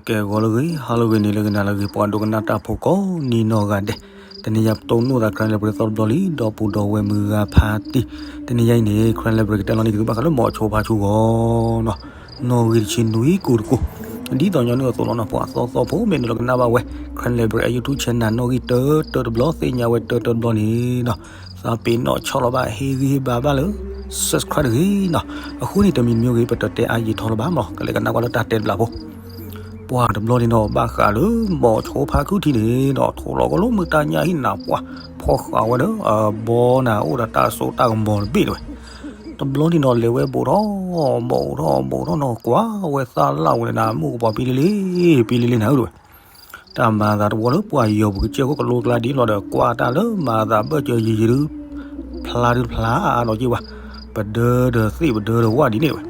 ကဲဂီၤလၢအဂ့ၤ ဟါလၢအဂ့ၤ နံၤလၢအဂ့ၤ နၤလၢအဂ့ၤ ပှၤဒိကနၣ်တၢ်ဖိကိးနံၤနီၢ်ဂၤဒဲး, တနံၤညါပတိၢ်နီၣ်သး Karen Library သီတဘျီလံ ဒီပုၢ်ဒီဝဲၢ်မုၢ်ဂၤဖးတံၢ်, တနံၤညါအံၤန့ၣ် Karen Library ကတဲလီၤန့ၢ်က့ၤသုဘၣ်ဃးလၢ မိၤဆိဖါခုဂီၤနီၤ, နီၣ်ဂံၢ်တဆံနွံကိၢ်တကိၢ်, ဒ်သိးညီနုၢ်အသိးလီၤနီၤ ပှၤသီသီဖိ မ့ၢ်နုာ်လီၤကနၣ်ဘၣ်ဝဲ Karen Library အ YouTube channel နီၣ်ဂံၢ်တၢတၢတဘျီ သ့ၣ်ညါဝဲတၢတၢတဘျီန့ၣ်နီၤ, သးပ့ၤနီၣ်ဆီၣ်လီၤဘၣ် ဟ့ၣ်ဂံၢ်ဟ့ၣ်ဘါဘၣ်လၢ subscribe တဂ့ၤနီၤ, အဃိန့ၣ် တမံၤမံၤဂ့ၤ ပတတဲအါယံာ်ထီလၢၤဘၣ်မး ကလဲၤကနၣ်ကွၢ်လၢတၢ်တဲတဘျီဖိ ပှၤတဘျီန့ၣ်နီၤ ဘၣ်ဃးလၢ မိၤဆိဖါခုထံန့ၣ်နီၤ ထိၣ်လီၤကီၢ်လၢမုၢ်တၢ်ညၣ်ဟံၣ်နၤပှၢ် ဖီၣ်ဃာ်ဝဲဒီး အဘီနၤ အိၣ်ဒီးတၢ်စိတၢ်ကမီၤတဘ့ၣ်တဲဝဲ, တဘျီန့ၣ်နီၤ လဲၤဝဲဘူးထီၣ် ဘူးထီၣ် ဘူးထီၣ်နီၤ ကွၢ်ဝဲသၣ်လၣ်ဝဲန့ၣ်နၤ မုၢ်ကပီၤပံလံလံ ပံလံလံနၤဧၢတဲဝဲ တၢ်မၤသးတဝီလၢပှၤယီၤပူၤကစၢၢ်ခိၣ်ကလိကျါဒ်လီၤဒီး ကွၢ်တၢ်လၢမၤသးဘၢၣ်စၢၤယံာ်ယံာ်ဒုး ဖျါဒုးဖျါအါနီၤက့ဝဲ, ပဒၢဒီးသ့ၣ်ပဒၢဒီးဝၣ်ဒ်န့ၣ်ဝဲ,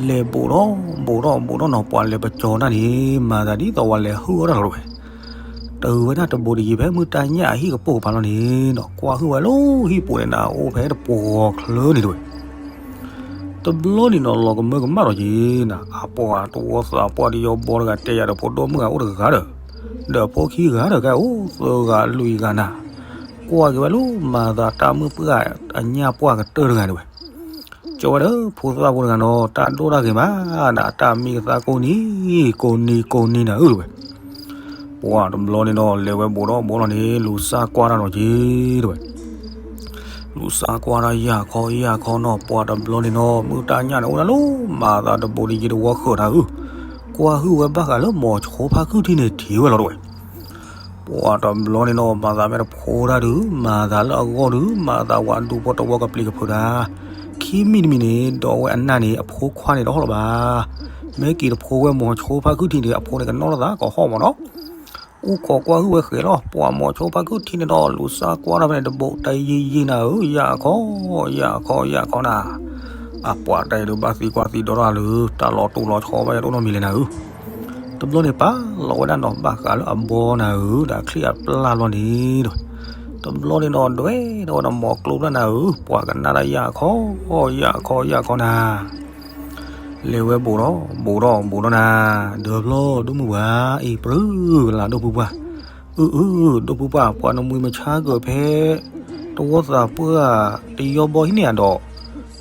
လဲၤဘူးထီၣ် ဘူးထီၣ် ဘူးထီၣ်နီၤ ပှၤလဲၤပကၠီၤတၢ်န့ၣ် မၤသးဒ်သိးဝဲလဲၤဟုၣ်အီၣ်တၢ်လီၤတဲဝဲ, တဂၤဝဲဒၣ်တဘူးတယံၤဖဲမုၢ်တၢ်ညၣ်အဟံၣ်ကပိာ်ကပၤလီၤန့ၣ်နီၤ ကွၢ်ဟုၣ်ဝဲလၢဟံၣ်ပူၤန့ၣ်နၤ အိၣ်ဖဲတပှီၤချၢန့ၣ်တဲဝဲ တဘျီန့ၣ်နီၤ လီၤကမၢကမၣ်ထီၣ်က့ၤနၤ အပှၤတဝီသးပှၢ်တယီဘီတဂၤတဲယၤဒီး ဖိဒိၣ်မုၣ်ဂၤအိၣ်တဂၤဒီး ဒီးဖိခံဂၤဒီး ကဲအိၣ်သၢဂၤလွံၢ်ဂၤနၤ, ကွၢ်က့ၤဝဲလၢမၤသးတၢ်မုၢ်ပှၢ်အညၣ်ပှၢ်ကတၢၢ်တဂၤတဲဝဲ, ကၠီဝဲဒီးဖိသၣ်ဖိတဂၤနီၤ တၢ်ဒိၣ်တၢ်ဂ့ၤမးနၤ တၢ်မံကသါကိးနံၤ ကိးနံၤကိးနံၤနၤဧၢတဲဝဲ ပှၤတဘျီန့ၣ်နီၤ လဲၤဝဲဘူးထီၣ်ဘူးထီၣ်လီၤန့ၣ် လူၤစၢ်ကွၢ်တၢ်နီၤက့ၤတဲဝဲ, လူၤစၢ်ကွၢ်တၢ်ယၢ်ခီယၢ်ခီနီၤ ပှၤတဘျီန့ၣ်နီၤ မုၢ်တၢ်ညၣ်န့ၣ်အိၣ်ဒၣ်လၢ မၤသးတဘူးတယံၤတဝီဃၢၤနၤဧၢ, ကွၢ်ဟုၣ်ဝဲဘၣ်ဃးလၢမိၤဆိဖါခုထံန့ၣ်ထံၣ်ဝဲလီၤတဲဝဲ ပှၤတဘျီန့ၣ်နီၤ မၤသးမ့ၢ်တဖိတၢ်ဒုး မၤသးလၢအဂီၢ်ဒုး မၤသးဝဲဒူဖိတဝီကပျံၤကဖုးတၢ်, ခံမံၤတမံၤန့ၣ် ဒီးဝဲအနၢ်န့ၣ် အဖိခွါန့ၣ်တဟီၣ်လီၤဘၣ်, မ့ၢ်က့ၤတဖိဝဲမိၤဆိဖါခုထံန့ၣ် အဖိန့ၣ်ကနီၣ်လီၤသးကဟီၣ်မးနီၤ အိၣ်ခိးကွၢ်ဟုၣ်ဝဲဃဲၤလီၤ ပှၤမိၤဆိဖါခုထံန့ၣ်ဒီး လူၤစၢ်ကွၢ်တၢ်ဖဲန့ၣ် တဘူးတယံၤယံၤနၤဧၢ ယၢ်ခီ ယၢ်ခီ ယၢ်ခီနၤ, အပှၤတၢ်အံၤဒုးဘၣ်သံကွၢ်သံဒိးထီၣ်လၢ တၢ်လီၤတူာ်လီၤဆီဘၣ်ယတအိၣ်နီတမံၤလဲၣ်နၤဧၢ, တဘျီန့ၣ်ပာ်လီၤဝဲဒၣ်နီၤ ဘၣ်ဃးလၢအဘီနၤဧၢ ဒီးချံၣ်အပျၢ်လီၤန့ၣ်ဒီး, တဘျီန့ၣ်ဒီး ဒွဲၣ်ထီၣ်ဝဲဒီးမိၤကျိဖျၢၣ်နၤဧၢ ပှၤကနၣ်တၢ်ယၢ်ခီ ယၢ်ခီ ယၢ်ခီနၤ လဲၤဝဲဘူးထီၣ် ဘူးထီၣ် ဘူးထီၣ်နၤ, ဒၢဖျီဒိၣ်မုၢ်ပှၢ် အံၤပြၢကလးဒိၣ်ဖုပှၢ်, အၢ အၢ ဒိၣ်ဖုပှၢ် ပှၤနမှံမဆါကၢၢ်ဖဲ တဝီသးပှၢ်တယီဘီဟံးန့ၢ်အဒီး,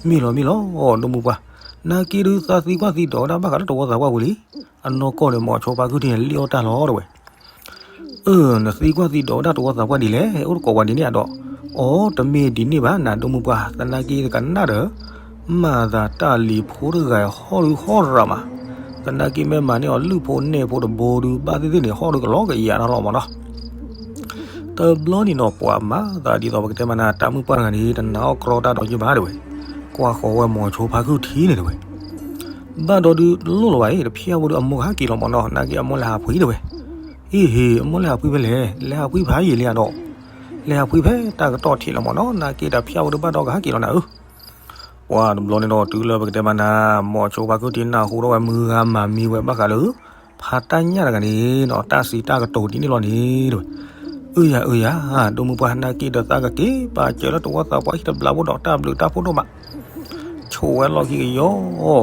မ့ၢ်လီၤမ့ၢ်လီၤ ဒိၣ်မုၢ်ပှၢ်, နာ်က့ဒုးသးသံကွၢ်သံဒိးဝဲဒၣ်ဘၣ်ဃးလၢတဝီသးပှၢ်ပူၤလံ, အနီၢ်ကီၢ်န့ၣ် မိၤဆိဖါခုထံန့ၣ် လံၣ်အီၣ်တၢ်လီၤတဲဝဲ အၢ နသံကွၢ်သံဒိးဝဲဒၣ်တဝီသးပှၢ်ဒ်လဲၣ် အိၣ်တကိးပှၤဒ်န့ၣ်အဒီး, အိ တမ့ၢ်ဒ်န့ၣ်ဘၣ် နၤဒိၣ်မုၢ်ပှၢ် သနာ်က့တကနၣ်ဒီး, မၤသးတၢ်လံၤဖိတဂၤဟီၣ်ဒုးဟီၣ်ရၤမး, သနာ်က့မ့ၢ်မၤန့ၢ်အီၤလုၢ်ဖိနဲၣ်ဖိတဘိဒုး ဘၣ်သ့ၣ်သ့ၣ်န့ၣ် ဟီၣ်ဒုးကလီကယၤတၢ်လီၤမးနီၤ တဘျီန့ၣ်နီၤ ပှၤမၤသးဒ်သိးပကတဲမးနၤ တၢ်မုၢ်ပှၢ်တဂၤန့ၣ် တနာ်အီၣ်ကြီတၢ်ဒီးယုၢ်ဘၣ်တဲဝဲ, ကွၢ်ဃီၤဝဲမိၤဆိဖါခုထံန့ၣ်တဲဝဲ ဘၣ်ဒီးဒုးတလိၣ်လၢၤဘၣ်အံၤ တဖျၢၣ်ဝဲဒုးအမိၢ်ကဟဲက့ၤလီၤမးနီၤ နာ်က့အမိၢ်လဲၤဟးဖှံတဲဝဲ, အ့ဟ့ အမိၢ်လဲၤဟးဖှံဖဲလဲၣ် လဲၤဟးဖှံဖးယံာ်လံဧါဒီး, လဲၤဟးဖှံဖဲတၢ်ကတီၢ်ထံးလီၤမးနီၤ နာ်က့တဖျၢၣ်ဝဲဒုးဘၣ်ဒီးကဟဲက့ၤလီၤနၤဧၢ ပှၤတဘျီန့ၣ်ဒီးတုၤလၢပကတဲမးနၤ မိၤဆိဖါခုထံနၢ်ဟူထီၣ်ဝဲမုၢ်ဂၤမၤမံဝဲဘၣ်ဃးလၢ ဖးတၢ်ညၣ်တဂၤန့ၣ်နီၤ တၢ်စံးတၢ်ကတိၤဒ်န့ၣ်လီၤန့ၣ်တဲဝဲ, အၢယၤအၢယၤ ဒိၣ်မုၢ်ပှၢ် နာ်က့ဒီးသးကက့ၤပာ်စၢၤလၢတဝီသးပှၢ်ဟံၣ်တဘျီဘိဒီးတၢ်ဘျုးတၢ်ဖှိၣ်ဒိၣ်မး ဆိးဝဲလီၢ်ခ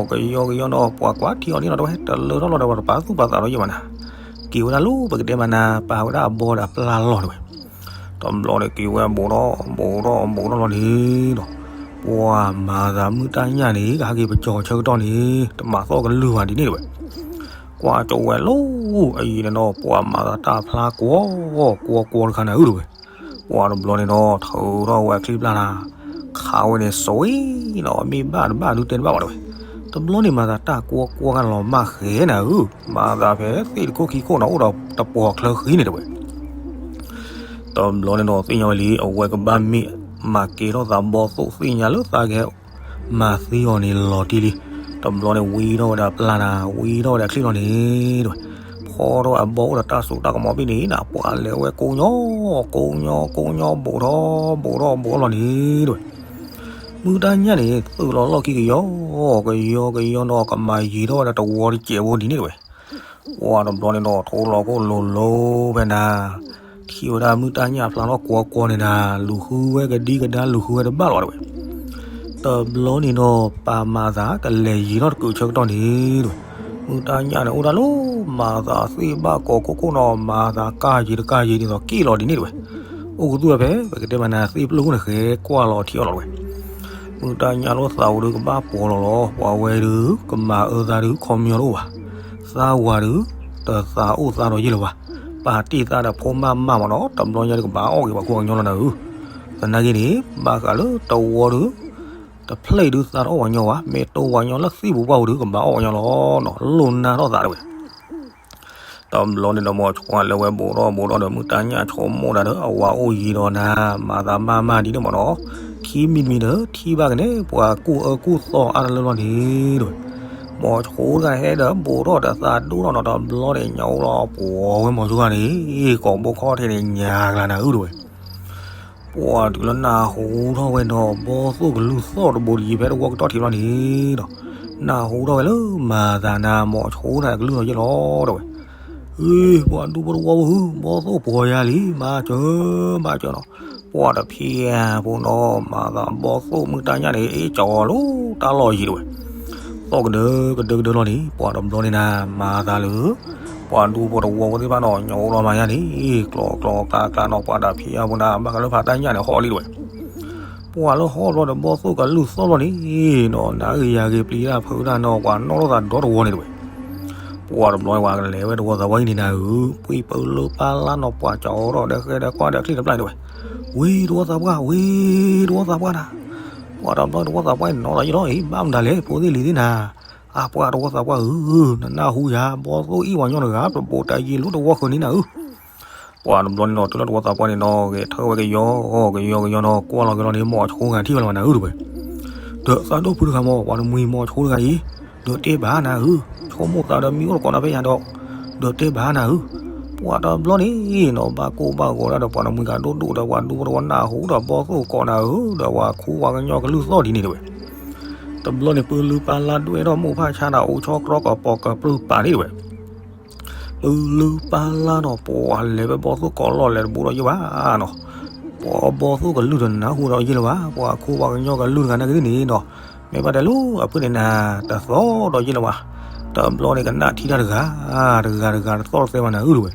ံကယီကယီကယီနီၤ ပှၤကွၢ်ထံအီၤန့ၣ်နီၤ တဝဲတလၢထီၣ်လီၤဒီးပှၤတပာ်သူၣ်ပာ်သးဒီးယုၢ်ဘၣ်နၤ, က့ၤဝဲဒၣ်လၢပကတဲမးနၤ ပာ်ဝဲဒၣ်အဘီဒီးအပျၢ်လီၤတဲဝဲ, တဘျီန့ၣ်က့ၤဝဲဘူးထီၣ်ဘူးထီၣ်ဘူးထီၣ်လီၤန့ၣ်ဒီး, ပှၤမၤသးမုၢ်တၢ်ညၣ်န့ၣ် ကဟဲက့ၤပကၠီၤဆၢကတီၢ်န့ၣ် တမၤသီၣ်ကလုၢ်ဘၣ်ဒ်န့ၣ်တဲဝဲ, ကွၢ်ကၠီဝဲလီၤ အံၤန့ၣ်နီၤ ပှၤမၤသးတၢ်ဖျါကွီၤကွီၤကွီၤတခါနၤဧၢတဲဝဲ ပှၤတဘျီန့ၣ်ဒီး ထုးထီၣ်ဝဲအချံပျၢ်နၤ, ခးဝဲန့ၣ် စဝံၤနီၤ မ့ၢ်ဘၣ်တဘၣ်ဒုးတဲတဘၣ်ဘၣ်တဲဝဲ, တဘျီန့ၣ်မၤသးတၢ်ကွီၤကွီၤခါလီၤမၢ်ဃဲနၤဧၢ, မၤသးဖဲသ့ၣ်တခိၣ်ခံခိၣ်နီၤ အိၣ်ဒီးတပှီၤချၢဃံန့ၣ်တဲဝဲ, တဘျီန့ၣ်ဒီးသ့ၣ်ညါဝဲလံ အဝဲကဘၣ်မ့ၢ်မၤကဲထီၣ်သးဘီသိၣ်သ့ၣ်ညါလၢသးကဟဲ မၤသံအီၤန့ၣ်လီၤတံၢ်လံ, တဘျီန့ၣ်ဝံထီၣ်ဝဲဒၣ်ပျၢ်နၤ ဝံထီၣ်ဝဲဒၣ်ချံၣ်လီၤန့ၣ်တဲဝဲ, ဖီထီၣ်အဘီအိၣ်ဒီးတၢ်စိတၢ်ကမီၤဘ့ၣ်န့ၣ် ပှၤလဲၤဝဲကိးညီ ကိးညီ ကိးညီ ဘူးထီၣ် ဘူးထီၣ် ဘူးထီၣ်လီၤန့ၣ်တဲဝဲ, မုၢ်တၢ်ညၣ်န့ၣ် သုးလီၤလီၢ်ခံကယီ ကယီကယီနီၤ ကမၤယံၤထီၣ်ဝဲဒၣ်တဝီတစဲးဖိဒ်န့ၣ်တဲဝဲ, ပှၤတဘျီန့ၣ်ဒီး ထိလီၤခိၣ်လိၤလိၤဖဲနၤ ထံၣ်ဝဲဒၣ်မုၢ်တၢ်ညၣ်ဖျါထီၣ်ကွီၤကွီၤန့ၣ်နၤ လူၤဃုဝဲကဒံကဒါလူၤဃုဝဲတဘၣ်လီၤတဲဝဲ, တဘျီန့ၣ်ဒီး ပာ်မၤသးကလဲၤယံၤထီၣ်တကုးဆၢကတီၢ်န့ၣ်တဲဝဲ, မုၢ်တၢ်ညၣ်န့ၣ်အိၣ်ဒၣ်လၢ မၤသးသ့ၣ်ဘၣ်ကိးခိၣ်ခိၣ်နီၤ မၤသးကၢ်ယံၤတကၢ်ယံၤဒ်သိးက့ၣ်လီၤဒ်န့ၣ်တဝဲ. အိၣ်ကသူၣ်ဝဲဖဲ ပကတဲမးနၤသ့ၣ်ပျုၢ်ခိၣ်န့ၣ် ဃဲကွၢ်လီၤထံအီၤလီၤတဝဲ. မုၢ်တၢ်ညၣ်လိာ်သးအိၣ်ဒုးကဘၣ်ပှီၤလီၤလီၤ ပှၤဝဲဒုး ကမၤအၢသးဒုး ခီပညီတအိၣ်ဘၣ်. သးဝၤဒုး တသးအိၣ်သးဒီးယ့ၢ်လၢၤဘၣ်. ပာ်တ့ၢ်သးဒီးဖိမၢ်မၢ်မးနီၤ တဘျီညါဒုးကဘၣ်အီၣ်က့ၤပှၤခိၣ်ပှၤကညီလီၤနၤဧၢ. သနာ်က့န့ၣ် ဘၣ်ဃးလၢတဝီဒုး တဖျၢၣ်အံၤဒုးသးတအီၣ်ပှၤကညီဘၣ်, မ့ၢ်တိၢ်ပှၤကညီလၢသံၣ်ပူၤပှၢ်ပူၤဒုး ကဘၣ်အီၣ်ပှၤကညီလီၤနီၤ လိၣ်နၢ်ထီၣ်သးတဝဲ. တဘျီန့ၣ်ဒီး မိၤဆိလဲၤဝဲဘူးထီၣ်ဘူးထီၣ်ဒီး မုၢ်တၢ်ညၣ်ဆိကမိၣ်တၢ်ဒီး အဝၤအိၣ်ယံၤဒီးနၤ မၤသးမၢ်မၢ်ဒ်န့ၣ်မးနီၤ. ခံမံၤတမံၤဒီး ထံၣ်ဘၣ်က့ၤန့ၣ် ပှၤကူၣ်အၢကူၣ်သီအါတလၢလီၤန့ၣ်တဝဲ. မိၤဆိတဂၤဟဲဒီးဘူးထီၣ်ဒီးသးဒိၣ်ထီၣ်နီၤ တဘျီန့ၣ် ညၣ်အိၣ်လီၤပှီၤဝဲမိၤဆိဂၤန့ၣ် ကိးဘိခီၣ်ထံးန့ၣ် ညါကလၤနၤဧၢတဝဲ. ပှၤတုၤလၢနၢ်ဟူထီၣ်ဝဲဒီး ဘီၣ်သိၣ်ကလုၢ်သီၣ်တဘိတယံၤဖဲတဝီကတီၢ်ထံးလီၤန့ၣ်ဒီး နၢ်ဟူထီၣ်ဝဲလၢမၤသးနၤ မိၤဆိတဂၤကလုၢ်လီၤယ့ၢ်လီၤတဝဲ. အ့ ပှၤဒူဖိတဝီဧၢ ဘီၣ်သိၣ်ပှီၤယၤလံ ဘၣ်စၢၤ ဘၣ်စၢၤနီၤ. ပှၤတဖံးဖိနီၤ မၤသးဘီၣ်သိၣ်မုၢ်တၢ်ညၣ်န့ၣ် အ့ၣ်ကၠီလီၤတၢ်လီၢ်ယံၤတဝဲ. သီၣ်ကဒၢကဒၢကဒၢလီၤန့ၣ် ပှၤတဘျီန့ၣ်နၤ မၤသးလၢ ပှၤဒူဖိတဝီဖိသ့ၣ်တဖၣ်နီၤ ညၣ်အိၣ်လီၤမၤယါန့ၣ် ကျီကျီကျါကျါနီၤ ပှၤတဖံးဖိနၤ ဘၣ်ဃးလၢဖးတၢ်ညၣ်န့ၣ် ဟီၣ်လံတဝဲ. ပှၤလၢဟီၣ်ဘျီဒီး ဘီၣ်သိၣ်ကလုၢ်သီၣ်လီၤန့ၣ်နီၤ နၤဂ့ၤယၤဂ့ၤ ပျံၤတၢ်ဖုးတၢ်နီၤ ပှၤနီၣ်ထီၣ်သးဒီတဝီန့ၣ်တဝဲ. ပှၤတဘျီန့ၣ် ပှၤကလဲၤဝဲတဝီသးပှၢ်အံၤန့ၣ်နၤဧၢ ပှံၢ်ပၢလၢပၢ်လၢ်နီၤ ပှၤကၠီဒီး ဒီးဃဲဒီးကွၢ်ဒီးချံၣ်တပျၢ်န့ၣ်တဝဲ. ဝ့ၤတဝီသးပှၢ် ဝ့ၤတဝီသးပှၢ်နၤ ပှၤတဘျီတဝီသးပှၢ်အံၤနီၤလီၤယ့ၢ်လီၤအံၤ ဘၣ်မတၤလဲၣ် ဖိသ့ၣ်လံၤသ့ၣ်နၤ. အပှၤတဝီသးပှၢ်ဧၢ နနၢ်ဟူယၤ ဘီၣ်သိၣ်အ့ၣ်ပှၤကညီတဂၤ တဘိးတၢ်ယံၤလၢတဝီဃၢၤန့ၣ်နၤဧၢ. ပှၤတဘျီန့ၣ်နီၤ တုၤလၢတဝီသးပှၢ်န့ၣ်နီၤ ဂဲၤထၢၣ်ဝဲကယီ ကယီကယီနီၤ ကွၢ်လီၤက့ၤလီၤန့ၣ် မိၤဆိဂၤထံၣ်ဝဲလီၤနၤဧၢတဝဲ. ဒီးသးဒိၣ်ဖုတဂၤမး ပှၤတမှံၤမိၤဆိတဂၤအံၤ ဒီးတဲဘၣ်နၤဧၢ ဆိကမိၣ်သးဒီးမံအိၣ်တကိးနၤဖဲယၤဒီး ဒီးတဲဘၣ်နၤဧၢ. ပှၤတဘျီန့ၣ်နီၤ ဘၣ်ကိၢ်ဘၣ်ဂီၤဒၣ်ဒီး ပှၤတမှံၤဂၤဒိၣ်ဒိၣ်ဒီး ပှၤဒူဖိတဝီနၢ်ဟူဒီးဘီၣ်သိၣ်ကိးနၤဧၢ ဒီးပှၤခူပှၤကညီကလုၢ်သီၣ်ဒ်န့ၣ်တဝဲ. တဘျီန့ၣ် ပၢလုၢ်ပၢ်လၢ်ဒွဲၣ်ထီၣ်မိၢ်ဖးဆါတၢ်အိၣ်ဆီတြီကပီၤကပြုၢ်ပာ်န့ၣ်တဝဲ. ပၢလုၢ်ပၢ်လၢ်ဒီး ပှၤလဲၤဝဲဘီၣ်သိၣ်ကိးလီၢ်လဲၤတဘူးဒီးယ့ၢ်ဘၣ်နီၤ. ပှၤဘီၣ်သိၣ်ကလုၢ်ဒီးနၢ်ဟူဒီးယ့ၢ်လၢၤဘၣ် ပှၤခူပှၤကညီကလုၢ်တဂၤနာ်က့န့ၣ်နီၤ မ့ၢ်ဘၣ်တဲလိၤအဖုၣ်န့ၣ်နၤ တသီၣ်ဒီးယ့ၢ်လၢၤဘၣ်. တဘျီန့ၣ်ကနၣ်ထံၣ်တၢ်တဂၤ တဂၤတဂၤတသီၣ်တသဲဘၣ်နၤဧၢတဝဲ.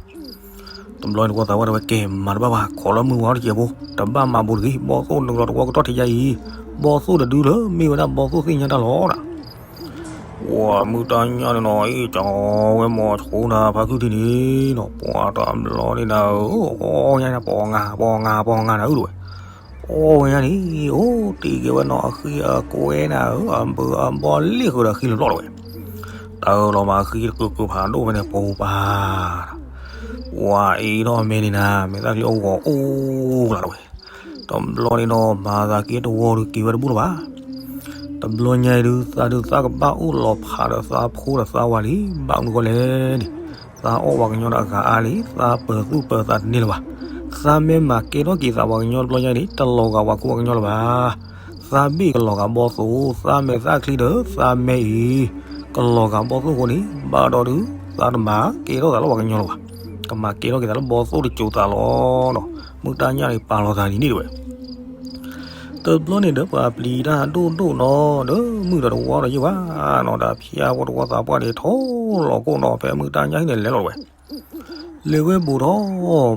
တဘျီန့ၣ်တဝီသးပှၢ်တဲဝဲ ကဲမၤတဘၣ်ဘၣ် ခိးလၢမုၢ်ဝါထီၣ်တစဲးဖိ တဘၣ်မၤဘူးတဂ့ၤ ဘီၣ်သိၣ်နုာ်လီၤတဝီကတီၢ်ထံးယါအံၤ ဘီၣ်သိၣ်တဒုလၢမ့ၢ်ဝဲဒၣ်ဘီၣ်သိၣ်သ့ၣ်ညါတၢ်လီၤနၤ. ပှၤမုၢ်တၢ်ညၣ်န့ၣ်နီၤ အ့ၣ်ကၠီဝဲမိၤဆိနၤဖါခုၣ်ထံးန့ၣ်နီၤ ပှၤတဘျီန့ၣ်နၤဧၢ အီၣ်ဝဲညါန့ၣ် ပီၤငါ ပီၤငါ ပီၤငါနၤဧၢတဝဲ. အီၣ်ဝဲညါန့ၣ် အိၣ်တ့ၢ်က့ၤဝဲနီၤ အဃံအကွဲနၤဧၢ အဘၢအဘီလ့ၣ်ဃုာ်ဒီးဃံလၤဘျီတဝဲ. တၢ်လီၤမၤဃံတကုာ်ကုာ်ဖးဒိၣ်ဖဲန့ၣ် ပှၤပၢ် ပှၤအ့ၣ်ထီၣ်မဲန့ၣ်နၤ မဲာ်သၣ်ချံအိၣ်ဂီၤအိၣ်ကျါတဝဲ. တဘျီန့ၣ်နီၤ မၤသးက့ၤတဝီဒီးက့ၤဝဲတဘူးလၢၤဘၣ်. တဘျီညါအံၤဒုး သးဒုးသးကဘၣ်အိၣ်လီၤဖးဒီးသးဖိဒီးသးဝၤလံ ဘၣ်မနုၤဃိလဲၣ်န့ၣ် သးအီၣ်ပှၤကညီဒီးအဂၤအါလံ သးပၢၤသူၣ်ပၢၤသးတန့ၢ်လၢၤဘၣ်. သးမ့ၢ်မၤကဲထီၣ်က့ၤသးပှၤကညီတဘျီညါအံၤန့ၣ် တလီၤဂာ်ပှၤခူပှၤကညီလၢၤဘၣ်. သးဘ့ၣ်ကလီၤဂာ်ဘီၣ်သိၣ် သးမဲာ်သၣ်ချံဒီးသးမဲအံၤ ကလီၤဂာ်ဘီၣ်သိၣ်အဃိန့ၣ် ဘၣ်ဒီးဒုး သးတမၤကဲထီၣ်သးလၢပှၤကညီလၢၤဘၣ်. ကမၤကဲထီၣ်က့ၤသးလၢဘီၣ်သိၣ်တစိၤသးလီၤနီၤ. မုၢ်တၢ်ညၣ်န့ၣ်ပာ်လီၤသးဒ်န့ၣ်တဝဲ. တဘျီန့ၣ်ဒီး ပှၤပျံၤတၢ်ဒိၣ်ဒိၣ်နီၤ ဒီးမုၢ်ဒီးတဝီဒီးယ့ၢ်ဘၣ်နီၤ တၢ်ဖၠါဖိတဝီသးပှၢ်န့ၣ် ထိၣ်လီၤကိၣ်နီၤ ဖဲမုၢ်တၢ်ညၣ်ဟံၣ်န့ၣ်လဲၤလီၤတဝဲ. လဲၤဝဲဘူးထီၣ်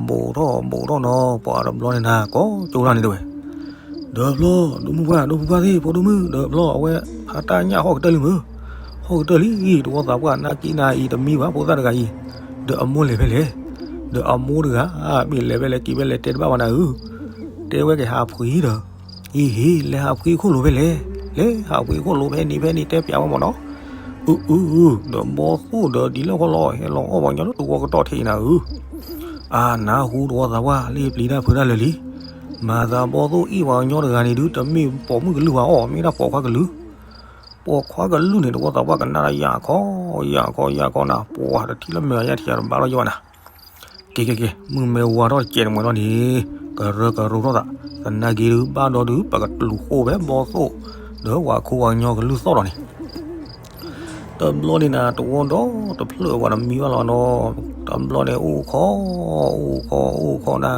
ဘူးထီၣ် ဘူးထီၣ်နီၤ ပှၤတဘျီန့ၣ်နၤ ကိးကၠိတၢ်န့ၣ်တဝဲ. ဒီးဖျီ ဒိၣ်မုၢ်ပှၢ် ဒိၣ်ဖုပှၢ်သ့ၣ် ဖိဒိၣ်မုၢ် ဒီးဖျီ အဝဲဖးတၢ်ညၣ်ဟီၣ်ကတၢၢ်လံမုၢ် ဟီၣ်ကတၢၢ်လံ တဝီသးပှၢ် နၢ်က့နၤအံၤတမံဘၣ် ဖိသၣ်တဂၤအံၤ ဒီးအမိၢ်လဲၤဖဲလဲၣ်. ဒီးအမိၢ်တဂၤ မ့ၢ်လဲၤဖဲလဲၣ်က့ၤဖဲလဲၣ်တဲတဘၣ်ဘၣ်နၤဧၢ တဲဝဲက့ၤဟးဖှံဒီး အံၤဟ့ၣ် လဲၤဟးဖှံခိၣ်လိၤဖဲလဲၣ် လဲၤဟးဖှံခိၣ်လိၤဖဲန့ၣ်ဖဲန့ၣ် တဲပျးဝဲမ့ၢ်နီၤ. အုအု ဒီးဘီၣ်သိၣ်ဒီးဒ်လဲၣ်ဃီလီၤ ဟဲလီၤအီၣ်ပှၤကညီလၢတဝီကတီၢ်ထံးနၤဧၢ. အါ နၢ်ဟူတဝီသးပှၢ် လၢပျံၤတၢ်ဖုးတၢ်လၢာ်လံ. မၤသးဘီၣ်သိၣ်အ့ၣ်ပှၤကညီတဂၤန့ၣ်ဒုး တမ့ၢ်ပိာ်မုၣ်ကလုၢ်ဘၣ်အီၤ မ့ၢ်ဒၣ်ပိာ်ခွါကလုၢ် ပိာ်ခွါကလုၢ်န့ၣ် တဝီသးပှၢ်ကနၣ်တၢ်ယၢ်ခီ ယၢ်ခီ ယၢ်ခီနၤ ပှၤတထံၣ်လၢမဲာ်ယါထံၣ်တဘၣ်လီၤယဲဘၣ်နၤ. ကဲ ကဲ ကဲ မုၢ်မဲဝါထီၣ်တစဲးတမှဲၤလီၤန့ၣ် ကရၢကရိထီၣ်သး သနာ်က့ဒုး ဘၣ်ဒီးဒုး ပကတူၢ်ဃိဝဲဘီၣ်သိၣ် ဒီးပှၤခူပှၤကညီကလုၢ်သီၣ်ဒီးန့ၣ် တဘျီန့ၣ်နၤ တဝီဒီးတဖျၢၣ်ပှၤတမံဘၣ်လီၤနီၤ. တဘျီန့ၣ်အိၣ်ခိး အိၣ်ခိး အိၣ်ခိးနၤ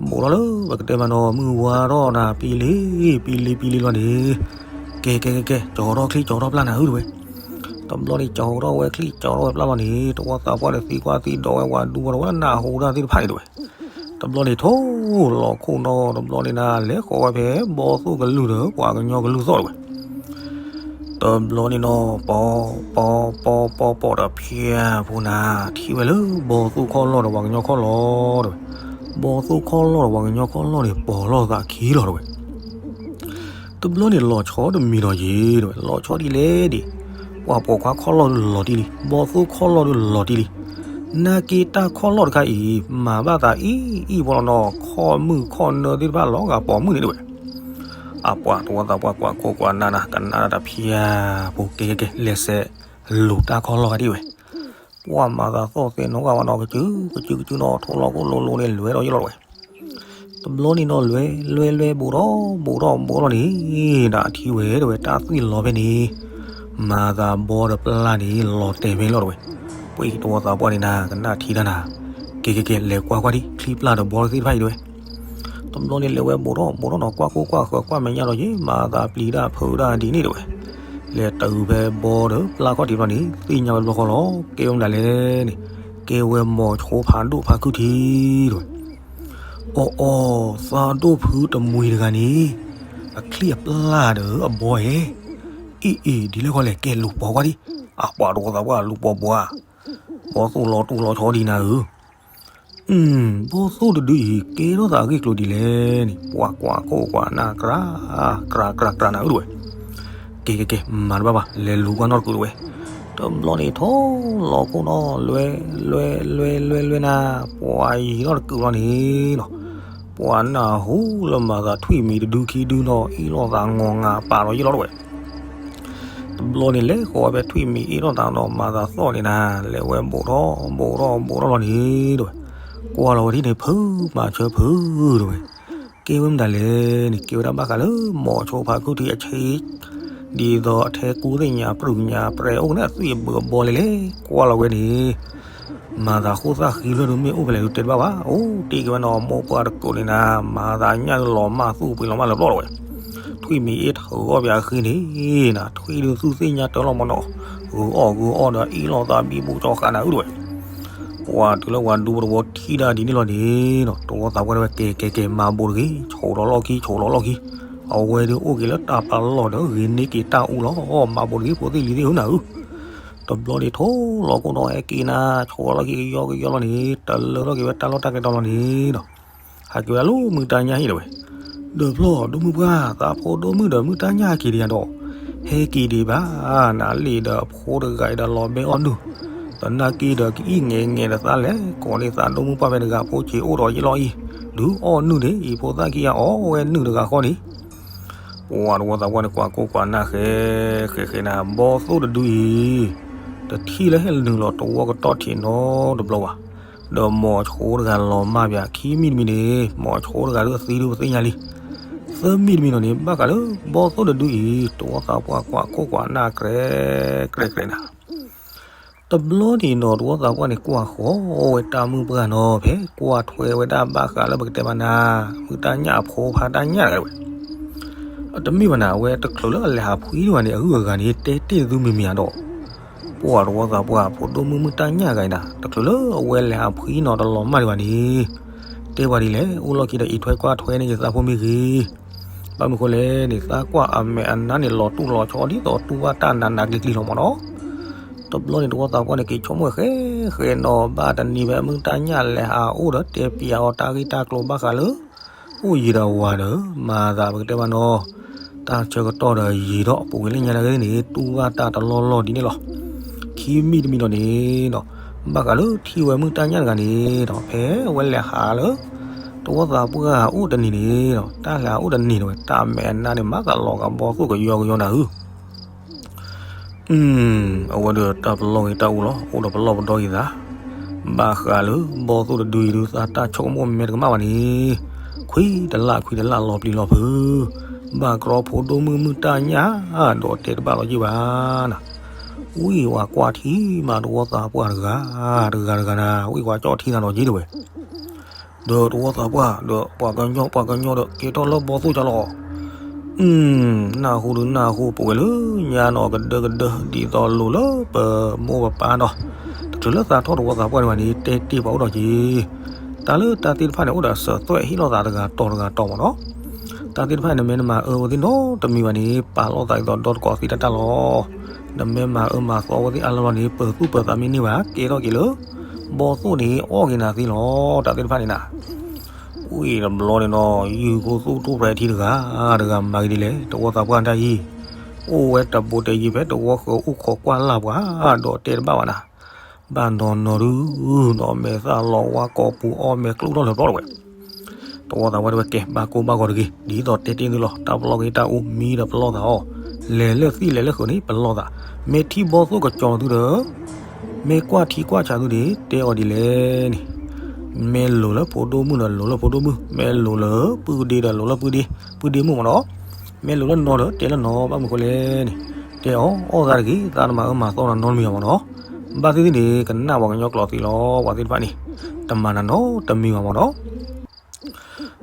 ဘူးထီၣ်လၢပကတဲမးနီၤ မုၢ်ဝါထီၣ်နၤ ပံလံ ပံလံ ပံလံလီၤန့ၣ် ကဲ ကဲ ကဲ ကဲ ကၠီထီၣ်ချံကၠီထီၣ်ပျၢ်နၤဧၢတဝဲ. တ တဘျီန့ၣ် ကၠီထီၣ်ဝဲချံၣ် ကၠီထီၣ်ဝဲပျၢ်လီၤန့ၣ် တဝီသးပှၢ်န့ၣ် သံကွၢ်သံဒိးဝဲဝၤဒူဝီၤတဝဲလၢနၢ်ဟူတၢ်သ့ၣ်တဖၣ်န့ၣ်တဝဲ. တဘျီန့ၣ် ထိၣ်လီၤခိၣ်နီၣ် တဘျီန့ၣ်နၤ လဲၤဃီၤဝဲဖဲဘီသိၣ်ကလုၢ်ဒီး ပှၤကညီကလုၢ်သီၣ်တဝဲ. တဘျီန့ၣ်နီၣ် ပီ ပီ ပီ ပီ ပီတဖၠၣ်ဖိနၤ ထံၣ်ဝဲလၢဘီသိၣ်ခီၣ်လီၢ်ဒီး ပှၤကညီခီၣ်လီၢ်တဝဲ. ဘီသိၣ်ခီၣ်လီၢ်ဒီး ပှၤကညီခီၣ်လီၢ်န့ၣ် ပိာ်လိာ်သးခံလီၤတဝဲ. တဘျီန့ၣ် လီၤဆီတမံၤဒီးယံၤတဝဲ, လီၤဆီဒ်လဲၣ်ဒံး, ပှၤပိာ်ခွါခီၣ်လီၢ်ဒုးလီၤတံၢ်လံ, ဘီသိၣ်ခီၣ်လီၢ်ဒုးလီၤတံၢ်လံ. နာ်က့တၢ်ခီၣ်လီၢ်တခါအံၤ မၤဘၣ်သးအံၤအံၤဖိလီၤနီၣ်, ခီၣ်မုၣ်ခီၣ်နၢသ့ၣ်တဖၣ်လီၤဂာ်ပိာ်မုၣ်န့ၣ်တဝဲ. အပှၤတဝီသးပှၢ်ကွၢ်ခိၣ်ကွၢ်နၢ်နၤ ကနၣ်တၢ်တဖၠၣ်ဖိ ကဲကဲကဲ လဲၤဆဲးလူၤတၢ်ခီၣ်လီၢ်ဂၤဒ်ဝဲ. ပှၤမၤသးသီၣ်သဲနီၣ်ဂာ်ဝဲနီၣ် ကစုကစုနီၣ် ထိၣ်လီၤခိၣ်လိၤလိၤန့ၣ် လဲၤဒီးယလီၤတဝဲ. တဘျီန့ၣ်နီၣ် လဲၤလဲၤလဲၤ ဘူးထီၣ်ဘူးထီၣ်ဘူးထီၣ်န့ၣ် နထံၣ်ဝဲတဝဲ တၢ်သွံၣ်လီၤဖဲန့ၣ် မၤသးဘီဒီးပျၢ်န့ၣ် လီၤတဲာ်ဖဲန့ၣ်လီၤတဝဲ. ပှၤတဝီသးပှၢ်န့ၣ်နၤ ကနၣ်ထံတၢ်နၤ ကဲကဲကဲ လဲၤကွၢ်ကွၢ်ဒံး ချံပျၢ်ဒီးဘီသ့ၣ်တဖၣ်အံၤတဝဲ. တဘျီန့ၣ် လဲၤဝဲဘူးထီၣ်ဘူးထီၣ်နီၣ် ကွၢ်ခိၣ်ကွၢ်ဃၢၤကွၢ်မဲာ်ညါဒီးယ့ၣ် မၤသးပျံၤတၢ်ဖုးတၢ်ဒ်န့ၣ်တဝဲ. လဲၤတုၤဖဲဘီဒီးပျၢ်ခီၣ်ထံးတဘျီန့ၣ် သ့ၣ်ညါဝဲတဘျီဃီလီၤ. ကဲဝဲမတၤလဲၣ်န့ၣ် ကဲဝဲမိၤဆိဖးဒိၣ်ဖးခုၣ်ထံးတဝဲ. အီၣ်အီၣ် သးဒိၣ်ဖုတမှံၤတဂၤန့ၣ် အချံအပျၢ်ဒီးအဘီဧၢ, အ့ၣ်အ့ၣ် ဒ်လဲၣ်ဃီလဲၣ် ကဲလူၤပိာ်ကွၢ်ဒံး. အပှၤတဝီသးပှၢ်လူၤပိာ်ဘီဧါ, ဘီသိၣ်လီၤတူၢ်လီၤဆီဒံးနၤဧၢ. ဘီသိၣ်တဒုအံၤ ကဲထီၣ်သးအဂ့ၢ်ကျိၤဒ်လဲၣ်န့ၣ် ပှၤကွၢ်ခိၣ်ကွၢ်နၢ်ကြၤ ကြၤကြၤကြၤနၤဧၢတဝဲ. ကဲကဲကဲ မၤတဘၣ်ဘၣ် လဲၤလူၤကွၢ်နီတကုာ်တဝဲ. တဘျီန့ၣ် ထိၣ်လီၤခိၣ်နီၣ် လွဲလွဲလွဲလွဲလွဲနၤ ပှၤယံၤထီၣ်တကုာ်လီၤန့ၣ်နီၤ, ပှၤနၢ်ဟူလၢမၤသးထွံၣ်မံၤတဒုခံဒုနီၤ အ့ၣ်လိာ်သးငီၤငါပာ်လီၤယ့ၣ်လီၤတဝဲ. တဘျီန့ၣ် လဲၤဃီၤဝဲဖဲထွံၣ်မံၤအ့ၣ်ထီၣ်သးနီၤ မၤသးသီၣ်န့ၣ်နၤ လဲၤဝဲဘူးထီၣ်ဘူးထီၣ်ဘူးထီၣ်လီၤန့ၣ်တဝဲ. ကွၢ်လီၤဝဲဒ်န့ၣ် ဖုမၤဆၢဖုတဝဲ. ကဲဝဲမတၤလဲၣ်န့ၣ် ကဲဝဲဒၣ်ဘၣ်ဃးလၢ မိၤဆိဖးခုၣ်ထံးအဆ့ ဒ်သိးအထဲကူသ့ၣ်ညါပြူၢ်ညါပြဲအိၣ်န့ၣ် အသွံၣ်အဘုးအဘီလဲၣ်လဲၣ် ကွၢ်လီၤဝဲန့ၣ် မၤသးဃိၣ်သၣ်ဃံလွဲၢ်ဒုးမ့ၣ်အိၣ်ဖဲလဲၣ်ဒုးတဲတဘၣ်ဘၣ်. အိၣ်တ့ၢ်က့ၤဝဲနီၤ မိၢ်ပှၢ်တကိးန့ၣ်နၤ မၤသးညၣ်လီၤမၢ်သူၣ်ပှ့ၤလီၤမၢ်လၢပျီၢ်လီၤဝဲ. ထွံၣ်မံၤအ့ၣ်ထီၣ်ဂီၢ်ပၠးဃ့န့ၣ်နၤ ထွံၣ်ဒုးသူၣ်သ့ၣ်ညါတၢ်လီၤမၢ်နီၤ, ဂုၤအီၣ်ဂုၤအီၣ်ဒီးအ့ၣ်လိာ်သးဘံဘူကၠီဃာ်နၤအုၣ်တဝဲ. ပှၤတုၤလၢဝၤဒူပတဝီထံၣ်ဒၣ်ဒ်န့ၣ်လီၤန့ၣ်နီၤ တဝီသးပှၢ်တဲဝဲ ကဲကဲကဲ မၤဘူးတဂ့ၤ ဆိးလီၤလီၢ်ခံ ဆိးလီၤလီၢ်ခံ, အဝဲဒုးအိၣ်က့ၤလၢတၢ်ပလီၢ်ဒီး ဂ့ၤန့ၢ်က့ၤတၢ်အူလီၤ မၤဘူးတဂ့ၤ ဖိသ့ၣ်လံၤသ့ၣ်ဧၢနၤဧၢ. တဘျီန့ၣ် ထိၣ်လီၤခိၣ်နီၣ်ဟဲက့ၤနၤ ဆိးလီၤလီၢ်ခံကယီကယီလီၤန့ၣ် တလၢထီၣ်က့ၤဝဲတၢ်လီၢ်တၢ်ကျဲတီၤလီၤန့ၣ်နီၤ ဟးက့ၤဝဲဒၣ်လၢမုၢ်တၢ်ညၣ်ဟံၣ်တဝဲ. ဒီးဖျီၣ်ဒိၣ်မုၢ်ပှၢ် သးဖိဒိၣ်မုၢ်ဒီးမုၢ်တၢ်ညၣ်ဟဲက့ၤဒံးယၤဒီး ဟဲက့ၤဒံးဘၣ် နၤလံၣ်ဒီးအဖိတဂၤအံၤဒီးလီၤဘဲအီၣ်နုၢ်, သနာ်က့ဒီးကအံၣ်ငဲၤငဲၤဒီးသးလဲၤကိးန့ၢ်သးဒိၣ်မုၢ်ပှၢ်ဖဲတဂၤဖိဆံးအိၣ်ဒီးယလီၢ်အံၤ ဒုးအီၣ်နုၢ်န့ၣ် အံၤဖိသၣ်ခံဂၤအီၣ်ဝဲနုၢ်တဂၤဃီန့ၣ် ပှၤတဝီသးပှၢ်န့ၣ် ကွၢ်ကိၢ်ကွၢ်နၢ်ဃဲ ဃဲဃဲနၤ ဘီသိၣ်တဒုအံၤ တထံၣ်လၢဟဲနုာ်လီၤတဝီကတီၢ်ထံးနီတဘျီဘၣ်. ဒီးမိၤဆိတဂၤလီၤမၢ်ပၠး ခံမံၤတမံၤန့ၣ် မိၤဆိတဂၤဒုးသံဒုးပသ့ၣ်ညါလံ. သၢမံၤတမံၤနီၤန့ၣ် ဘၣ်ဃးလၢဘီသိၣ်တဒုအံၤ တဝီသးပှၢ်ကွၢ်ကိၢ်ကွၢ်နၢ်ကြဲ ကြဲကြဲနၤ တဘျီန့ၣ်နီၤ တဝီသးပှၢ်န့ၣ် ကွၢ်ဃီဝဲတၢ်မုၢ်ပှၢ်နီၤ ဖဲကွၢ်ထွဲဝဲဒၣ်ဘၣ်ဃးလၢပကတဲမးနၤ မုၢ်တၢ်ညၣ်အဖိဖးတၢ်ညၣ်တဂၤဝဲ. အတမ့ၢ်ဘၣ်နၤ အဝဲတချုးလၢအလဲၤဟးဖှံဒံးဘၣ်န့ၣ် အဂုၤအဂၤန့ၣ် တဲတ့ၢ်သုမံၤမံၤဧါဒီး ပှၤတဝီသးပှၢ် ဖိဒိၣ်မုၣ်မုၢ်တၢ်ညၣ်ဂၤအံၤနၤ တချုးလၢအဝဲလဲၤဟးဖှံနီၤတလီၤမၢ်ဒံးဘၣ်န့ၣ် တဲပှၤဒ်လဲၣ် အိၣ်လီၢ်ခံဒီးအံးထွဲကွၢ်ထွဲန့ၢ်ယသးဖိမ့ၢ်ဂ့ၤ ဘၣ်မနုၤဃိလဲၣ်န့ၣ် သးကွၢ်အမဲာ်အနါန့ၣ် လီၤတူၢ်လီၤဆီဒ်သိးတူၢ်ဘၣ်တၢ်နးနးကျံၤကျံၤလီၤမးနီၤ. တဘျီန့ၣ် တဝီသးပှၢ်န့ၣ် က့ၤဆိကမိၣ်ဃဲဃဲနီၤ ဘၣ်တနံၤဖဲမုၢ်တၢ်ညၣ်လဲၤဟးအိၣ်ဒီးတဲပျးအီၤတၢ်ဂ့ၢ်တၢ်ကျိၤဘၣ်ဃးလၢ အိၣ်ယံၤဒီးဝၤဒီး မၤသးပကတဲမးနီၤ တၢ်ဆၢကတီၢ်ဒီးယံၤဒီးပူၤကွံာ်လၢညါတဂ့ၤန့ၣ် တူၢ်ဘၣ်တၢ်တလီၢ်လီၢ်ဒ်န့ၣ်လီၤ. ခံမံၤတမံၤနီၤန့ၣ်ဒီး ဘၣ်ဃးလၢထံၣ်ဝဲမုၢ်တၢ်ညၣ်တဂၤန့ၣ်ဒီး ဖဲအဝဲလဲၤဟးလၢ တဝီသးပှၢ်အိၣ်တနံၤန့ၣ်ဒီး တၢ်လဲၤဟးအိၣ်တနံၤန့ၣ်ဝဲ တၢ်မဲာ်အနါန့ၣ် မၤသးလီၤဂာ်ဘီသိၣ်ကယီကယီနၤဧၢ အဝဲဒီးတၢ်ပလီၢ်ဂ့ၤတၢ်အူလီၤ အိၣ်ဒီးပလီၢ်ပဒီဂ့ၤသး, ဘၣ်ဃးလၢဘီသိၣ်တဒုအံၤဒုး သးတၢ်ဆိကမိၣ်မဲာ်တကမၣ်ဘၣ်န့ၣ်, ခွံတလၢ်ခွံတလၢ်လီၤပျံၤလီၤဖုး, ဘၣ်ကြီဖိဒိၣ်မုၣ်မုၢ်တၢ်ညၣ် ဒီးတဲတဘၣ်လီၤယံာ်ဘၣ်နၤ, ဝံၢ်ဝၤကွၢ်ထံမးတဝီသးပှၢ်တဂၤ, တဂၤတဂၤနၤ ဝံၢ်ဝၤကၠီၣ်ထံနၤလီၤယံာ်တဝဲ ဒီးတဝီသးပှၢ် ဒီးပှၤကညီ ပှၤကညီဒီး ကဲထီၣ်လၢဘီသိၣ်ကၠီလီၤ. အ နၢ်ဟူဒုးနၢ်ဟူပဝဲလၢညါနီၢ်ကဒၢကဒၢ ဒ်သိးလိၤလၢပမိၢ်ပပၢ်နီၤ, တချုးလၢသးထီၣ်တဝီသးပှၢ်န့ၣ်ဘၣ်န့ၣ် တဲတ့ၢ်ပှၤအိၣ်ဒီးက့ၤ, တၢ်လၢတၢ်သ့ၣ်တဖၣ်န့ၣ် အိၣ်ဒီးစၢၤသွဲၣ်ဟ့ၣ်လိာ်သးတဂၤတီၤတဂၤတီၤမ့ၢ်နီၤ, တၢ်သ့ၣ်တဖၣ်န့ၣ် နမ့ၢ်နမၤအၢဝဲသ့ၣ်နီတမံၤဘၣ်န့ၣ် ပာ်လိာ်သးဒ်သိးဒီတကိးသ့တၢ်တၢ်လီၤ, နမ့ၢ်မၤအၢမၤသီဝဲသ့ၣ်အါလီၢ်လီၢ်န့ၣ် ပၢၤသူၣ်ပၢၤသးမ့ၢ်န့ၢ်ဘၣ် ကဲထီၣ်က့ၤလၢ ဘီသိၣ်န့ၣ် အီၣ်က့ၤနၤသ့လီၤ, တၢ်သ့ၣ်တဖၣ်န့ၣ်နၤ ဝံၤတဘျီန့ၣ်နီၤ ယုၢ်ကိၢ်သူၣ်ထူၣ်ဖဲထံတဂၤ တဂၤမၤက့ၤဒ်လဲၣ် တဝီသးပှၢ်တၢ်အံၤ, အိၣ်ဝဲတဘိတဲယံၤဖဲတဝီဃၢၤအိၣ်ခိးကွၢ်လၢ်ပှၤ ဒီးတဲတဘၣ်ဘၣ်နၤ, ဘၣ်နီၤနီၤဒုး ဒီးမဲာ်သၣ်လီၤဝါကိာ်ပူၤအီၣ်မဲာ်ကျိၣ်ထီၣ်လၢၤပျီတဝဲ တဝီသးပှၢ်တဲဝဲကဲ ဘၣ်ကိၢ်ဘၣ်ဂီၤတဂ့ၤ ဒ်သိးတဲတ့ၢ်သုလီၤ တၢ်ပလီၢ်က့ၤတၢ်အူမံဒီးပလီၢ်သးအီၤ, လဲၤလၢသံၣ်လဲၤလၢဃုာ်န့ၣ် ပလီၢ်သး, မ့ၢ်ထံၣ်ဘီသိၣ်ကစီၤသုဒီး မ့ၢ်ကွၢ်ထံကွၢ်ဆးသုန့ၣ် တဲအီၤဒ်လဲၣ်န့ၣ်, မ့ၢ်လိၤလၢဖိဒိၣ်မုၣ်ဒီးလိၤလၢဖိဒိၣ်မုၣ်, မ့ၢ်လိၤလၢပုၢ်ဒ့ဒီးလိၤလၢပုၢ်ဒ့, ပုၢ်ဒ့မုၣ်မ့ၢ်နီၤ, မ့ၢ်လိၤလၢနီၤဒီးတဲလၢနီၤ ဘၣ်မနုၤဃိလဲၣ်န့ၣ်, တဲအီၤအီၣ်သးတဂ့ၤ သးတမၤအၢမၤသီနၤနီတမံၤဘၣ်မ့ၢ်နီၤ, ဘၣ်သ့ၣ်သ့ၣ်န့ၣ် ကနၣ်ပှၤကညီကျိာ်သ့လီၤ ပှၤသ့ၣ်တဖၣ်န့ၣ်, တမၤနၤနီတမံၤဘၣ်မ့ၢ်နီၤ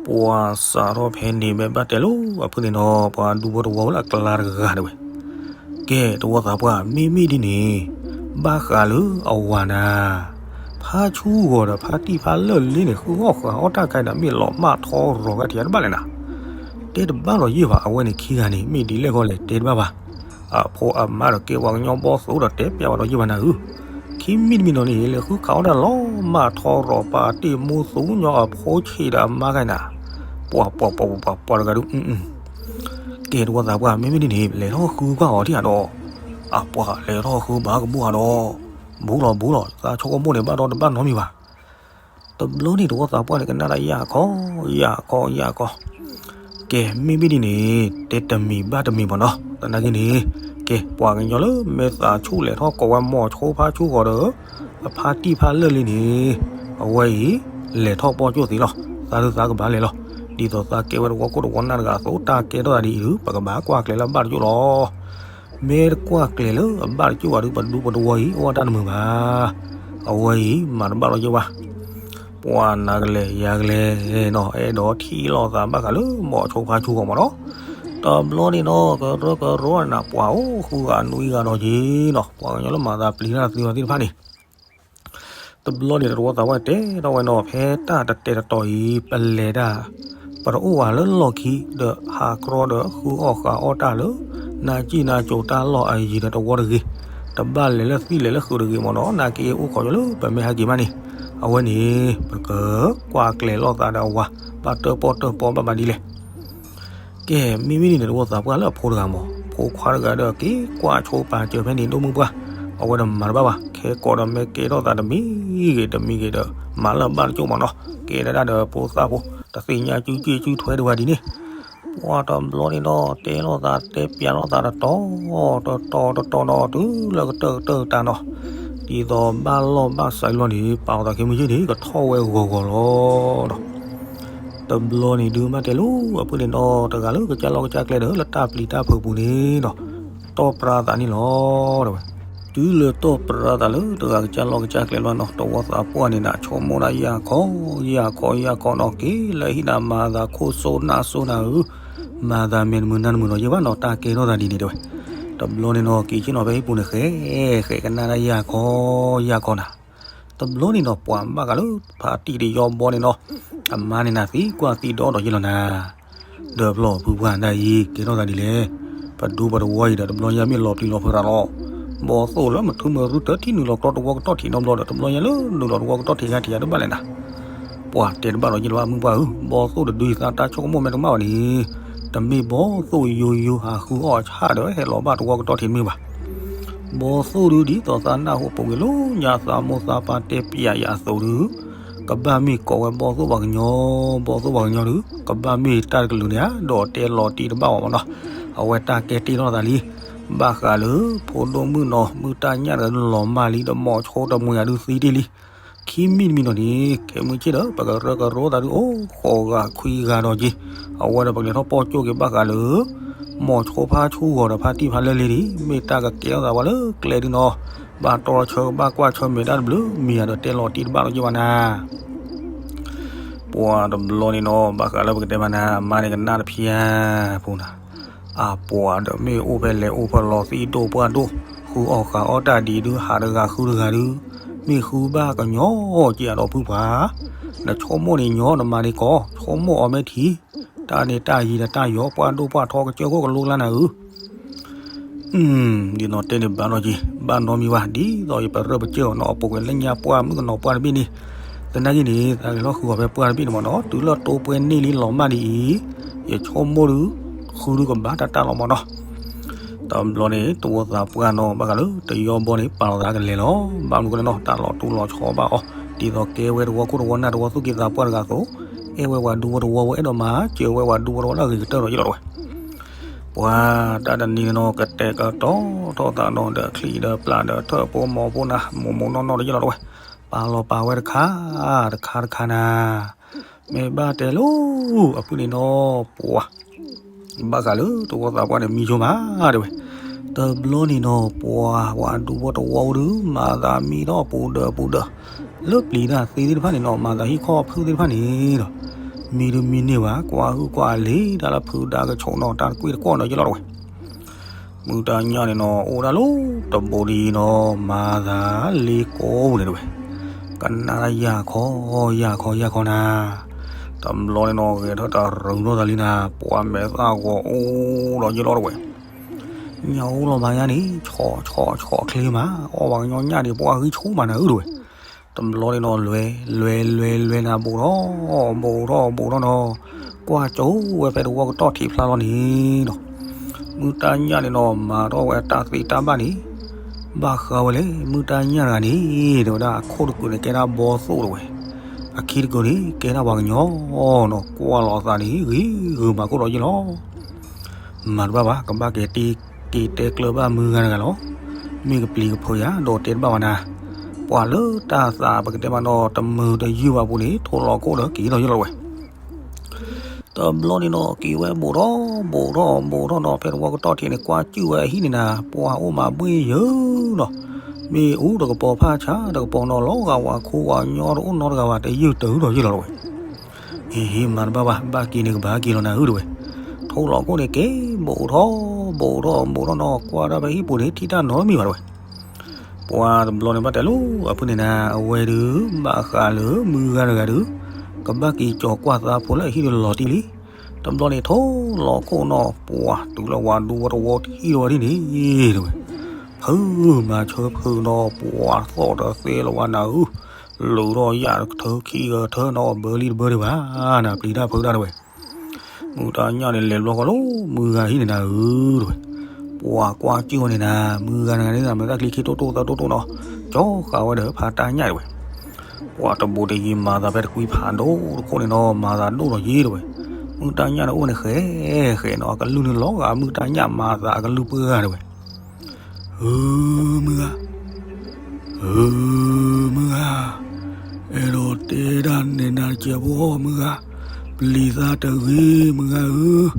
ပှၤစးထီၣ်ဖဲန့ၣ် မ့ၢ်ဘၣ်တဲလိၤအဖုၣ်န့ၣ်နီၤ ပှၤဒူဖိတဝီလၢအကျါတဂၤဒၣ်ဝဲ, ကဲ တဝီသးပှၢ် မ့မ့ၢ်ဒ်န့ၣ် ဘၣ်ဃးလၢအဝၤနၤ ဖါဆူဂီၤဒီးဖါတံၢ်ဖါလၢၢ်လံန့ၣ် ဃုအီၣ်ဃာ်အီၣ်တၢ်ခါအံၤဒီး မ့ၢ်လီၤမၢ်ထီရီၤကထံးတဘၣ်လဲၣ်နၤ, တဲတဘၣ်ဒီးယ့ၢ်ဘၣ် အဝဲန့ၣ်ခံဂၤန့ၣ် မ့ၢ်ဒ်လဲၣ်ဂီၢ်လဲၣ် တဲတဘၣ်ဘၣ်, အဖိအမါဒီးကဲပှၤကညီဘီသိၣ်ဒီးတဲပျးဝဲဒီးယ့ၢ်ဘၣ်နၤဧၢ ခံမံၤတမံၤနီၤန့ၣ် လဲၤဃုခးအီၣ်တၢ်လီၤမၢ်ထီရီၤပာ်တ့ၢ်မူသူကညီအဖိဆံးဒီးအမါခါအံၤနၤ, ပှၤပှၤပှၤပှၤပှၤတဂၤဒုး ကဲတဝီသးပှၢ် မ့မ့ၢ်ဒ်န့ၣ် လဲၤထီၣ်ဃုကွၢ်အီၤထံၣ်ဧါဒီး, အပှၤလဲၤထီၣ်ဃုဘၣ်ကဘူၣ်ဧါဒီး, ဘူးလီၤဘူးလီၤ သးဆိကမိၣ်န့ၣ် ဘၣ်ဒီတဘၣ်နီတမံၤဘၣ် တဘျီန့ၣ်တဝီသးပှၢ်န့ၣ် ကနၣ်တၢ်ယၢ်ခီ, ယၢ်ခီ ယၢ်ခီ, ကဲမ့မ့ၢ်ဒ်န့ၣ် တဲတမံၤဘၣ်တမံၤမ့ၢ်နီၤ, သနာ်က့န့ၣ်, ကဲပှၤကညီလၢမ့ၢ်သးဆူၣ်လဲၤထီၣ်ကိးဝဲမိၤဆိဖါဆူၣ်ဂီၤဒီး, အဖါတံၢ်ဖါလၢၢ်လံန့ၣ်, အဝဲအံၤ, လဲၤထီၣ်ပီၢ်ကၠိၣ်သ့လီၤ, သးဒုးသးကဘၣ်လဲၤလီၤ, ဒ်သိးသးကဲဝဲတဝီခိၣ်တဝီနၢ်တဂၤအသိး တၢ်ကဲထီၣ်သးဒ်အံၤဒုး ပကဘၣ်ကွၢ်ကျဲၤလၢအဘၣ်တကၠိၣ်လီၤ မ့ၢ်တကွၢ်ကျဲၤလၢအဘၣ်တကၠိၣ်ဘၣ်ဒုး ပဒူပတဝီအံၤ အိၣ်ဝဲတၢ်တမုာ်ဘၣ်. အဝဲအံၤ မၤတဘၣ်လီၤယဲၢ်ဝါ, ပှၤနၤကလဲၤယၤကလဲၤနီၤ အဲၣ်ဒိးထံၣ်လိာ်သးဘၣ်ဃးလၢမိၤဆိဖါဆူၣ်ဂီၤမ့ၢ်နီၤ. တဘျီန့ၣ်နီၤ ကရၢကရိနၤ ပှၤအိၣ်ဃုဂၤနွံဂၤဒီးက့ၤနီၤ ပှၤကညီလၢမၤသးပျံၤတၢ်သ့ဝဲသ့ၣ်တဖၣ်န့ၣ် တဘျီန့ၣ် တဝီသးပှၢ်တဲထီၣ်ဝဲနီၤ ဖဲတၢ်တတဲတတီၤအံၤ ပလဲၤတၢ် ပတအိၣ်ဝဲလၢလီၢ်ခံ ဒီးဟးကြီဒီးဃုအီၣ်ဃးအီၣ်တၢ်လၢ နါစံၣ်နါစိၤတၢ်လီၢ်အယံၤဒီးတဝီတဂ့ၤ, တဘၣ်လဲၤလၢသံၣ်လဲၤလၢဃုာ်တဂ့ၤမ့ၢ်နီၤ နာ်က့အိၣ်ခိးယိလၢပမ့ၢ်ဟဲက့ၤမးန့ၣ်, အဝဲန့ၣ် ပကကွၢ်ကျဲၤလိာ်သးဒီးအဝၤ ဘၣ်တၢၣ်ပီၣ်တၢၣ်ပီဘၣ်မးဒ်လဲၣ် ကဲ မ့မ့ၢ်ဒ်န့ၣ် တဝီသးပှၢ်လၢအဖိတဂၤမး ဖိခွါတဂၤဒီးက့ၤကွၢ်ဆိပာ်စၢၤဖဲန့ၣ် ဒိၣ်မုၢ်ပှၢ်, အဝဲဒီးမၤတဘၣ်ဘၣ် ခဲကိးဒီးမ့ၢ်ကဲထီၣ်သးတမံၤဂ့ၤတမံၤဂ့ၤဒီး မၤလၢအဘၣ်တကၠိၣ်မးနီၤ ကဲဒၣ်ဒီးဖိသၣ်ဖိ တသ့ၣ်ညါစုစ့ၣ်စုထွဲဒံးဝဲဒ်န့ၣ်, ပှၤတဘျီန့ၣ်ဒီး တဲလိာ်သးတဲပျးလိာ်သးတတီၤ တတီၤတတီၤဒီး တုၤလၢကတၢၢ်ကတၢၢ်တၢ်နီၤ, ဒ်သိးဘၣ်လီၢ်ဘၣ်စးလီၤန့ၣ် ပာ်အသးခဲမုၢ်ဆ့ၣ်န့ၣ် ကထီၣ်ဝဲဂီၤဂီၤလီၤဒီး တဘျီန့ၣ်ဒုးမ့ၢ်တဲလိၤ အဖုၣ်န့ၣ်နီၤ တဂၤလၢကစၢ်လီၢ်ကစၢ်ကျဲဒီး လၢတၢ်ပျံၤတၢ်ဖုးပူၤန့ၣ်ဒီး တီၢ်ပြါသးန့ၣ်လီၤ တဲဝဲ, တုၤလၢတီၢ်ပြါသးလၢတဂၤကစၢ်လီၢ်ကစၢ်ကျဲလီၤနီၤ တဝီသးပှၢ်န့ၣ်နၤ ဆိကမိၣ်ဒၣ်ယၢ်ခီ ယၢ်ခီ ယၢ်ခီနီၤ က့ၤလၢဟံၣ်နၤ မၤသးခိၣ်စိနၢ်စိနၤဧၢ, မၤသးမဲာ်တမုာ်နၢ်တမုာ်နီၤ ယဲၢ်ဘၣ်နီၤ တၢ်ကဲထီၣ်သးဒ်န့ၣ်တဲဝဲ, တဘျီန့ၣ်နီၤ က့ၤဆ့ၣ်နီၤဖဲဟံၣ်ပူၤန့ၣ် ဃဲ ဃဲကနၣ်ဒၣ်ယၢ်ခီ ယၢ်ခီနၤ တဘျီန့ၣ်နီၤ ပှၤဘၣ်ဃးလၢဖါတံၢ်တယီဘီန့ၣ်နီၤ, အမါန့ၣ်နၤသံကွၢ်သံဒီဒီးယဲၢ်လီၤနၤ, ဒီးဖျီၣ်ဖုပှၢ်နၤအံၤ ကဲထီၣ်သးဒ်လဲၣ်, ပဒူပတဝီအံၤဒီး တဘျီညါမ့ၢ်လီၤပျံၤလီၤဖုးတၢ်လီၤ, ဘီသိၣ်လၢမထုမရူတၢ်ထံၣ်နုာ်လီၤကြီတဝီကတီၢ်ထံးနီတဘျီဒီး တဘျီညါလၢနုာ်လီၤတဝီကတီၢ်ထံးဂၤထံးဂၤတဘၣ်လဲၣ်နၤ ပှၤတဲတဘၣ်ဒီးယဲၢ်လီၤမုၢ်ပှၢ်ဧၢ, ဘီသိၣ်တဒုအံၤသးတၢ်ဆိကမိၣ်မ့ၢ်တကမၣ်ဘၣ်န့ၣ်, တမ့ၢ်ဘီသိၣ်ယိယိဟးဃုအီၣ်ဆၣ်ဒီးဟဲလီၤဘၣ်တဝီကတီၢ်ထံးတမ့ၢ်ဘၣ် ဘီသိၣ်ဒုဒ်သိးသးနၢ်ဟူပူၤကွံာ်လၢညါသးမိၢ်သးပၢ်တဲပျးယၤအသိးဒု, ကဘၣ်မ့ၢ်ကိးဝဲဘီသိၣ်ပှၤကညီ, ဘီသိၣ်ပှၤကညီဒု, ကဘၣ်မ့ၢ်တၢ်တကလုာ်န့ၣ်ဧါ, ဒီးတဲလီၤတံၢ်တဘၣ်အီၤမ့ၢ်နီၤ, အဝဲတၢ်ကဲတ့ၢ်ထီၣ်သးလံ, ဘၣ်ဃးလၢ ဖိဒိၣ်မုၣ်နီၤ မုၢ်တၢ်ညၣ်တဂၤလီၤမၢ်လံဒီး မိၤဆိတမှံၤယၤဒုသံတ့ၢ်လံ, ခံမံၤတမံၤနီၤန့ၣ် ခဲမုၢ်ဆ့ၣ်ဒီး ပကရၢကရိသးဒုအိၣ်ဃိးဂၤခွံဂၤဒီးက့ၤ, အဝဲဒီးပကလဲၤထီၣ်ပီၢ်ကၠိၣ်က့ၤဘၣ်ဃးလၢ မိၤဆိဖါဆူၣ်ဂီၤဒီးဖါတံၢ်ဖါလၢၢ်လံန့ၣ် မ့ၢ်တၢ်ကကဲထီၣ်သးဝဲလၢကျဲဒုနီၤ, ဘၣ်တီဆၢဘၣ်ကွၢ်ဆၢမဲာ်တၢ်တဘျုးမံၤယၤဒီးတဲလီၤတံၢ်တဘၣ်လီၤက့ၤဘၣ်နၤ ပှၤတဘျီန့ၣ်နီၤ ဘၣ်ဃးလၢပကတဲဘၣ်နၤ အမါန့ၣ်ကနၣ်တဖျါ, ပူၤနၤ, အပှၤဒီးမ့ၢ်အိၣ်ဖဲလဲၣ်အိၣ်ဖဲလဲၣ် သံၣ်ဒိၣ်ပှၢ်ဒိၣ် ဃုအီၣ်ဃုအီၣ်တၢ်ဒ်ဒုး ဟးတဂၤဃုတဂၤဒုး, မ့ၢ်ဃုဘၣ်ကညီက့ၤအဒီပုၢ်ပှၤ, နဆိကမိၣ်န့ၣ်ညီ နမၤန့ၢ်ကီး ဆိကမိၣ်အီၤမ့ၢ်ထံ, တၢ်န့ၣ်တၢ်ယံၤဒီးတၢ်ယီၤ ပှၢ်ဒိၣ်ပှၢ်ထီကစၢၢ်ခိၣ်ကလိကျါနၤဧၢ ဒ်သိးတဲန့ၣ်ဘၣ်ဒီးက့ၤ ဘၣ်နီတမံၤဘၣ် ဒ်သိးယပရၢပစၢၢ်အီၤနီၤ အပူၤကွံာ်လၢညါပှၢ်မုၣ်ကနီၤပှၢ်တဘ့ၣ်န့ၣ်, သနာ်က့န့ၣ် သးက့ၤလီၤဃုအီၤဖဲပှၢ်တဘ့ၣ်န့ၣ်မ့ၢ်နီၤ တုၤလၢတိပှဲၤန့ၢ်လံလီၤမၢ်ဒ်အံၤ, ယဆိကမိၣ်ဒုး ဃုဒုးကဘၣ်တၢ်တၢ်လီၤမ့ၢ်နီၤ တဘျီန့ၣ် တဝီသးပှၢ်နီၤ ဘၣ်ဃးလၢတယီဘီန့ၣ် ပာ်လီၤသးကလဲၤလီၤ. ဘၣ်မနုၤဃိလဲၣ်နီၤ တၢ်လီၤတူၢ်လီၤဆီဘၣ်အီၤ ဒ်သိးကဲဝဲတဝီခိၣ်တဝီနၢ် တဝီသူၣ်က့သးပှၢ်တဂၤအသိး, အဲၣ်ဝဲပှၤဒူဝီတဝီဝဲ အဲၣ်ဒိးမၤစၢၤဝဲပှၤဒူဝီတဝီလၢအဂ့ၤကတၢၢ်ဒီးယလီၤတဝဲ. ပှၤတၢ်တနံၤန့ၣ်နီၤ ကတဲာ်ကတီၤထီၣ်သးနီၤ ဒီးချံၣ်ဒီးပျၢ်ဒီးထၢၣ်ဖိမီၤဖိနၤ မိၢ်မိၢ်နီၢ်နီၢ်ဒီးယလီၤတဝဲ. ပာ်လီၤပာ်ဝဲတခါ တခါတခါနၤ မ့ၢ်ဘၣ်တဲလိၤ အဖုၣ်န့ၣ်နီၤ ပှၤ ဘၣ်ဃးလၢတဝီသးပှၢ်န့ၣ် မံဆိမးတဲဝဲ. တဘျီန့ၣ်နီၤ ပှၤ ပှၤဒူဝီတဝီဒုး မၤသးမံထီၣ်ပူၤဒၢးပူၤဒၢး လၢပျံၤတၢ်သ့သ့ၣ်တဖၣ်န့ၣ်နီၤ မၤသးဟံၣ်ခီၣ်ဖုသ့ၣ်တဖၣ်န့ၣ်ဒီး မံဒုးမံန့ၢ်ဘၣ် ကွၢ်ဟုၣ်ကွၢ်လ့ၤ တၢ်လၢဖုဒါကဆိးနီၤ တၢ်တကွံတကွီၢ်နီၤယလီၤတဝဲ. မုၢ်တၢ်ညၣ်န့ၣ်နီၤ အိၣ်ဒၣ်လၢတဘိဒ်အံၤနီၤ မၤသးလ့ကိးပူၤန့ၣ်တဝဲ. ကနၣ်တၢ်ယၢ်ခီ ယၢ်ခီ ယၢ်ခီနၤ. တဘျီန့ၣ်နီၤ ဂဲၤထၢၣ်တရူးထီၣ်သးလံနၤ ပှၤမဲာ်သၣ်ဂီၤအိၣ်ဒီးယလီၤတဝဲ. ညၣ်အိၣ်လီၤမးညါန့ၣ် ဆီၣ်ဆီၣ်ဆီၣ်ချ့မး အီၣ်ပှၤကညီညၣ်န့ၣ် ပှၤဂံၢ်ဆူၣ်မးနၤဧၢတဝဲ. တဘျီန့ၣ်နီၤ လွဲ လွဲ လွဲ လွဲနၤ ဘူးထီၣ် ဘူးထီၣ် ဘူးထီၣ်နီၤ ကွၢ်ကၠိဝဲဖဲတဝီကတီၢ်ထံးဖျါလီၤန့ၣ်နီၤ. မုၢ်တၢ်ညၣ်န့ၣ်နီၤ မၤထီၣ်ဝဲတၢ်သ့တၢ်ဘၣ်န့ၣ် ဘၣ်ဃးဝဲလဲၣ် မုၢ်တၢ်ညၣ်တဂၤန့ၣ် တဲဝဲဒၣ် အခိၣ်တကုာ်န့ၣ် ကဲဒၣ်ဘီသိၣ်တဝဲ, အခံတကုာ်န့ၣ် ကဲဒၣ်ပှၤကညီနီၤ ကွၢ်လီၤအသးန့ၣ် ဂ့ၤဂ့ၤမၤခိၣ်ဒီးယလီၤ. မၤတဘၣ်ဘၣ် ကဘၣ်က့ၤတ့က့ၤတဲကျၢၤဘၣ်မုၢ်ဂၤတဂၤလီၤ. မ့ၢ်ကပျံၤကဖုးယၤ ဒီးတဲတဘၣ်ဘၣ်နၤ. ပှၤလၢတၢ်သးပကတဲမးနီၤ တမုာ်တယုၢ်ဘၣ်ပူၤန့ၣ် ထိၣ်လီၤခိၣ်ဒီးက့ၤဒီးယလီၤဝဲ. တဘျီန့ၣ်နီၤ က့ၤဝဲဘူးထီၣ် ဘူးထီၣ် ဘူးထီၣ်နီၤ ဖဲတဝီကတီၢ်ထံးန့ၣ် ကွၢ်ကၠူၣ်ဝဲအဟံၣ်န့ၣ်နၤ ပှၤအိၣ်မးဘှ့ၣ်ယၢၤနီၤ. မ့ၢ်အူတကပီၤဖၣ်ဆါတကပီၤနီၤ လီၤဂာ်ဝၤခူဝၤညီတအိၣ်နီတဂၤဘၣ် တယုၢ်တၢ်ဒီးယလီၤတဝဲ. ဟ့ၣ်ဟ့ၣ် မၤတဘၣ်ဘၣ် ဘၣ်က့ၤန့ၣ်ကဘၣ်က့ၤလီၤနၤဧၢတဝဲ. ထိၣ်လီၤခိၣ်န့ၣ်က့ၤ ဘူးထီၣ် ဘူးထီၣ် ဘူးထီၣ်နီၤ ကွၢ်ဒၣ်ဖဲဟံၣ်ပူၤန့ၣ် ထံၣ်တၢ်နီတမံၤဘၣ်တဝဲ. ပှၤတဘျီန့ၣ်ဘၣ်တဲလိၤ အဖုၣ်န့ၣ်နၤ အဝဲဒုး ဘၣ်ဃးလၢမုၢ်ဂၤတဂၤဒုး ကဘၣ်က့ၤကၠီၤကွၢ်သးဖိလၢအဟံၣ်ဒုးလီၤတံၢ်လံ. တဘျီန့ၣ် ထိၣ်လီၤခိၣ်နီၤ ပှၤတုၤလၢဝၤဒူဝီတဝီထံၣ်ဒီးဝဲဒ်န့ၣ်တဝဲ. ဖုမၤဆၢဖုနီၤ ပှၤသီၣ်တသဲလၢၤဝဲနၤဧၢ လုာ်ထီၣ်ယၣ်တထၢခံဂၤထၢနီၤ ဘၢလံတဘၢဒံးဘၣ်နၤ ပျံၤတၢ်ဖုတၢ်တဝဲ. မုၢ်တၢ်ညၣ်န့ၣ် လဲၤဘျီဃီလၢ မုၢ်ဂၤဟံၣ်န့ၣ်နၤဧၢတဝဲ. ပှၤကွၢ်ကၠူၣ်ဝဲန့ၣ်နၤ မုၢ်ဂၤန့ၣ်ဂၤန့ၣ် မဲာ်သၣ်ချံခံတိၢ်တိၢ်သၢတိၢ်တိၢ်နီၤ ကၠီဃာ်ဝဲဒီးဖါတၢ်ညၣ်တဝဲ. ပှၤတဘူးတယံၤမၤသးဖဲတကွံဖးဒိၣ်တခိၣ်န့ၣ်နီၤ မၤသးဒိၣ်ဒီးယ့တဝဲ. မုၢ်တၢ်ညၣ်န့ၣ်အိၣ်န့ၣ်ဃဲဃဲနီၤ အကလုၢ်န့ၣ်လီၤဂာ်မုၢ်တၢ်ညၣ်မၤသးအကလုၢ်ပှၢ်တဝဲ. ဧၢ မုၢ်ဂၤ, ဧၢ မုၢ်ဂၤ, အဲၣ်ဒိးတဲဒၣ်နဲနၤတစဲးဖိ မုၢ်ဂၤ, ပျံၤသးတဂ့ၤ မုၢ်ဂၤဧၢ,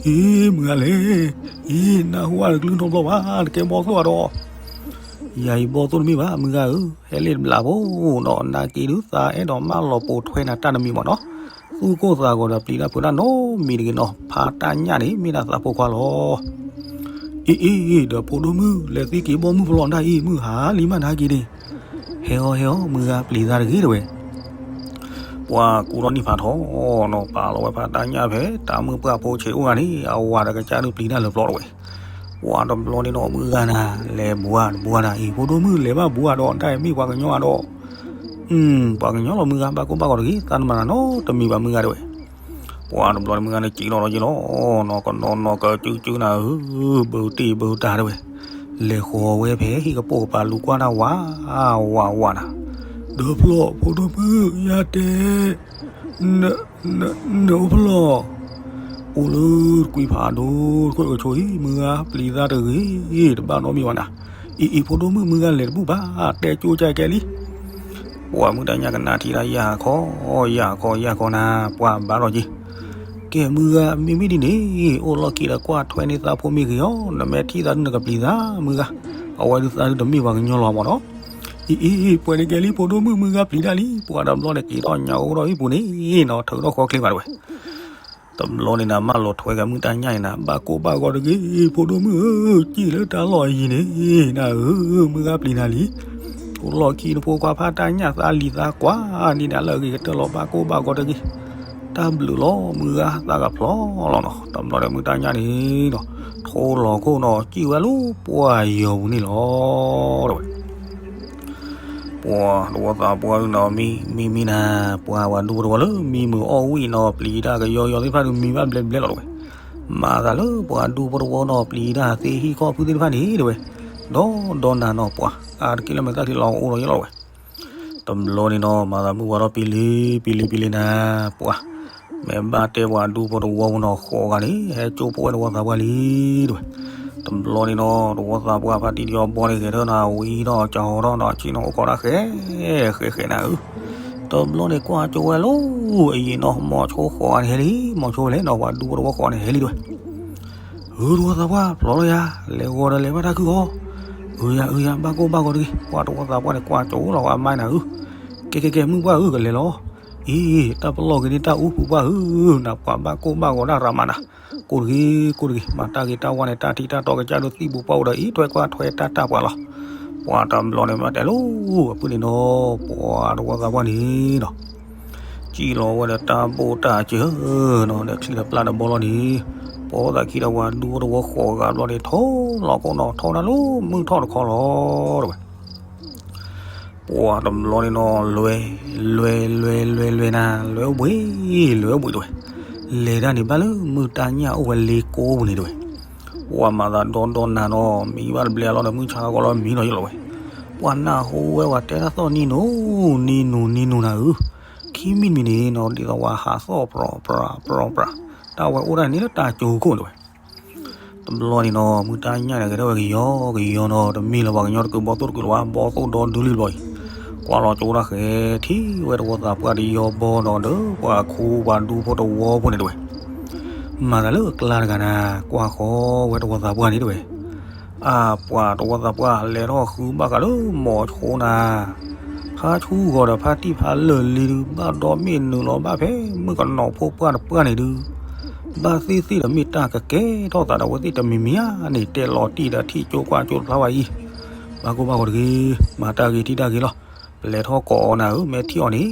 အံၤ မုၢ်ဂၤလဲၣ်, အံၤ နၢ်ဟူတကလုၢ်နီတဘျီဘၣ် တကဲဘီသိၣ်ဘၣ်ဒီး, ယၤအံၤဘီသိၣ်တမ့ၢ်ဘၣ် မုၢ်ဂၤဧၢ, ဟဲလ့ၣ်တဘျးဖိနီၤ နာ်က့ဒုးသးအဲၣ်ဒိးမၢလီၤပိာ်ထွဲနၤတၢ်တမံၤမ့ၢ်နီၤ, သူၣ်ကိၢ်သးဂီၤဒီးပျံၤတၢ်ဖုးတၢ်နီတမံၤတဂ့ၤနီၤ ဖါတၢ်ညၣ်န့ၣ် မ့ၢ်ဒၣ်သးဖိခွါလီၤ. အံၤ အံၤ ဒီးဖိဒိၣ်မုၣ် လဲၤသံက့ၤဘီမုၢ်ဖလီၣ်တၢ်အံၤ မုၢ်ဟါလံမးနာ်က့န့ၣ်, ဟဲအီၤ ဟဲအီၤ မုၢ်ဂၤပျံၤသးတဂ့ၤတဝဲ. ပှၤကူထီၣ်နံၣ်ဖးထီနီၤ ပာ်လီၤဝဲဖါတၢ်ညၣ်ဖဲ တၢ်မုၢ်ပှၢ်ဖိဆဲးအိၣ်ဂၤန့ၣ် အဝၤဒီးကစၢ်ဒုးပျံၤတၢ်လၢပျီတဝဲ. ပှၤတဘျီန့ၣ်နီၤ မုၢ်ဂၤနၤ လဲၤဘူးဧါတဘူးဧါနၤ အံၤ ဖိဒိၣ်မုၣ်လဲၤဘၣ်ဘူးဧါဒီး တၢ်အံၤမ့ၢ်ပှၤကညီဧါဒီး, ပှၤကညီလီၤ မုၢ်ဂၤ ဘၣ်ကိၢ်ဘၣ်ဂီၤတဂ့ၤ သးနမၤနၤနီတမံၤဘၣ် မုၢ်ဂၤတဝဲ. ပှၤတဘျီန့ၣ် မုၢ်ဂၤန့ၣ် စံးထီၣ်ဒီးယ့လီၤ, နီၢ်ကနီၤနီၢ်ကစုကစုနၤဧၢ, ဘုတံၢ်ဘုတၢ်တဝဲ, လဲၤဃီၤဝဲဖဲဟံၣ်ကပိာ်ကပၤလူၤကွၢ်တၢ်ဝး, ဝးဝးနၤ, ဒီးဖျီၣ် ဖိဒိၣ်မုၣ် ယၤတဲ, နအိၣ်ဖျီၣ်, အိၣ်လၢတကွံဖးဒိၣ်တခိၣ်တကဆိအံၤ မုၢ်ဂၤ ပျံၤသးတဂ့ၤ, တဘၣ်နီတမံၤဘၣ်နၤ, အံၤအံၤ ဖိဒိၣ်မုၣ် မုၢ်ဂၤလဲၤတဘူၣ်ဘၣ်, တဲကၠိကၠဲကဲလံ. ပှၤမုၢ်တၢ်ညၣ်ကနၣ်ထံၣ်တၢ်ယၢ်ခီ, ယၢ်ခီ ယၢ်ခီနၤ, ပှၤဘၣ်လီၤက့ၤ. ကဲမုၢ်ဂၤ မ့မ့ၢ်ဒ်န့ၣ် အိၣ်လီၢ်ခံဒီးကွၢ်ထွဲန့ၢ်သးဖိမ့ၢ်ဂ့ၤအီၤ, နမ့ၢ်ထံၣ်သးဒုးနကပျံၤသး, မုၢ်ဂၤ, အဝဲဒုးသးဒုးတမ့ၢ်ပှၤကညီလီၤမ့ၢ်နီၤ. အံၤအံၤ ပှဲၤန့ၣ်ကဲလံ ဖိဒိၣ်မုၣ် မုၢ်ဂၤပျံၤတၢ်လံ, ပှၤတဘျီန့ၣ်က့ၤထီၣ်ညၣ်အိၣ်ဒီးဟံၣ်ပူၤန့ၣ်နီၤ ထုးထီၣ်ဃီချ့ဘၣ်တဝဲ. တဘျီန့ၣ်နၤ မၢလီၤထွဲက့ၤမုၢ်တၢ်ညၣ်န့ၣ်နၤ ဘၣ်ကိၢ်ဘၣ်ဂီၤတဂ့ၤ ဖိဒိၣ်မုၣ်ဧၢ, စံၣ်လၢတၢ်လီၢ်အယံၤန့ၣ် နၤဧၢ, မုၢ်ဂၤပျံၤနၤလံ. အိၣ်လီၢ်ခံနဖိခွါဖးတၢ်ညၣ်သးလံၤသးကွၢ် ဒ်န့ၣ်လၢအဂ့ၤကတၢၢ်လီၤ ဘၣ်ကိၢ်ဘၣ်ဂီၤတဂ့ၤ. တၢ်ဘျုးလီၤ မုၢ်ဂၤသးကဖျီလီၤနီၤ. တဘျီဒီးမုၢ်တၢ်ညၣ်န့ၣ်နီၤ ထိလီၤခိၣ်နီၤ စံၣ်ဝဲလၢပှၢ်ယီၤပူၤန့ၣ်လီၤ တဲဝဲ. ပှၤတဝီသးပှၢ်ဒုနီၤ မံမံမံနၤ ပှၤဝၤဒူဖိတဝီလၢမံမုာ်အီၣ်ဝံၣ်နီၤ ပျံၤတၢ်ကယီယီသ့ၣ်တဖၣ်ဒု မံဘၣ်ဘျဲဘျဲလီၤ တဲဝဲ. မၤသးလၢပှၤဒူဖိတဝီနီၤ ပျံၤတၢ်သ့ဟံၣ်ခီၣ်ဖုသ့ၣ်တဖၣ်န့ၣ် တဲဝဲ. ဒီးဒီးနၤနီၤ ပှၤအါတက့ၢ်လၢမဲာ်သၣ်ချံလီၤအိၣ်လီၤယဲလီၤ တဲဝဲ. တဘျီန့ၣ်နီၤ မၤသးမုၢ်ဝါထီၣ်ပံလံ ပံလံပံလံနၤ ပှၤ မ့ၢ်ဘၣ်တဲပှၤဒူဖိတဝီပူၤနီၤ ဃိးဂၤန့ၣ် ဟဲကၠိဖိဝဲတဝီသးပှၢ်လံ တဲဝဲ. တဘျီန့ၣ်နီၤ တဝီသးပှၢ်ဖါတံၢ်တယီဘီန့ၣ် ဂဲၤထၢၣ်နၤဝံၤထီၣ်ကၠီထီၣ်နီၤ ဆ့ၣ်နီၤအိၣ်ခိးတၢ်ဃဲ ဃဲဃဲနၤဧၢ. တဘျီန့ၣ်ကွၢ်ကၠိဝဲလၢအယံၤနီၤ မိၤဆိဃိးဂၤန့ၣ်ဟဲလံ မိၤဆိလဲၣ်နီၤ ပှၤဒူဖိတဝီဃိးဂၤန့ၣ်ဟဲလံ တဲဝဲ. ဧၢ တဝီသးပှၢ် ဖျီလီၤယၤ လဲၤဂီၤဒီးလဲၤဘၣ်တၢ်ခုၣ်ဃီ ဧၢယၤ ဧၢယၤ ဘၣ်ကိၢ်ဘၣ်ဂီၤတဂ့ၤ. ပှၤတဝီသးပှၢ်န့ၣ် ကွၢ်ကၠိလီၤဝဲအမါနၤဧၢ. ကဲကဲကဲ မုၢ်ပှၢ်ဧၢ ကလဲၤလီၤ. အံၤ တၢ်ပလီၢ်ဂ့ၤန့ၢ်တၢ်အူပူၤပှၢ်ဧၢ, နပှၤဘၣ်ကိၢ်ဘၣ်ဂီၤဒၣ်ရၤမးနၤ, ကိၢ်တဂ့ၤ ကိၢ်တဂ့ၤ, မၤတၢ်ဂ့ၤတၢ်ဝါန့ၣ် တၢ်ထံၣ်တၢ်တီကစၢ်ဒိၣ်သံၣ်ပူၤပှၢ်အိၣ်ဒီးအံၤ ထွဲကွၢ်ထွဲတၢ်တၢ်ပှၤလီၤ. ပှၤတဘျီန့ၣ် မၤတဲလိၤ အပုၢ်န့ၣ်နီၤ ပှၤတဝီသးပှၢ်န့ၣ်နီၤ စံၣ်လီၤဝဲဒီးတၢ်ဘိၣ်တၢ်စၢၤနီၤ ဒီးချံဒီးပျၢ်ဒီးဘီလီၤန့ၣ်, ပိာ်သးခံဒီးပှၤဒူဖိတဝီဃိးဂၤဘျီန့ၣ် ထိလီၤကိၣ်နီၤ ထိဒၣ်လၢမုၢ်ထီၣ်တခီလီၤ တဲဝဲ. ပှၤတဘျီန့ၣ်နီၤ လဲၤ လဲၤ လဲၤ လဲၤ လဲၤနၤ လဲၤအိၣ်ဘှံး လဲၤအိၣ်ဘှံး တဲဝဲ. လဲၤတၢ်န့ၣ် ဘၣ်လၢမုၢ်တၢ်ညၣ်အိၣ်ဝဲလ့ကိပူၤန့ၣ် တဲဝဲ. ပှၤမၤသးဒီဒီနၤနီၤ မံဘၣ်တဘျဲအလီၢ်ဒီး မုၢ်ဆါဂီၤလီၤမံနီၤယလီၤဝဲ. ပှၤနၢ်ဟူဝဲ ပှၤတဲတၢ်သီၣ်နံၤနူၤ နံၤနူၤ နံၤနူၤနၤဧၢ, ခံမံၤတမံၤန့ၣ်နီၤ ဒ်သိးပှၤဟးသီၣ် ပြၤပြၤပြၤပြၤ, တၢ်ဝဲအိၣ်ဒၣ်န့ၣ်လၢတၢ်ကၠိခိၣ် တဲဝဲ. တဘျီန့ၣ်နီၤ မုၢ်တၢ်ညၣ်န့ၣ် ကဲထီၣ်ဝဲကယီကယီနီၤ တမ့ၢ်လၢပှၤကညီတကုးဘီသိၣ်တကုးလၢၤဘၣ် ဘီသိၣ်ဒီဒုလံဘျီအံၤ, ကွၢ်လီၤကၠိတၢ်ဃဲၤ ထံၣ်ဝဲတဝီသးပှၢ်တယီဘီနီၤ ဒီးပှၤခူပှၤဒူဖိတဝီဖိန့ၣ် တဲဝဲ. မၤသးလၢအကျါတဂၤနၤ ကွၢ်ဃီဝဲတဝီသးပှၢ်န့ၣ် တဲဝဲ. အါ ပှၤတဝီသးပှၢ် လဲၤထီၣ်ဃုဘၣ်ဃးလၢမိၤဆိနၤ, ဖါဆူဂီၤဒီးဖါတံၢ်ဖါလၢာ်လံဒုး ဘၣ်ဒီးမ့ၢ်နုာ်လီၤဘၣ်ဖဲမုၣ်ကနီၤဖိပှၢ်တပှၢ်န့ၣ်ဒုး, ဘၣ်သ့ၣ်သ့ၣ်ဒီးမ့ၢ်တၢ်ကကဲထီၣ်သးဒီးအဝဲသ့ၣ်တမံၤမံၤဧါန့ၣ် တဲလီၤတံၢ်ဒီးထံၣ်ကၠိကွၢ်ကၠိတဖျါဝဲအံၤ, ဘၣ်ကိၢ်ဘၣ်ဂီၤတဂ့ၤ, မၤတၢ်ဂ့ၤထံၣ်တၢ်ဂ့ၤလီၤ. ပလဲၤထီၣ်ကိးအီၤနၤဧၢ မ့ၢ်ထံၣ်အီၤန့ၣ်,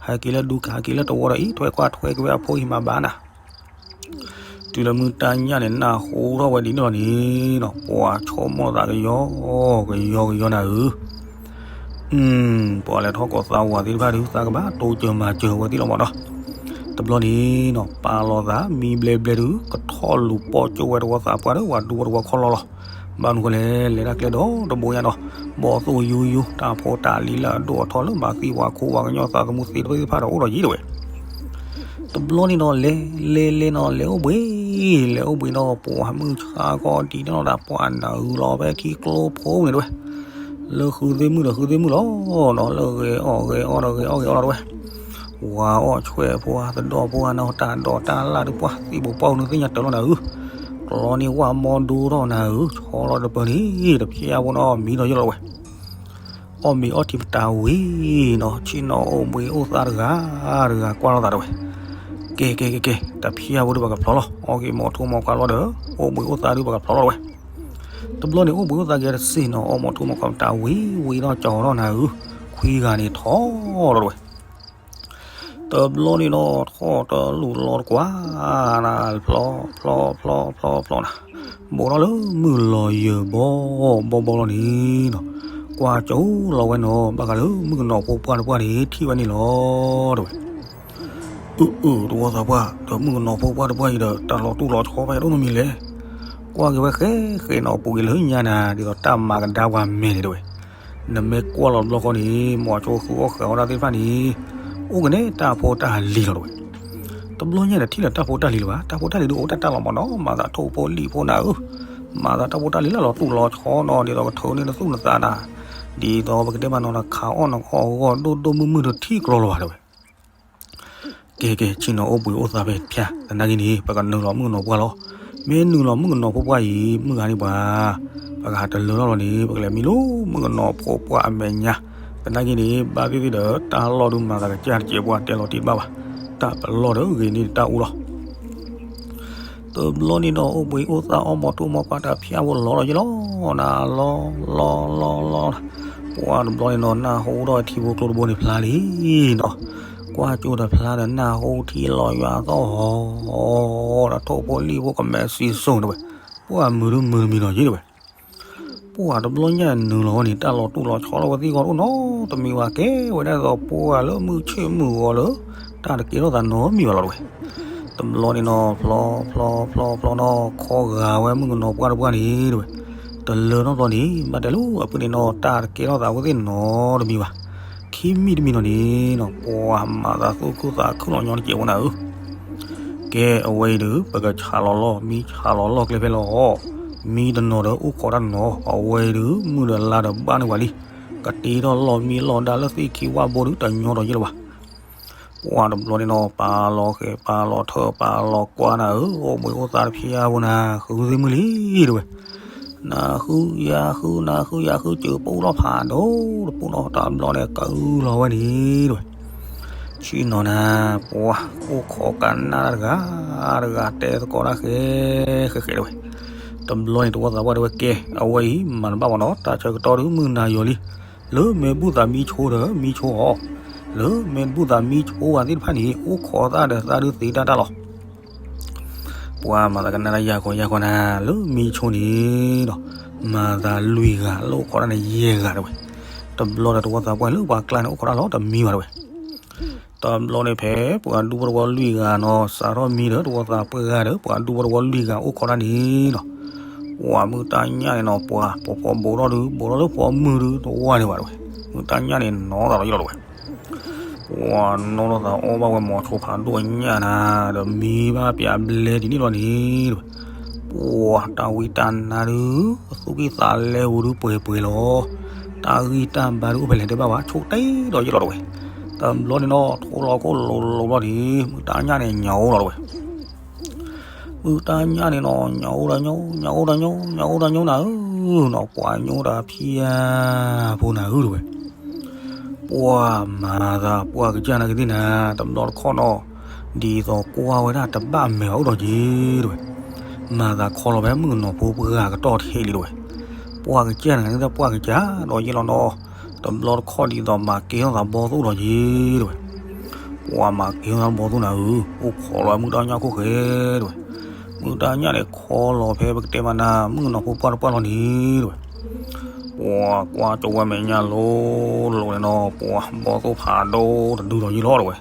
ဟဲက့ၤလၢဒူကဟဲက့ၤလၢတဝီဒီးအံၤ ထွဲကွၢ်ထွဲက့ၤဝဲအဖိအံၤမၤဘၣ်နၤ တုၤလၢမုၢ်တၢ်ညၣ်န့ၣ် နၢ်ဟူထီၣ်ဝဲဒ်န့ၣ်လီၤန့ၣ်နီၤ ပှၤဆိကမိၣ်သးကယီကယီကယီနၤဧၢ, ပှၤလဲၤထီၣ်ကိးသးဝၤသ့ၣ်တဖၣ်ဒုး သးကဘၣ်တိစၢၤမၤစၢၤဝဲသ့ၣ်လီၤမးနီၤ. တဘျီန့ၣ်နီၤ ပာ်လီၤသးမံဘျဲဘျဲဒုး ကထီၣ်လူၤပိာ်ကၠိဝဲတဝီသးပှၢ်ဒီး ပှၤဒူဖိတဝီခီလီၤလီၤ. ဘၣ်မနုၤဃိလဲၣ် လဲၤတၢ်ကျဲဒီတဘိညါနီၤ, ဘီၣ်သိၣ်ယူယူ တၢ်ဖိတၢ်လံၤလၢအဒိၣ်အထီလၢမၤသံပှၤခိပှၤကညီသးသမူသ့ၣ်တဖၣ်ဒီးအိၣ်ဒီးယံၤ တဲဝဲ. တဘျီန့ၣ်နီၤ လဲၤလဲၤလဲၤနီၤ လဲၤအိၣ်ဘှံး လဲၤအိၣ်ဘှံးနီၤ ပှၤမုၢ်ဆါခီဒံးန့ၣ်လီၤဒၣ် ပှၤနုာ်လီၤဖဲထံကျိဖိန့ၣ် တဲဝဲ. လၢဃုသ့ၣ်မုၣ်ဒီးဃုသ့ၣ်မုၣ်လီၤနီၤ လၢဂဲၤအီၣ်ဂဲၤအီဒီးဂဲၤအီၣ်ဂဲၤအီလီၤ တဲဝဲ. ဝၤအီၣ်ဆွဲၣ်ဖိ သဒီၣ်ဖိနီၤ တၢ်ဒိးတၢ်လၣ်ဒုး ပှၤသံၣ်ပူၤပှၢ်အူနုသ့ၣ်ညါတၢ်လီၤနၤဧၢ, ကျီန့ၣ်ဝၣ်မီဒိထီၣ်နၤဧၢ, ဆီလီၤတပၢၤန့ၣ် တဖျဲၣ်ဖိနီၤ မံဒီးယလီၤဝဲ. အီၣ်မ့ၤအီထံပတၢ်ဝံၤနီၤ ဆ့ၣ်နီၤအိၣ်ဘှံးအိၣ်သါတဂၤတဂၤကွၢ်လိာ်သး တဲဝဲ. ကဲကဲကဲကဲ တဖျဲၣ်ဖိဒုး ပှၤကဖျီလီၤ အီၣ်က့ၤမိၤထူမိၤခွါလီၤဒီး အိၣ်ဘှံးအိၣ်သါဒုး ပှၤကဖျီလီၤ တဲဝဲ. တဘျီန့ၣ် အိၣ်ဘှံးအိၣ်သါက့ၤတစ့ၢ်နီၤ အီၣ်မိၤထူမိၤခွါတၢ်ဝံၤဝံၤဒီး ကၠီၤထီၣ်နၤဧၢ, ခွံဂၤန့ၣ်ထီၣ်လီၤ တဲဝဲ. တဘျီန့ၣ်နီၤ ထီၣ်တလူၤလီၤတကွၢ်နၤ ဖျီဖျီဖျီဖျီဖျီနၤ, ဘူးထီၣ်လၢမုၢ်လီၤယၢၤဘီဘီဘီလီၤန့ၣ်နီၤ, ကွၢ်ကၠီၤလီၤဝဲနီၤ ဘၣ်ဃးလၢမုၣ်ကနီၤဖိပှၢ်တပှၢ်န့ၣ် ထံၣ်ဝဲန့ၣ်လီၤ တဲဝဲ. အၢ အၢ တဝီသးပှၢ် ဒီးမုၣ်ကနီၤဖိပှၢ်တပှၢ်အံၤဒီး တၢ်လီၤတူၢ်လီၤဆီဖဲဒိၣ်နီတမံၤလဲၣ်, ကွၢ်က့ၤဝဲဃဲဃဲနီၤ ပူၤက့ၤလၢညါနၤ ဒ်သိးတၢ်မၤကဒါပှၤမဲာ်န့ၣ် တဲဝဲ. နမ့ၢ်ကွၢ်လီၤတဘျီဃီန့ၣ် မိၤဆိဃုအီၣ်ဃုအီဒၣ်သ့ၣ်တဖၣ်န့ၣ် အိၣ်က့ၤန့ၣ်တၢ်ဖိတၢ်လံၤလီၤ တဲဝဲ. တဘျီညါန့ၣ် ထံၣ်လၢတၢ်ဖိတၢ်လံၤလၢၤဘၣ်, တၢ်ဖိတၢ်လံၤဒုးအိၣ်တၢ်တၢ်လီၤမးနီၤ, မၤသးထိၣ်ဖိလံၣ်ဖိနၤဧၢ, မၤသးတၢ်ဖိတၢ်လံၤလၢလီၤတူၢ်လီၤဆီနီၤ ဒ်သိးကထုးန့ၢ်နသူၣ်နသးနၤ, ဒ်သိးပကတဲမးနီၤ နခးအီၣ်နအီၣ်အဂီၢ် ဒိၣ်ဒိၣ်မုၢ်မုၢ်တထံၣ်ကြီလၢၤဘၣ် တဲဝဲ. ကဲကဲ ဆ့ၣ်နီၤအိၣ်ဘှံးအိၣ်သါဖဲဖၠါ သနာ်က့န့ၣ် ပကနုာ်လီၤမုၣ်ကနီၤပှၢ်လီၤ. မ့ၢ်နုာ်လီၤမုၣ်ကနီၤဖိပှၢ်အံၤ မုၢ်ဂၤန့ၣ်ပှၤ ပကဟးတလၢထီၣ်လီၤန့ၣ် ပကလဲၤမံလီၤမုၣ်ကနီၤဖိပှၢ်အမဲာ်ညါ, သနာ်က့န့ၣ် ဘၣ်သ့ၣ်သ့ၣ်ဒီး တၢ်လီၢ်ဒုးမၤသးကစၢ်တစဲးပှၤတဲလီၤတံၢ်တဘၣ်ဘၣ်, တၢ်ပလီၢ်ဒီးဂ့ၤန့ၢ်တၢ်အူလီၤ. တဘျီန့ၣ်ဒီး အိၣ်ဘှံးအိၣ်သါအီၣ်မီၤထူၣ်မီၤကွၢ်တၢ်ဖၠါဖိလီၤဒီးယလီၤ, နၤလီၤလီၤလီၤလီၤ, ပှၤတဘျီန့ၣ်ဒီး နၢ်ဟူဒီးထံဖိကျိတဘိန့ၣ်ဖျါလံနီၤ, ကွၢ်ကၠိတဖျါဒီးနၢ်ဟူထံလီၤယွၤသီၣ်ဟီ, ဒီးထိၣ်ဖိလံၣ်ဖိကမဲးစံၣ်စိၤတဝဲ, ပှၤမုာ်ဒုမုာ်တမံၤနီၤယ့တဝဲ ပှၤတဘျီညါနုာ်လီၤဝဲန့ၣ် တၢ်လီၤတူၢ်လီၤဆီလီၤဝဲသ့ၣ်ဂီၢ်တအိၣ်နီတမံၤဘၣ်, ကဲဝဲဒၣ်သိးပှၤလၢမုၢ်ဆ့ၣ်မုၢ်ဂီၤလၢ တၢ်တကဲထီၣ်သးနီတမံၤဘၣ်လီၤတဝဲ, တဘျီန့ၣ်နီၤ ဖျီဖျီဖျီဖျီနီၤ ခီဂာ်ဝဲမုၣ်ကနီၤပှၢ်တပှၢ်န့ၣ်တဝဲ, တလၢနီတဘျီန့ၣ် ဘၣ်တဲလၢအဖုၣ်န့ၣ်နီၤ တၢ်တကဲထီၣ်သးဝဲသ့ၣ်နီတမံၤဘၣ်, ခံမံၤတမံၤနီၤန့ၣ်နီၤ ပှၤမၤသးသူၣ်ခုသးခုလီၤညီတကဲးဝဲနၤဧၢ ကဲအဝဲအံၤဒုး ပကဆးလီၤလီၢ် မံဆးလီၤလီၢ်ကျဲဖဲလီၤ, မံတနီၤဒီးအိၣ်ခိးတၢ်နီၤ အဝဲအံၤဒုး မုၢ်ဒီးလါဒီးဘၣ်န့ၢ်ဝဲလံ, ကတ့ထီၣ်လီၢ်မံလီၢ်ဒါလၢသ့ၣ်ခံဝၣ်ဘိဒုးတညီဒီးယ့ၢ်လၢၤဘၣ်, ပှၤတဘျီန့ၣ်နီၤ ပာ်လီၤဃဲၤပာ်လီၤထၢပာ်လီၤကွၢ်နၤဧၢ, အိၣ်ဘှံးအိၣ်သါတဖၠါဖိနၤ ဃုသ့ၣ်မုၢ်လံတဝဲ နဃုယၤဃု နဃုယၤဃု စၢၤပူၣ်လီၤဖးဒိၣ်တပူၣ်နီၤ တဘျီန့ၣ် ကအုလီၤဝဲန့ၣ်တဝဲ, ဆ့ၣ်နီၤနၤ ပှၤအိၣ်ခိးကနၣ်တၢ်တဂၤတဂၤ တဲသကိးတၢ်ဃဲဃဲဃဲတဝဲ, တဘျီန့ၣ် တဝီသးပှၢ်တဝဲ ကဲ အဝဲအံၤမၤတဘၣ်ဘၣ်နီၤ တၢ်ဆၢကတီၢ်ဒုးမုၢ်နၤယီၤလံ, လၢမဲာ်ဘူၣ်သးမံဆိဒီးမံဆိအီၤ, လၢမဲာ်ဘူၣ်သးမံဆိဝဲသ့ၣ်တဖၣ်န့ၣ် အိၣ်ခိးသၣ်ဒီးသးဒုးသ့တၢ်တၢ်လီၤ ပှၤမၤသးကနၣ်တၢ်ယၤခီယၤခီနၤ လၢမံဆိန့ၣ်ဒီး မၤသးလွံၢ်ဂၤ လၢအိၣ်ခိးတၢ်န့ၣ်ယဲၢ်ဂၤတဝဲ, တဘျီဒီးတဝီသးပှၢ်လၢပှၤကျါန့ၣ် အိၣ်ခိးတၢ်လီၤတမံၤဘၣ်တဝဲ, တဘျီန့ၣ်ဖဲ ပှၤဒူဖိတဝီလွံၢ်ဂၤနီၤ စးထီၣ်မံဒီးတဝီသးပှၢ်ဂၤဒီး ပှၤဒူဖိတဝီလွံၢ်ဂၤအိၣ်ခိးတၢ်န့ၣ်နီၤ, ပှၤမုၢ်တၢ်ညၣ်န့ၣ်နီၤ ပှၤဖီဘိးထီၣ်ဒုး ဘိးထီၣ်လၢဖီမုၢ်ဒုး တဝါန့ၣ်ဘၣ်တဝဲ, မုၢ်တၢ်ညၣ်န့ၣ်နီၤသးလီၤယလီၤတဝဲ ပှၤနီၢ်ထီၣ်သးအီၣ်ဘၣ်ဝဲမီၤဆိဖးဒိၣ်ညၣ်နၤ, ဒီးမံဘၣ်ပၠးဘျဲဒ်န့ၣ်လီၤန့ၣ်တဝဲ, ပှၤတၢ်ဝံတၢ်နါဒုး သူၣ်ကံၢ်သးလဲပူၤဒုးပှဲၤပှဲၤလီၤ, တၢ်ဂံၢ်တၢ်ဘါဒုးအိၣ်ဖဲလဲၣ်တဲဘၣ်ဘၣ် ဆိၣ်တ့ဒီးယလီၤတဝဲ, တဘျီန့ၣ်နီၤ ထိၣ်လီၤခိၣ်လိၤလိၤဘျီန့ၣ် မုၢ်တၢ်ညၣ်န့ၣ်ညၣ်အိၣ်လီၤတဝဲ မုၢ်တၢ်ညၣ်န့ၣ်နီၤ ညၣ်အိၣ်ဒီးညၣ် ညၣ်အိၣ်ဒီးညၣ် ညၣ်အိၣ်ဒီးညၣ်နၤဧၢ, နီၤပှၤညိတၢ်ဖံယၢ်ဖိနၤဧၢတဝဲ, ပှၤမၤသးပှၢ်ကစၢ်နၤကသ့ၣ်နၤ တဘျီတခီၣ်နီၤ, ဒ်သိးကွၢ်ဝဲဒၣ်တဘၣ်မဲာ်အအိၣ်ဒီးက့ၤတဝဲ, မၤသးခီလီၤဖဲမုၣ်ကနီၤဖိပှၢ်ဂၤကတီၢ်ထံးလံတဝဲ, ပှၢ်ကစၢ်နၤကသ့ၣ်ပှၢ်ကစၢ်ဒီးယ့ၢ်လီၤနီၤ, တဘျီတခီၣ်ဒ်သိးမၤကဲထီၣ်သးဘီသိၣ်ဒီးယ့ၢ်တဝဲ ပှၤမၤက့ၤထီၣ်သးဘီသိၣ်နၤဧၢ, အိၣ်ခိးလီၤဝဲမုၢ်တၢ်ညၣ်ခိၣ်ဃဲတဝဲ, မုၢ်တၢ်ညၣ်န့ၣ်ခီလီၤဖဲပကတဲမးနၤ မုၣ်ကနီၤဖိပှၢ်တပှၢ်လီၤန့ၣ်တဝဲ, ပှၤကွၢ်ကၠိဝဲမဲာ်ညါလိၤလိၤန့ၣ်နီၤ ပှၤဘီသိၣ်ဖးဒိၣ်တဒုဒီးယ့ၢ်လီၤတဝဲ,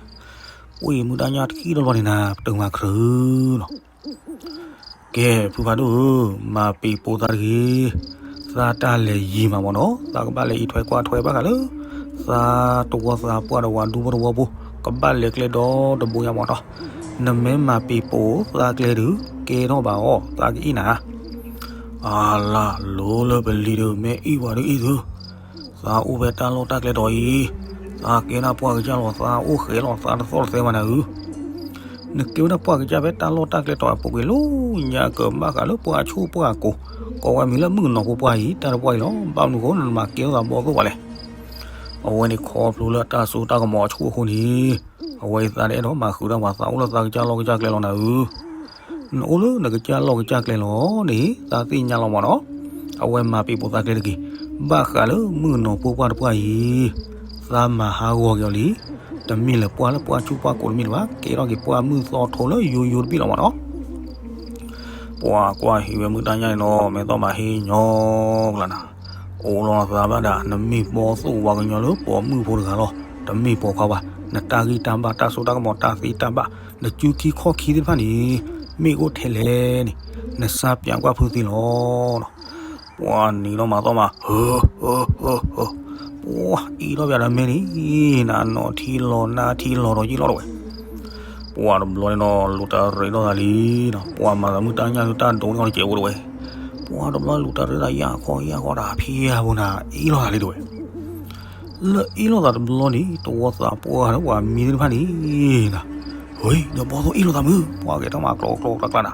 ပှၤမုၢ်တၢ်ညၣ်တခံဒီးလီၤန့ၣ်နၤ ပတုာ်မၤခရၢလီၤ ကဲ ဖုဖးဒိၣ်ဧၢ, မၤပံာ်ပိာ်သးတဂ့ၤ, သးတၢ်လဲၤယံၤမးမ့ၢ်နီၤ, သးကဘၣ်လဲၤအံးထွဲကွၢ်ထွဲဘၣ်ဃးလၢ သးတဝီသးပှၢ်ဒီးဝၤဒူဖိတဝီဖိ, ကဘၣ်လဲၤကျဲဒီတဘိညါမ့ၢ်နီၤ, နမ့ၢ်မၤပံာ်ပိာ်သးကျဲဒုး ကဲထီၣ်ဘၣ်အီၤ သးကအံၣ်နၤ အလၤ လိၤလၢပလံၤဒီး မ့ၢ်အံၣ်ပှၤဒုးအံၣ်သု, သးအိၣ်ဖဲတၢ်လီၢ်တၢ်ကျဲတီၤအံၤ, သးကဲဒၣ်ပှၢ်ကစၢ်လီၤ သးအိၣ်ဃဲၤလီၤ သးတသီၣ်တသဲဘၣ်နၤဧၢ, နကဲဝဲဒၣ်ပှၢ်ကစၢ်ဖဲတၢ်လီၢ်တၢ်ကျဲတီၤအပူၤကွံာ်လီၤ, ညါကမၣ်ဃာ်လၢပှၢ်ဆူၣ်ပှၢ်ကိၤ, ကိးဝဲမံၤလၢမုၣ်ကနီၤဖိပှၢ်အံၤ တၢ်တပှၢ်အံၤလီၤ, ဘၣ်မနုၤအဃိ နမၤကဲထီၣ်သးဘီသိၣ်ပှၤလဲၣ် အဝဲန့ၣ်ခီဖျိလၢအတၢ်စိတၢ်ကမီၤအဆူၣ်အဃိန့ၣ်, အဝဲအံၤသးတအဲၣ်ဒိးမၤဃုာ်တၢ်ပှၤ သးအိၣ်လၢသးကစၢ်လီၢ်ကစၢ်ကျဲလီၤနၤဧၢ, နအိၣ်လၢနကစၢ်လီၢ်ကစၢ်ကျဲလီၤန့ၣ် သးသ့ၣ်ညါလီၤမ့ၢ်နီၤ, အဝဲမၤပံာ်ပိာ်သးကျဲတဂ့ၤ, ဘၣ်ဃးလၢမုၣ်ကနီၤဖိပှၢ်တပှၢ်အံၤ, သးမၤဟးဂီၤက့ၤအီၤလံ, တမ့ၢ်လၢပှၢ်လၢပှၢ်ဆူၣ်ပှၢ်ကိၤတမ့ၢ်လၢၤဘၣ်, ကဲထီၣ်က့ၤပှၢ်မုၢ်သီထိလၢယိယိတဘ့ၣ်လီၤမ့ၢ်နီၤ ပှၤကွၢ်ဟံးဝဲမုၢ်တၢ်ညၣ်န့ၣ်နီၤ မဲာ်သီၣ်မၤဟ့ၣ်ညီကျါနၤ, အိၣ်လီၤသးဘၣ်ဒၣ် နမ့ၢ်ဘီသိၣ်ဝါကညီလၢပိာ်မုၣ်ဖိတဂၤလီၤ, တမ့ၢ်ပိာ်ခွါဘၣ်, နတၢ်ဂံၢ်တၢ်ဘါတၢ်စိတၢ်ကမီၤတၢ်သ့တၢ်ဘၣ်, နစုခံခီၣ်ခံသ့ၣ်တဖၣ်န့ၣ်, မ့ၢ်အိၣ်ထဲလဲၣ်န့ၣ်, နစၢ်ပၠးကွၢ်ဖုသ့လီၤ ပှၤနံၤဒီးမၤသီၣ်မး ဟၢ ဟၢ ဟၢ ဟၢ, ပှၤအံးထီၣ်ပၠးဒီးမဲာ်န့ၣ်, နနီၢ်ထံလီၤနါထံလီၤဒီးယံာ်လီၤတဝဲ, ပှၤတဘျီန့ၣ်နီၤ လူၤတၢ်ရ့လိာ်သးလံနီၤ, ပှၤမၤသးမုၢ်တၢ်ညၣ်ဒုးတၢ်ဒိးန့ၢ်အီၤတစဲးဖိတဝဲ, ပှၤတဘျီလူၤတၢ်ရ့လိာ်သးယၢ်ခီယၢ်ခီတၢ်ဖံးယၢ်ဖိနၤ အံးလိာ်သးလံတဝဲ လၢအ့ၣ်လိာ်သးတဘျီန့ၣ် တဝီသးပှၢ်ဒီးပှၤမံသ့ၣ်တဖၣ်န့ၣ်နၤ, ဟဲ ဒီးဘီသိၣ်အ့ၣ်လိာ်သးမုၢ် ပှၤဂဲၤထီၣ်မးကျိကျိကျါကျါနၤ,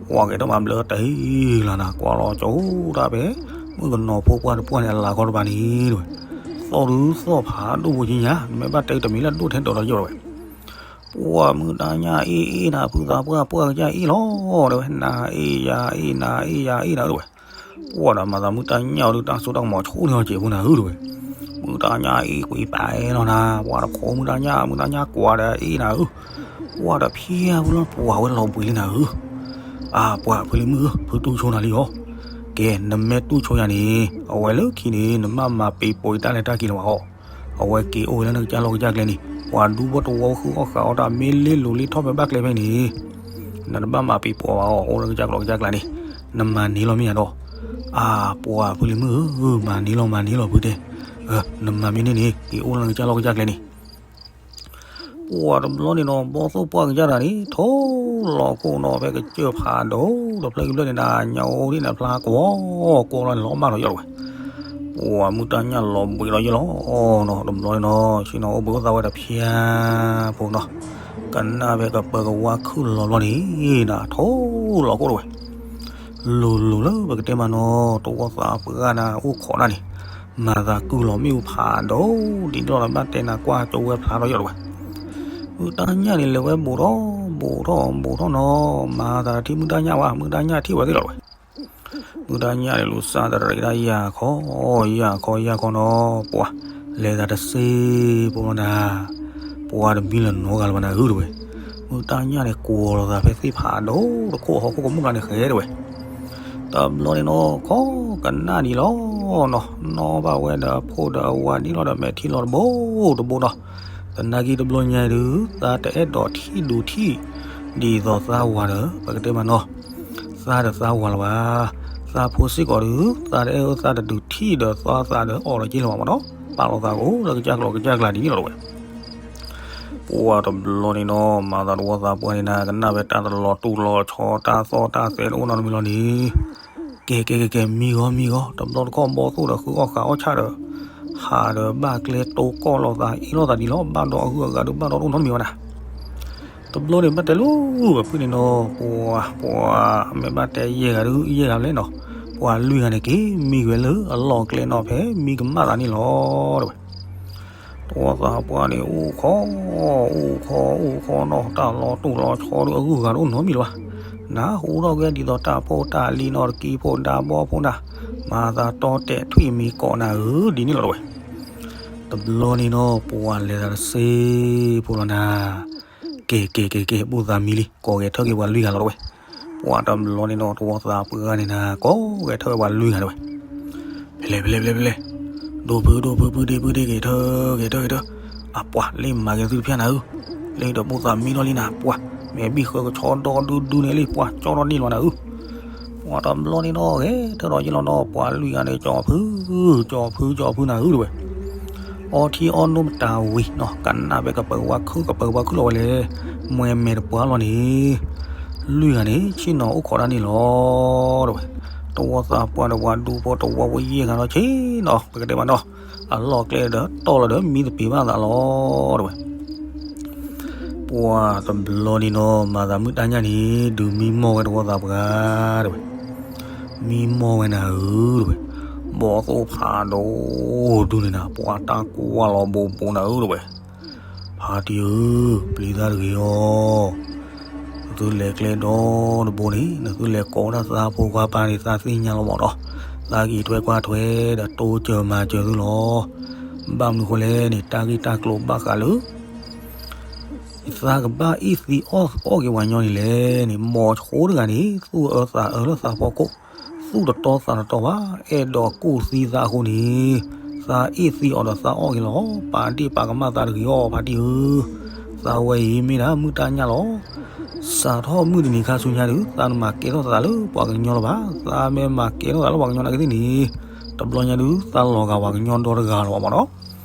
ပှၤဂဲၤထီၣ်မးဘျၢတၢ်အံၤလၢနၤ ကွၢ်လီၤကၠိတၢ်ဖဲ မုၣ်ကနီၤဖိပှၢ်တပှၢ်န့ၣ် အလၤခီတပၤန့ၣ်တဝဲ, သီၣ်ဒုးသီၣ်ဖးဒိၣ်ဖိက့ညါ နမ့ၢ်ဘၣ်တဲတမံၤလၢဒိၣ်ထဲဒိးဒီးယိာ်တဝဲ ပှၢ်မုၢ်တၢ်ညၣ်အ့ၣ်အ့ၣ်နၤ ဖုသးပှၢ်ပှၢ်ကစၢ်အ့ၣ်လီၤ တဲဝဲ, နၤအ့ၣ်ယၤအ့ၣ် နၤအ့ၣ်ယၤအ့ၣ်နၤဧၢ တဲဝဲ. ပှၢ်ဒီးမၤသးမုၢ်တၢ်ညၣ်အီၤဒုး တၢ်စိတၢ်ကမီၤဆိန့ၢ်အီၤစဲးဖိနၤဧၢ တဲဝဲ. မုၢ်တၢ်ညၣ်အ့ၣ်ကွံာ်ပာ်လီၤနၤ, ပှၢ်တခိးမုၢ်တၢ်ညၣ် မုၢ်တၢ်ညၣ်ကွၢ်ဒီးအ့ၣ်နၤဧၢ. ပှၢ်ဒီးဖျါဝဲလီၤ ပှၢ်ဝဲလီၤဘှံးလံနၤဧၢ. အၢ ပှၢ်ဖုလံၤမုၣ်ဧၢ ဖုတူၢ်ဆိနၤလံအီၤ. ကဲ နမ့ၢ်တူၢ်ဆိယၤန့ၣ် အဝဲလၢခံန့ၣ် နမ့ၢ်မၤပ့ၤပိာ်အံၤတၢ်လဲၤတၢ်က့ၤလၢၤဘၣ်အီၤ. အဝဲက့ၤအိၣ်ဝဲလၢနကစၢ်လီၢ်ကစၢ်ကျဲန့ၣ် ပှၤဒူဖိတဝီဃုအီၣ်ဃုအီတၢ် မ့ၢ်လ့လိၤလ့ထီၣ်ဖဲဘၣ်ကျဲဖဲန့ၣ် နတဘၣ်မၤပ့ၤပိာ်ဘၣ်အီၤ အိၣ်လၢကစၢ်ကျိၤကစၢ်ကျဲန့ၣ် နမၤန့ၢ်လီၤမ့ၢ်ဧါဒီး. အၢ ပှၢ်ဖုလံၤမုၣ်ဧၢ မၤန့ၢ်လီၤ မၤန့ၢ်လီၤဖုတဲ. နမၤမ့ၢ်န့ၢ်န့ၣ် က့ၤအိၣ်လၢနကစၢ်လီၢ်ကစၢ်ကျဲန့ၣ် ပှၢ်တဘျီန့ၣ်နီၤ ဘီၣ်သိၣ်ပှၢ်ကစၢ်တဂၤန့ၣ် ထိလီၤခိၣ်နီၤ ဖဲကစၢၢ်ဖးဒိၣ် ဒီးဖျၢၣ်ကဖျၢၣ်န့ၣ် နညါအိၣ်ဒ်န့ၣ် ဖျါကွီၢ်ကွီၢ်လီၤန့ၣ် လီၤမၢ်ထီၣ်ယီၣ်တဝဲ. ပှၢ်မုၢ်တၢ်ညၣ်လီၤဘှံးလီၤယဲလီၤနီၤ တဘျီန့ၣ်နီၤ ဆ့ၣ်နီၤအိၣ်ဘှံးအိၣ်သါဝဲတဖျၢၣ်ဖိနီၤ ကနၣ်ဖဲကပၢၤကဝါခုၣ်လီၤဘျီန့ၣ် နထိလီၤခိၣ်တဝဲ လိၤလိၤလၢပကတဲမးနီၤ တဝီသးပှၢ်ဂၤန့ၣ် အိၣ်ခိးတၢ်န့ၣ် မၤသးကုၢ်လီၤမ့ၣ်အူဖးဒိၣ် ဒ်န့ၣ်လီၤ ဘၣ်တဲနၤကွၢ်ကၠိဝဲဖျါထီၣ်ယီၣ်တဝဲ. မုၢ်တၢ်ညၣ်န့ၣ် လဲၤဝဲဘူးထီၣ်ဘူးထီၣ်ဘူးထီၣ်နီၤ မၤသးတထံၣ်မုၢ်တၢ်ညၣ်ဘၣ် မုၢ်တၢ်ညၣ်ထံၣ်ဝဲသ့ၣ်လီၤတဝဲ. မုၢ်တၢ်ညၣ်န့ၣ် လူၤစၢ်တရံးတၢ်ယၢ်ခီ ယၢ်ခီယၢ်ခီနီၤ ပှၢ်လဲၤသးတစ့ဖိလီၤနၤ ပှၢ်တမံလၢၤနီတဂၤလၢၤဘၣ်နၤဧၢတဝဲ. မုၢ်တၢ်ညၣ်န့ၣ် ကွီၤလီၤသးဖဲသ့ၣ်ဖးဒိၣ်တခိၣ် ဟီၣ်ခိၣ်ကမူၣ်ကျါန့ၣ်ဃဲတဝဲ. တဘျီန့ၣ်နီၤ ခီကနၣ်ဒံးလီၤနီၤ နီၣ်ဘၣ်ဝဲဒီးဖိဒီးဝၤဒ်လီၤဒီးမဲာ်ထံလီၤတဘိတဘိနီၤ. သနာ်က့တဘျီညါအံၤဒုး သးတအဲၣ်ဒိးထံၣ်ဒူထံၣ် ဒ်သိးသးဝၤဒီး ပကတဲမးနီၤ သးဒီးသးဝၤလၢၤဘၣ်. သးဖိစ့ၢ်ကီးဒုး သးတအဲၣ်အၢသးတဒုးထံၣ်ဒီးသးသးဒီးအီၤလီၤက့လၢၤဘၣ်မးနီၤ ပာ်လီၤသးကအိၣ်လၢကစၢ်ကျိၤကစၢ်ကျါဒ်န့ၣ်လီၤတဝဲ. ပှၢ်တဘျီန့ၣ်နီၤ မၤသးတဝီသးပှၢ်န့ၣ်နၤ ကနၣ်ဖဲတၢ်တလီၤတူၢ်လီၤဆီ တၢ်သီၣ်တၢ်သဲတအိၣ်နီတမံၤလီၤန့ၣ် ကဲကဲကဲကဲ မံဂီၤမံဂီၤ တဘျီတခီၣ်ဘီၣ်သိၣ်ဒီးဃုအီၣ်ဃုအီၣ်ဆၣ်ဒီး ဟးဒီးဘၣ်ကျဲတိကီၢ်လိာ်သးအ့ၣ်လိာ်သးဒ်လီၤ ဘၣ်ဒီးအဂုၤအဂၤဒီးဘၣ်ဒီးတအိၣ်နီတမံၤဘၣ်နၤ. တဘျီန့ၣ်ဘၣ်တဲလၢပဖုန့ၣ်နီၤ ပှၤ ပှၤ မ့ၢ်ဘၣ်တဲယဲၢ်ဂၤဒုး ယဲၢ်ဂၤဖဲလဲၣ်နီၤ ပှၤလွံၢ်ဂၤန့ၣ်က့ၤမံဝဲလၢအလီၢ်ကျဲနီၤ ဖဲမံကမၣ်သးန့ၣ်လီၤတဝဲ. တဝီသးပှၢ်န့ၣ် အိၣ်ခိး အိၣ်ခိး အိၣ်ခိးနီၤ တၢ်လီၤတူၢ်လီၤဆီဒုး အဂုၤအဂၤတအိၣ်နီတမံၤလၢၤဘၣ်. နၢ်ဟူထီၣ်ကဲဒ်သိးတၢ်ဖိတၢ်လံၤနီၤ တကံဖိဒါဘီဖိနၤ မၤသးတီတဲာ်ထွံၣ်မံၤကိးနၤဧၢ ဒ်န့ၣ်လီၤတဝဲ. တဘျီန့ၣ်နီၤ ပှၤလဲၤသးတစ့ဖိလီၤနၤ ကဲကဲကဲကဲ ဘူၣ်သးမံလံ ကိးဂဲၤထၢၣ်က့ၤပှၤလွံၢ်ဂၤလီၤတဝဲ. ပှၢ်တဘျီန့ၣ်နီၤ တဝီသးပှၢ်န့ၣ်နၤ ကိးဂဲၤထၢၣ်ဝဲပှၤလွံၢ်ဂၤတဝဲ. ဖဲလဲၣ် ဖဲလဲၣ် ဖဲလဲၣ် ဖဲလဲၣ် ဒိၣ်ဖု ဒိၣ်ဖု ပုၢ်ဒ့ ပုၢ်ဒ့ က့ၤထၢၣ် က့ၤထၢၣ် က့ၤထၢၣ်. အပှၤ လ့ၣ်မၤက့ၤသုတဖျၢၣ်နၤဧၢ, လ့ၣ်ဒီးဘူၣ်သးမံထီၣ်လံနၤ ပှၤ မဲာ်ဘံၣ်ဃၢကဆီဒီဒူဒူန့ၣ်လံ ပှၤကၠီထီၣ်န့ၢ်လီၤနၤဧၢ. ပှၢ်တဘျီန့ၣ်နီၤ ဂဲၤထၢၣ်ဒီးယလီၤနီၤ ပှၤလွံၢ်ဂၤန့ၣ် ကၠီဖု ကၠီဖု ကၠီဖုနၤဧၢတဝဲ. အီထံအီနိမတၤဝံၤနီၤ ကနၣ်ဖဲကပၢၤဝါခုၣ် ကပၢၤဝါခုၣ်လီၤဝဲလဲၣ်, မွဲမဲာ်တပှၢ်လီၤန့ၣ် လွံၢ်ဂၤန့ၣ် ဆ့ၣ်နီၤအိၣ်ခိးတၢ်န့ၣ်လီၤတဝဲ. တဝီသးပှၢ်ဒီးပှၤဒူဖိတဝီဖိယဲၢ်ဂၤဒီးဆ့ၣ်နီၤ ပကတဲဘၣ်နီၤ အလီၢ်ကျဲဒီးတီၢ်လီၤဒီးမံသပ့ၤဘၣ်သးလီၤတဝဲ. ပှၢ်တဘျီန့ၣ်နီၤ မၤသးမုၢ်တၢ်ညၣ်န့ၣ် ဒုးမံမီၢ်ဝဲတဝီသးပှၢ်တဝဲ. မံမီၢ်ဝဲနၤဧၢတဝဲ. ဘီၣ်သိၣ်ဖးဒိၣ်ဒုန့ၣ်နၤ ပှၢ်တၢ်ကွၢ်လီၤဘိးဘိးနၤဧၢတဝဲ. ဖါတံၢ်ဧၢ, ပျံၤသးတဂ့ၤအီၤ. နသုလဲၤကျဲဒီတဘိန့ၣ် နသုလဲၤကိးဝဲဒၣ်သးဖိခွါပၢ်န့ၣ် သးသ့ၣ်ညါလီၤမးနီၤ. သးက့ၤထွဲကွၢ်ထွဲဒီးတိစၢၤမၤစၢၤသုလီၤ. ဘၣ်မနုၤဃိလဲၣ်န့ၣ် တၢ်ဂ့ၢ်တၢ်ကျိၤဘၣ်ဃးလၢ သးကဘၣ်အ့ၣ်သံအီၣ်အီၣ်က့ၤပှၤကညီန့ၣ်လဲၣ်န့ၣ် မိၤဆိတဂၤန့ၣ် သူၣ်အၢသးအၢလၢသးဖီခိၣ် သူၣ်တတီသးတတီဘၣ်, အဲၣ်ဒိးကူၣ်သံသးအဃိန့ၣ် သးအ့ၣ်သံအီၤဒီးသးအီၣ်က့ၤလီၤ. ပာ်ဒ့ၣ်ပာ်ကမၣ်သးတဂ့ၤအီၤ ဖါတံၢ်ဧၢ, သးဝဲအံၤမ့ၢ်ဒၣ်မုၢ်တၢ်ညၣ်လီၤ. စးထီၣ်မုၢ်တနံၤခါဆူညါဒုး သးတမၤကဲထီၣ်သးလၢပှၤကညီလၢၤဘၣ်. သးမ့ၢ်မၤကဲထီၣ်သးလၢပှၤကညီနာ်က့သ့ၣ်န့ၣ် တဘျီညါဒုး သးလီၤဂာ်ပှၤကညီဒီတဂၤလီၤမးနီၤ. သးကဲထီၣ်က့ၤဘီၣ်သိၣ်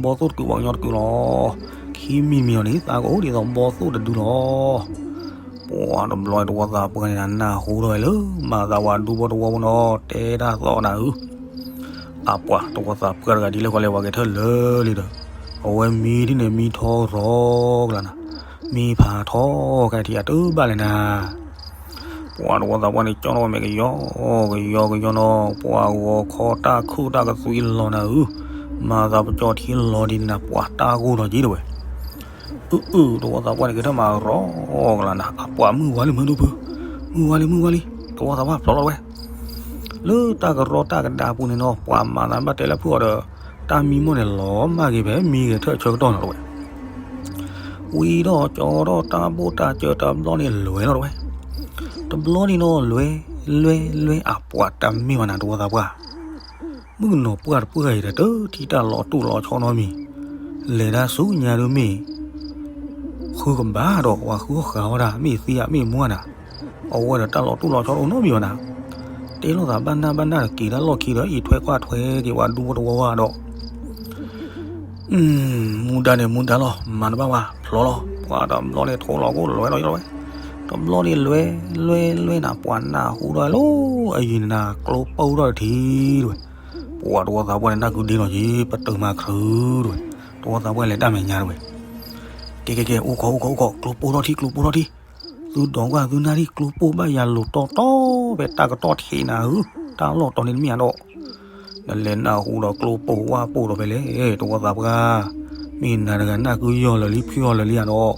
တကုာ် ပှၤကညီတကုာ်လီၤ. ခံမံၤတမံၤအီၤန့ၣ် သးကအိၣ်ဒ်သိးဘီၣ်သိၣ်တဒုလီၤ. ပှၢ်တဘျီတဝီသးပှၢ်န့ၣ် နၢ်ဟူထီၣ်ဝဲလၢ မၤသးဝၤဒူဖိတဝီဖိနီၤ တဲတၢ်သီၣ်နၤဧၢ. အပှၤတဝီသးပှၢ်တဂၤဒ်လဲၣ်ဃီလဲၣ် ပှၤကဲထၢၣ်လၢလံဒီး အဝဲမံဒ်န့ၣ် မံထီရီကလးနၤ, မံဖးထီကထံအတၢ်ဘၣ်လဲၣ်နၤ. ပှၢ်တဝီသးပှၢ်န့ၣ် ကၠီထီၣ်ဝဲမဲာ်ကယီကယီကယီနီၤ, ပှၢ်ဂီၤခီတၢ်ခုၣ်တၢ်ကသွံလီၤနၤဧၢ, မၤသးပကၠီထံလီၤဒ်န့ၣ်နၤ ပှၢ်တၢ်ဂိၢ်ထီၣ်က့တဝဲ. အုအု တဝီသးပှၢ်န့ၣ် ကထၢၣ်မၤရီကလၤနၤ အပှၤမုၢ်ဝါလံမုၢ်ဒိၣ်ဖု, မုၢ်ဝါလံမုၢ်ဝါလံ, တဝီသးပှၢ်ဖျိးလီၤတဝဲ. လၢတၢ်ကရီတၢ်ကဒါပူၤန့ၣ်နီၤ ပှၤမၤသးဘၣ်တဲလၢဖုအီၤဒီး တၢ်မံမီၢ်န့ၣ်လီၤမၢ်က့ၤဖဲမံဂဲၤထၢၣ်ဆၢကတီၢ်နီၤတဝဲ. ဝံၤဒီးကၠီဒီးတၢ်ဘိၣ်တၢ်စၢၤတဘျီန့ၣ်လွဲၤလီၤတဝဲ. တဘျီန့ၣ်နီၤ လွဲၤ လွဲၤ လွဲၤ အပှၤတမ့ၢ်ဘၣ်နၤ တဝီသးပှၢ် မုၣ်ကနီၤပှၢ်တပှၢ်အံၤဒီး တထံၣ်တၢ်လီၤတိၢ်လီၤဆီနီတမံၤ, လဲၤဒၣ်ဆူညါဒုမ့ၢ် ဃုကဘၣ်ဒီး ပှၤဃုဃီဃာ်ဝဲဒၣ် မ့ၢ်သံဧါမ့ၢ်မူဧါနၤ, အဝဲဒီးတၢ်လီၤတိၢ်လီၤဆီတအိၣ်နီတမံၤဘၣ်နၤ. တဲလိာ်သးဘၣ်နၢ်ဘၣ်နၢ်ဒီး က့ၤတၢ်လီၢ်ခံဒီး အံးထွဲကွၢ်ထွဲက့ၤပှၤဒူဖိတဝီဝဲဒီး မူဒါန့ၣ်မူဒါလီၤ မၤတဘၣ်ဝဲ ဖျိးလီၤ. ပှၤတဘျီန့ၣ်ထိလီၤကိၣ်လွဲၤလီၤယလီၤဝဲ, တဘျီန့ၣ်လွဲၤ လွဲၤ လွဲၤနၤ ပှၤနၢ်ဟူဒီးလီၤ အယံၤန့ၣ်နၤ ကျိပိၢ်ထီၣ်တထံၣ်တဝဲ. ပှၤတဝီသးပှၢ်န့ၣ် နၢ်ကုဒ့လီၤက့ၤ ပတုာ်မၤခရူၣ်တဝဲ. တဝီသးပှၢ်လဲၤတၢ်မဲာ်ညါတဝဲ, ကဲကဲကဲ အိၣ်ခိးအိၣ်ခိးအိၣ်ခိး ကျိပိၢ်ထီၣ်ထံၣ် ကျိပိၢ်ထီၣ်ထံၣ်, သုဒိးကွၢ်သုနၢ်ထံၣ် ကျိပိၢ်ဘၣ်ယၤလိၤတီတီ ဖဲတၢ်ကတီၢ်ထံးနၤဧၢ, တၢ်လီၢ်တီၤန့ၣ်တမ့ၢ်ဧါဒီး နလဲၤနၢ်ဟူဒီးကျိပိၢ်ဝၣ်ပိၢ်ဒီးဖဲလဲၣ် တဝီသးပှၢ်, မ့ၢ်နၤတဂၤနၢ်ကုယီၢ်လၢာ်လံဖုယီၢ်လၢာ်လံဧါဒီး,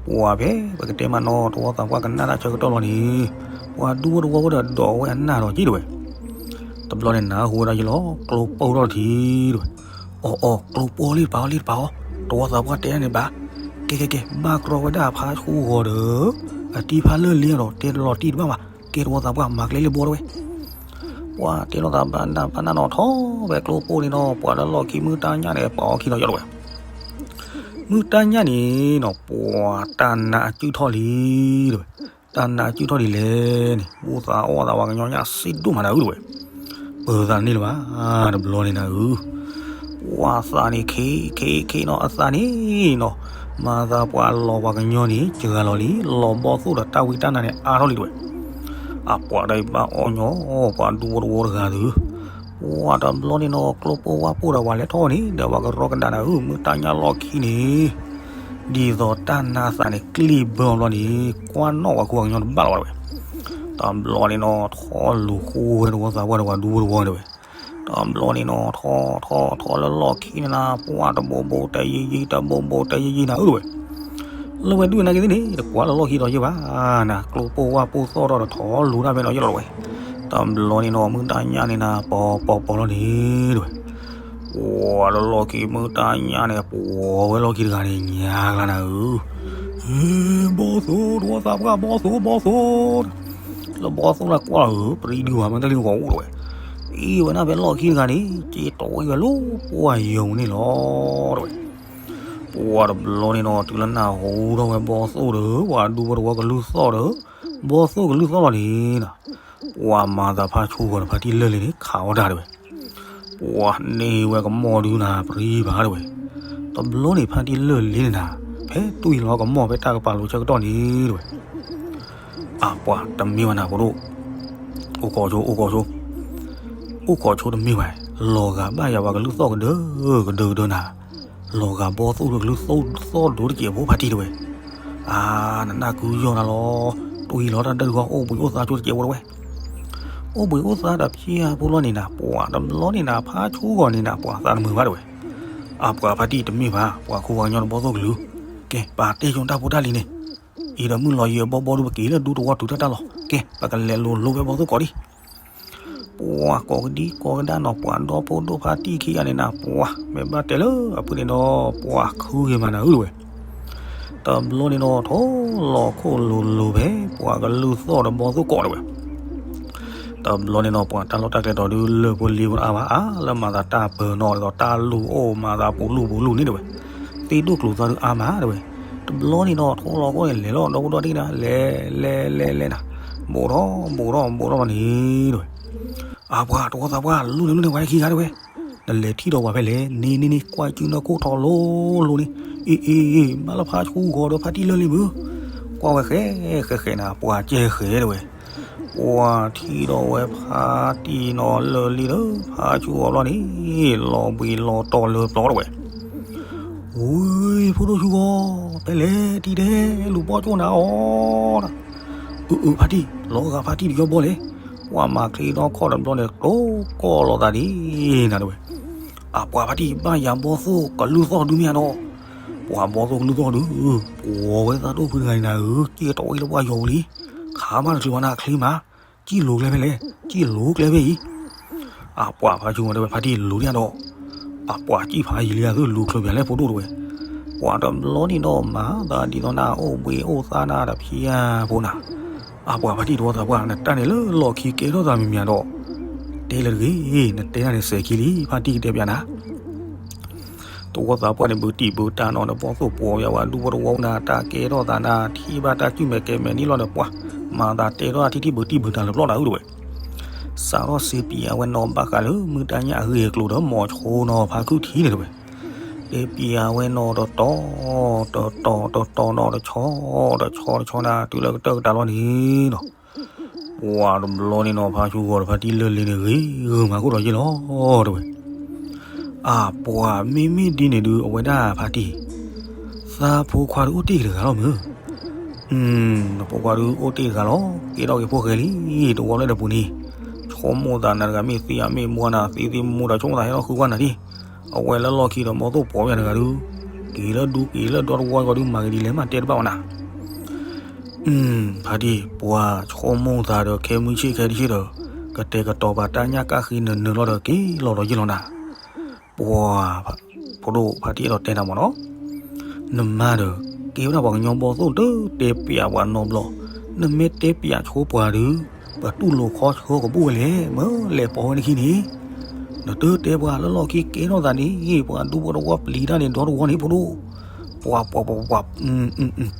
ပှၤဖဲပကတဲမးနီၤ တဝီသးပှၢ်ကနၣ်တၢ်ဆၢကတီၢ်လီၤန့ၣ်, ပှၤဒူဖိတဝီဖိဒီးဒိးဝဲအနၢ်ဒီးက့ၤတဝဲ. တဘျီန့ၣ်နၢ်ဟူဝဲဒၣ်ယလီၤ ကျိပိၢ်ထီၣ်တထံၣ်တဝဲ. အီၣ်အီၣ် ကျိပိၢ်လံတပၤအီၤလံတပၤအီၤ, တဝီသးပှၢ်တဲဒၣ်န့ၣ်ဘၣ်, ကဲကဲကဲ ဘၣ်ကြီဝဲဒၣ်အဖါဆူဂီၤဒီး အတံၢ်ဖါလၢာ်လံဒီး တဲတလီၤတံၢ်တဘၣ်ဘၣ်, ကဲတဝီသးပှၢ်မၤကျဲလၢဘီတဝဲ. ပှၤတဲလိာ်သးဘၣ်နၢ်ဘၣ်နၢ်နီၤထီၣ်ဝဲကျိပိၢ်န့ၣ်နီၤ ပှၤလၢလီၢ်ခံမုၢ်တၢ်ညၣ်န့ၣ် ပာ်အီၤခံနီၤယလီၤဝဲ. မုၢ်တၢ်ညၣ်န့ၣ်နီၤ ပှၤတၢ်နါအစုၣ်ထီၣ်လံတဝဲ. တၢ်နါအစုၣ်ထီၣ်ဒ်လဲၣ်န့ၣ် ဘူၣ်သးအီၣ်သးဝဲကညီညၣ်စ့ဒိၣ်မးနၤဧၢတဝဲ. ပၢၤသးန့ၣ်လၢၤဘၣ် တဘျီန့ၣ်နၤဧၢ, ပှၤသးန့ၣ်ခ့ခ့ခ့နီၤ အသးန့ၣ်နီၤ, မၤသးပှၤလီၤပှၤကညီန့ၣ် စှၤလီၤလံ လီၤဘီၣ်သိၣ်ဒီးတၢ်ဝံတၢ်နါန့ၣ် အါထီၣ်လံတဝဲ. အပှၤတၢ်အံၤဘၣ်အီၣ်ညီ ပှၤဒူဖိတဝီတဂၤသု, ပှၤတဘျီန့ၣ်နီၤ ကျိပိၢ်ဝၣ်ပိၢ်ဒီးပှၤလဲၤထီၣ်န့ၣ် ဒီးပှၤကရီကဒါနၤဧၢ မုၢ်တၢ်ညၣ်လီၢ်ခံန့ၣ် ဒ်သိးတၢ်နါသးန့ၣ် ကျ့ၣ်ဘၢအီၤဘျီန့ၣ် ကွၢ်နီၣ်ပှၤခိၣ်ပှၤကညီတဘၣ်လီၤဘၣ်တဝဲ. တဘျီန့ၣ်နီၤ ထီၣ်လူၤဃိဝဲတဝီသးပှၢ်ဒီးပှၤဒူဖိတဝီတဝဲ. တဘျီန့ၣ်နီၤ ထီၣ်ထီၣ်ထီၣ်လၢလီၢ်ခံန့ၣ်နၤ ပှၤတဘိဘိတဲယံာ်ယံာ် တဘိဘိတဲယံာ်ယံာ်နၤဧၢတဝဲ. လၢဝဲဒုးနာ်က့သ့ၣ်န့ၣ် တကွၢ်လၢလီၢ်ခံဒီးယ့ၢ်ဘၣ်နၤ ကျိပိၢ်ဝၣ်ပိၢ်သီၣ်ထီၣ်ဒီးထီၣ်လူၤတၢ်ဖဲနီၤယလီၤတဝဲ. တဘျီန့ၣ်နီၤ မုၢ်တၢ်ညၣ်န့ၣ်နၤ ပီၤပီၤပီၤလီၤန့ၣ်တဝဲ. ပှၤလၢလီၢ်ခံမုၢ်တၢ်ညၣ်န့ၣ် ပှၤဝဲလီၢ်ခံတဂၤန့ၣ် ညါကျါနၤဧၢ, ဘီၣ်သိၣ် တဝီသးပှၢ် ဘီၣ်သိၣ် ဘီၣ်သိၣ်, လၢဘီၣ်သိၣ်လၢကွၢ်ဧၢ ပရံဒုးဝဲမ့ၢ်တၢ်လံဂီၤအိၣ်တဝဲ. အံၤဝဲဒၣ်ဖဲလီၢ်ခံတဂၤန့ၣ် က့ၤတီၢ်ဝဲလၢပှၢ်ယိၤန့ၣ်လီၤတဝဲ. ပှၤတဘျီန့ၣ်နီၤ တုၤလၢနၢ်ဟူထီၣ်ဝဲဘီၣ်သိၣ်ဒီး ပှၤဒူဖိတဝီကလုၢ်သီၣ်ဒီး ဘီၣ်သိၣ်ကလုၢ်သီၣ်လီၤန့ၣ်နီၤ, ပှၤမၤသးဖါဆူဂီၤဒီးဖါတံၢ်လၢာ်လံန့ၣ် ခးအီၣ်တၢ်တဝဲ. ပှၤန့ၢ်ဝဲကမီၣ်ဒုနၤ ပရံဘၣ်တဝဲ. တဘျီန့ၣ်ဖါတံၢ်လၢာ်လံန့ၣ်နၤ ဖဲတွံၢ်လီၤကမီၣ်ဖဲတၢ်ကပၤလိၤဆၢကတီၢ်န့ၣ်တဝဲ. အပှၤတမ့ၢ်ဝဲနၤဖိဒိၣ်, အိၣ်ခိးဆိ အိၣ်ခိးဆိ, အိၣ်ခိးဆိတမ့ၢ်ဝဲ, လီၤဂာ်ဘၣ်ယၤပှၤကလုၢ်သီၣ်ကဒၢကဒၢကဒၢနၤ, လီၤဂာ်ဘီၣ်သိၣ်လၢကလုၢ်သီၣ်ဒိၣ်တစဲးဖိဖါတံၢ်တဝဲ. အါ နနၢ်ကုယီၢ်နၤလီၤ, တွံၢ်လီၤတၢ်ဒၢတဂီၢ် အိၣ်ဘှံးအိၣ်သါဆိတစဲးဖိတဝဲ. အိၣ်ဘှံးအိၣ်သါဒီးဖျါဖိလီၤန့ၣ်နၤ ပှၤတဘျီန့ၣ်နၤ ဖါဆူဂီၤန့ၣ်နၤ ပှၤသးတမုာ်ဘၣ်တဝဲ. အပှၤဖါတံၢ်တမ့ၢ်ဘၣ် ပှၤခိၣ်ပှၤကညီတဘီၣ်သိၣ်ကလုၢ်, ကဲ ပာ်တဲဆိတၢ်ဖိတၢ်လံၤန့ၣ်, အံၤဒီးမုၢ်လီၤယံာ်ဘီဘီဒုပက့ၤလၢဒူသဝီတုၤတၢ်တၢ်လီၤ, ကဲ ပကလဲၤလိၤလိၤဝဲဘီၣ်သိၣ်ကိးဒံး. ပှၤကိးကဒံကိးကဒါနီၤ ပှၤဒီဖိဒိၣ်ဖါတံၢ်ခံဂၤန့ၣ်နၤ ပှၤမ့ၢ်ဘၣ်တဲလၢအဖုန့ၣ်ဒီး ပှၤခုဂ့ၤမးနၤဧၢတဝဲ. တဘျီန့ၣ်ဒီး ထိၣ်လီၤခိၣ်လိၤလိၤဖဲ ပှၤကလုၢ်သီၣ်ဒီးဘီၣ်သိၣ်ကိးတဝဲ. တဘျီန့ၣ်ဒီး ပှၤတၢ်လီၢ်တၢ်ကျဲတီၤဒုလၢဖိလံၤဖိအါဘၣ် အါလၢမၤသးတၢ်ပၢၤနီၤဒီး တၢ်လူၤအိၣ်မၤသးပူၤလူၤပူၤလူၤန့ၣ်တဝဲ. သ့ၣ်ဒိၣ်ကျိၤသီဒုအါမးတဝဲ. တဘျီန့ၣ်ဒီး ထိၣ်လီၤခိၣ်န့ၣ် လဲၤလီၤဒီပုၢ်ဒီဝဲၢ်တဂၤ လဲၤလဲၤလဲၤလဲၤနၤ, ဘူးထီၣ်ဘူးထီၣ်ဘူးထီၣ်လီၤန့ၣ်တဝဲ. အပှၤတဝီသးပှၢ် လူၤန့ၣ်လူၤန့ၣ် ပှၤဟဲခံဂၤတဝဲ. နလဲၤထံၣ်ဒီးပှၤဖဲလဲၣ်, န့ၣ်န့ၣ်န့ၣ် ကွၢ်စုနီၢ်ခိၣ်ထီၣ်လိၤလိၤန့ၣ်, အ့ၣ်အ့ၣ်အ့ၣ် မ့ၢ်လၢဖါဆူဂီၤဒီးဖါတံၢ်လၢာ်လံမုၢ်, ကွၢ်ဝဲဃဲဃဲဃဲနၤ ပှၤကဲဃဲတဝဲ. ပှၤထံၣ်ဒီးဝဲဖါတံၢ်နီၤလၢာ်လံဒီး ဖါဆူအီၤဘျီန့ၣ် လီၤဘှံးလီၤတီၤလၢပျီတဝဲ. ဝ့ၢ် ဖိဒိၣ်ဆူဂီၤ ဖဲလဲၣ်တံၢ်တဲ လူၤဘီၣ်ကၠိၣ်နၤအီၤ, အုအု ဖါတံၢ် လီၤဂာ်ဖါတံၢ်တယီဘီလဲၣ်, ပှၤမၤချ့နီၢ်ခီၣ်တဘျီန့ၣ် ကျိကီၢ်လီၤသးဒ်နၤတဝဲ. အပှၤဖါတံၢ် ဘၣ်ယၤဘီၣ်သိၣ်ကလုၢ်သီၣ်ဒုမ့ၢ်ဧါဒီး, ပ ပှၤဘီၣ်သိၣ်ကလုၢ်သီၣ်ဒုး, ပှၤဝဲသးဒိၣ်ဖုတဂၤန့ၣ်နၤဧၢ, က့ၢ်တဝံၣ်လၢပှၢ်ယီၤပူၤလံ, ခးမးတချုးဘၣ်နၤချ့မး, ကံၣ်လိၤကျဲဖဲလဲၣ်, ကံၣ်လိၤကျဲဖဲအံၤ, အပှၤဖါဆူၣ်ဝဲတဲဝဲဖါတံၢ်လိၤန့ၣ်ဒီး, အပှၤကံၣ်ဖးယံာ်လံအသုလူၤချုးပၠးလဲၣ်ဖိဒိၣ်တဲဝဲ, ပှၤတဘျီန့ၣ်ဒီးမၤသးဒ်သိးနၤအိၣ်ဘှံးအိၣ်သါနၤတဖံးဧါဖိနၤ အပှၤဖါတံၢ်တဝီသးပှၢ် နတၢ်န့ၣ်လၢလီၢ်ခံကဲထီၣ်သးမံၤမံၤဒီး, တဲလၢတဂ့ၤ, နတဲနၤန့ၣ်စဲးခံလံ ဖါတံၢ်ကတဲပၠးနၤ, တဝီသးပှၢ်န့ၣ် ဘုတံၢ်ဘုတၢ်နီၤ နဘီၣ်သိၣ်ပှီၤပၠးဝဲဒူဖိတဝီနၤ တၢ်ကဲထီၣ်သးနၤ ထံၣ်ဘၣ်တၢ်ကုၢ်မဲာ်ကဲမဲာ်နံၣ်လီၤဒီးပှၤ, မၤသးတဲထီၣ်ထံၣ်ထံၣ်ဘုတံၢ်ဘုတၢ်လၢပျီၢ်နၤဧၢတဲဝဲ, စးထီၣ်စ့ပၠးဝဲနီၤဘၣ်ဃးလၢမုၢ်တၢ်ညၣ်အဂ့ၢ်အကျိၤဒီး မိၤဆိနီၤဖါခုၣ်ထံန့ၣ်တဲဝဲ တဲပၠးဝဲနီၤတတီၤ, တတီၤ, တတီၤနီၤတဆီ, တဆီတဆီနၤ တုၤလၢကတၢၢ်ကတၢၢ်လီၤန့ၣ်နီၤ, ပှၤတဘျီန့ၣ်နီၤ ဖါဆူၣ်ဂီၤဒီးဖါတံၢ်လၢလ့န့ၣ်ဂ့ၤဂ့ၤမၤခိၣ်ဒီးယ့ၢ်လီၤတဲဝဲ, အပှၤမ့မ့ၢ်ဒ်န့ၣ်ဒုး အဝဲဒၣ်ဖါတံၢ်, သးဖိခွါဒုးအိၣ်တ့ၢ်က့ၤတဂၤလီၤမုၢ် နဖိခွါဒုးအိၣ်တ့ၢ်တဂၤလီၤ, ကဲထီၣ်က့ၤဖိၣ်ဃဲလံ, တဝီလၢဒီးပူၤန့ၣ်, ဆိကမိၣ်သးနၤတဂၤမ့ၢ်သံအမ့ၢ်မူနၤ သံသံမူမူဒီးဆိကမိၣ်သးဟဲထီၣ်ဃုကွၢ်နၤဒံး, အဝဲလၢလီၢ်ခံဒီးမီၤသိၣ်ပှီၤပၠးတဂၤဒုး, က့ၤလၢဒူက့ၤလၢဒီတဝီကီဒုး မၤက့ၤဒ်လဲၣ်မးတဲတဘၣ်ဝဲနၤ ဖါတံၢ်ပှၤဆိကမိၣ်သးဒီးခဲမုၢ်ဆ့ၣ်ခဲတဆ့ၣ်ဒီး, ကတဲာ်ကတီၤပာ်တၢ်ညၣ်ကၣ်ဃံနၢၤနၢၤလီၤဒီးက့ၤလီၤဒီးယ့ၢ်လီၤနၤ, ပှၤ, ဖိဒိၣ်ဖါတံၢ်အဲၣ်ဒိးတဲနၤမ့ၢ်နီၤ, နမါဒီး, ကဲဝဲဒၣ်ပှၤကညီဘီၣ်သိၣ်တတဲပၠးပှၤနီတဘျီ, နမ့ၢ်တဲပၠးဆိပှၤဒုး, ပတူၢ်လိာ်ခီဆၢကဘူၣ်ဝဲလဲၣ် မ့ၢ်လဲၤပိာ်ဝဲနခံန့ၣ် နတတဲပှၤလၢလီၢ်ခံကဲထီၣ်သးန့ၣ် ပှၤဒူဖိတဝီပျံၤတၢ်န့ၣ်ဒီတဝီန့ၣ်ဖိဒိၣ်, ပှၤပှၤပှၤပှၤ,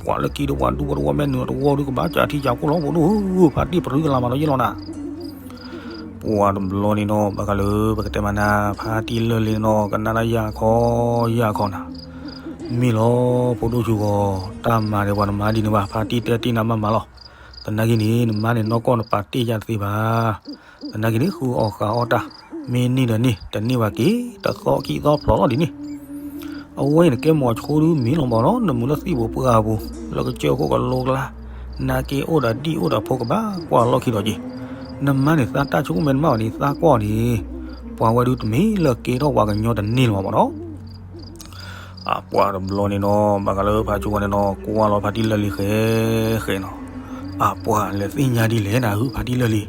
ပှၤလၢခံဒီးပှၤဒူဖိတဝီမ့ၢ်နုာ်တဝီဒုး ကဘၣ်ကးထံကးကီၢ်လီၤဖိဒိၣ်ဧၢ, ဖါတံၢ်ပရၢကလၤမးဒီးယ့ၢ်လီၤနၤ ပှၤတဘျီန့ၣ်နီၤ ဘၣ်ဃးလၢပကတဲမးနၤ ဖါတံၢ်လၢလ့နီၤ ကနၣ်တၢ်ယၢ်ခီယၢ်ခီနၤ, မ့ၢ်လီၤ ဖိဒိၣ်ဆူၣ်ဂီၤ, တၢ်မၤန့ၣ်ပှၤတမၤဒ်န့ၣ်ဘၣ် ဖါတံၢ်တဲတ့ၢ်နၤမးမးလီၤ, သနာ်က့န့ၣ် နမါန့ၣ်နီၢ်ကီၢ်နပာ်တ့ၢ်ယၤတသ့ဘၣ်, သနာ်က့န့ၣ် ဃုအီၣ်ဃုအီတၢ်, မ့ၢ်န့ၢ်ဒီးန့ၢ် တန့ၢ်ဘၣ်က့ၤ တသီခံသီဖျိးလီၤဒ်န့ၣ် အဝဲအံၤနကဲမိၤဆိဒုးမ့ၢ်လီၤဘၣ်နီၤ နမုာ်လၢသံၣ်ပူၤပှၢ်ပူၤ လၢကစၢၢ်ခိၣ်ကလိကျါ, နာ်က့အိၣ်ဒီးဒံၣ်အိၣ်ဒီးဖိကဘၣ်ကွၢ်လီၢ်ခံဒီးက့ၤ, နမါန့ၣ်သးတၢ်ဆိကမိၣ်မဲာ်တမၣ်ဘၣ်န့ၣ် သးကွၢ်အီၤန့ၣ်, ပှၤဝဲဒုးတမ့ၢ်လၢကဲထီၣ်ပှၤကညီတန့ၢ်လၢၤဘၣ်မ့ၢ်နီၤ အပှၤတဘျီန့ၣ်နီၤ ဘၣ်ဃးလၢဖါဆိဝဲန့ၣ်နီၤ ကွၢ်လီၤဖါတံၢ်လၢလ့ဃဲဃဲနီၤ, အပှၤလဲၤသ့ၣ်ညါဒ်လဲၣ်နၤဧၢ ဖါတံၢ်လၢလ့ အီၣ်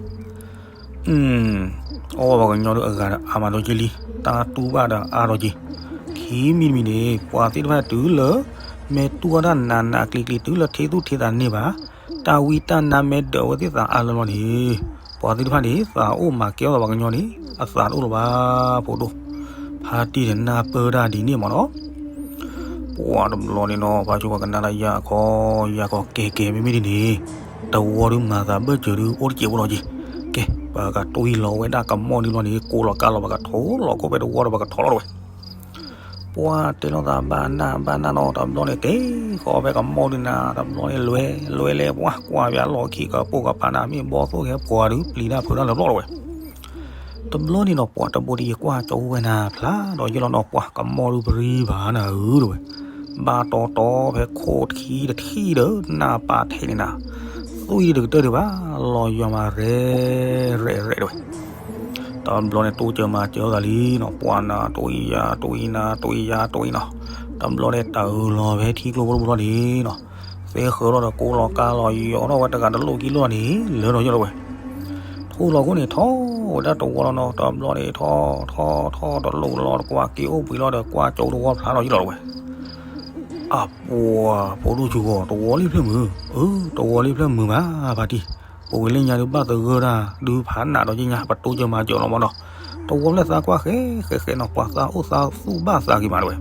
ဘၣ်ပှၤကညီဒုးအဂၤဒီးအါမးဒီးက့ၤလံ, တၢ်တူၢ်ဘၣ်ဒီးအါဒီးက့ၤ, ခံမံၤတမံၤန့ၣ် ပှၤသ့ၣ်တဖၣ်တုၤလၢ မ့ၢ်တူၢ်ဝဲဒၣ်နးနးကျံၤကျံၤတုၤလၢထ့သူၣ်ထ့သးန့ၢ်ဘၣ်, တၢ်ဝံတၢ်နါမ့ၢ်ဒၢးဝဲသ့ၣ်သးအါလၢလီၤန့ၣ်, ပှၤသ့ၣ်တဖၣ်န့ၣ် သးအိၣ်မၤကဲထီၣ်သးပှၤကညီန့ၣ် အသးတအိၣ်လၢၤဘၣ်, ဖိဒိၣ်, ဖါတံၢ်န့ၣ်နၢ်ပၢၢ်တၢ်ဒ်န့ၣ်မ့ၢ်နီၤ ပှၤတဘျီန့ၣ်နီၤ ဖါဆိဝဲကနၣ်တၢ်ယၢ်ခီယၢ်ခီ ကဲကဲမ့မ့ၢ်ဒ်န့ၣ်, တဝီဒုးမၤသးဘၢၣ်စၢၤဒုးအိၣ်တစဲးဖိလီၤက့ၤ, ကဲ, ပကတွံၢ်လီၤဝဲဒၣ်ကမီၣ်ဒုးလီၤန့ၣ် ကိးလီၤကါလီၤ ပကထိးလီၤကိးဖဲတဝီဒီးပကထိးလီၤတဝဲ ပှၤတဲလိာ်သးဘၣ်နၢ်ဘၣ်နၢ်နီၤ တဘျီန့ၣ် တဲဃီၤဖဲကမီၣ်ဒုးနၤ တဘျီန့ၣ် လွဲလွဲလဲၤ ပှၤကွၢ်ပၠးလီၢ်ခံကပိာ်ကပၤနၤ မ့ၢ်ဘီၣ်သိၣ်ကဟဲပှၤဒုးပျံၤတၢ်ဖုးတၢ်လၢပျီၢ်တဝဲ တဘျီန့ၣ်နီၤ ပှၤတဘိတယံၤကွၢ်ကၠိဝဲနၤဖျါဒီးယဲၢ်လီၤနီၤ ပှၤကမီၣ်ဒုးပရံဘၣ်နၤဧၢတဝဲ, ဘၣ်တီတီဖဲခိၣ်ထံတထံၣ်ဒီးနၢ်ပာ်ထဲန့ၣ်နၤ, သွံၣ်တကတၢၢ်ဒံးဘၣ် လီၤယွၤမးရဲၣ်ရဲၣ်ရဲၣ်တဝဲ တဘျီန့ၣ် တိစၢၤမၤစၢၤသးလံနီၤ ပှၤနၤ တွံၢ်ယၤ တွံၢ်နၤ တွံၢ်ယၤ တွံၢ်နီၤ, တဘျီန့ၣ် တၢ်အုးလီၤဖဲထံကျိဖိတဘိလီၤန့ၣ်နီၤ, သ့ဃၢၤလီၤဒီးကိးလီၤကါလီၤ ယီၤထီၣ်ဝဲတဂၤတလိၣ်ကံလိၣ်န့ၣ် လၢာ်ဒီးယဲၢ်လီၤဝဲ, ထိၣ်လီၤခိၣ်န့ၣ် ထီၣ်ဝဲဒၣ်တဝီလီၤနီၤ တဘျီန့ၣ် ထီၣ်ထီၣ်ထီၣ်တလိၣ်လီၤတကွၢ်က့ၤအိၣ်ဘှံးလီၤဒီးကွၢ်ကၠိတဝီဖျါလီၤယဲၢ်လီၤဝဲ အပှၤ ဖိဒိၣ်ဆူၣ်ဂီၤ တဝီလံဖျၢၣ်မုာ်, အၢ တဝီလံဖျၢၣ်မုာ်မး ဖါတံၢ်, ပဝဲလၢညါဒုးဘၣ်သဂၢၢ်တၢ် ဒုးဖးနးဒီးက့ညါ ပတိစၢၤမၤစၢၤလီၤမးနီၤ, တဝီဖျၢၣ်သးကွၢ်ဃဲဃဲဃဲနီၤ ပှၤသးအိၣ်သးသူၣ်ဘၣ်သးဂ့ၤမးတဝဲ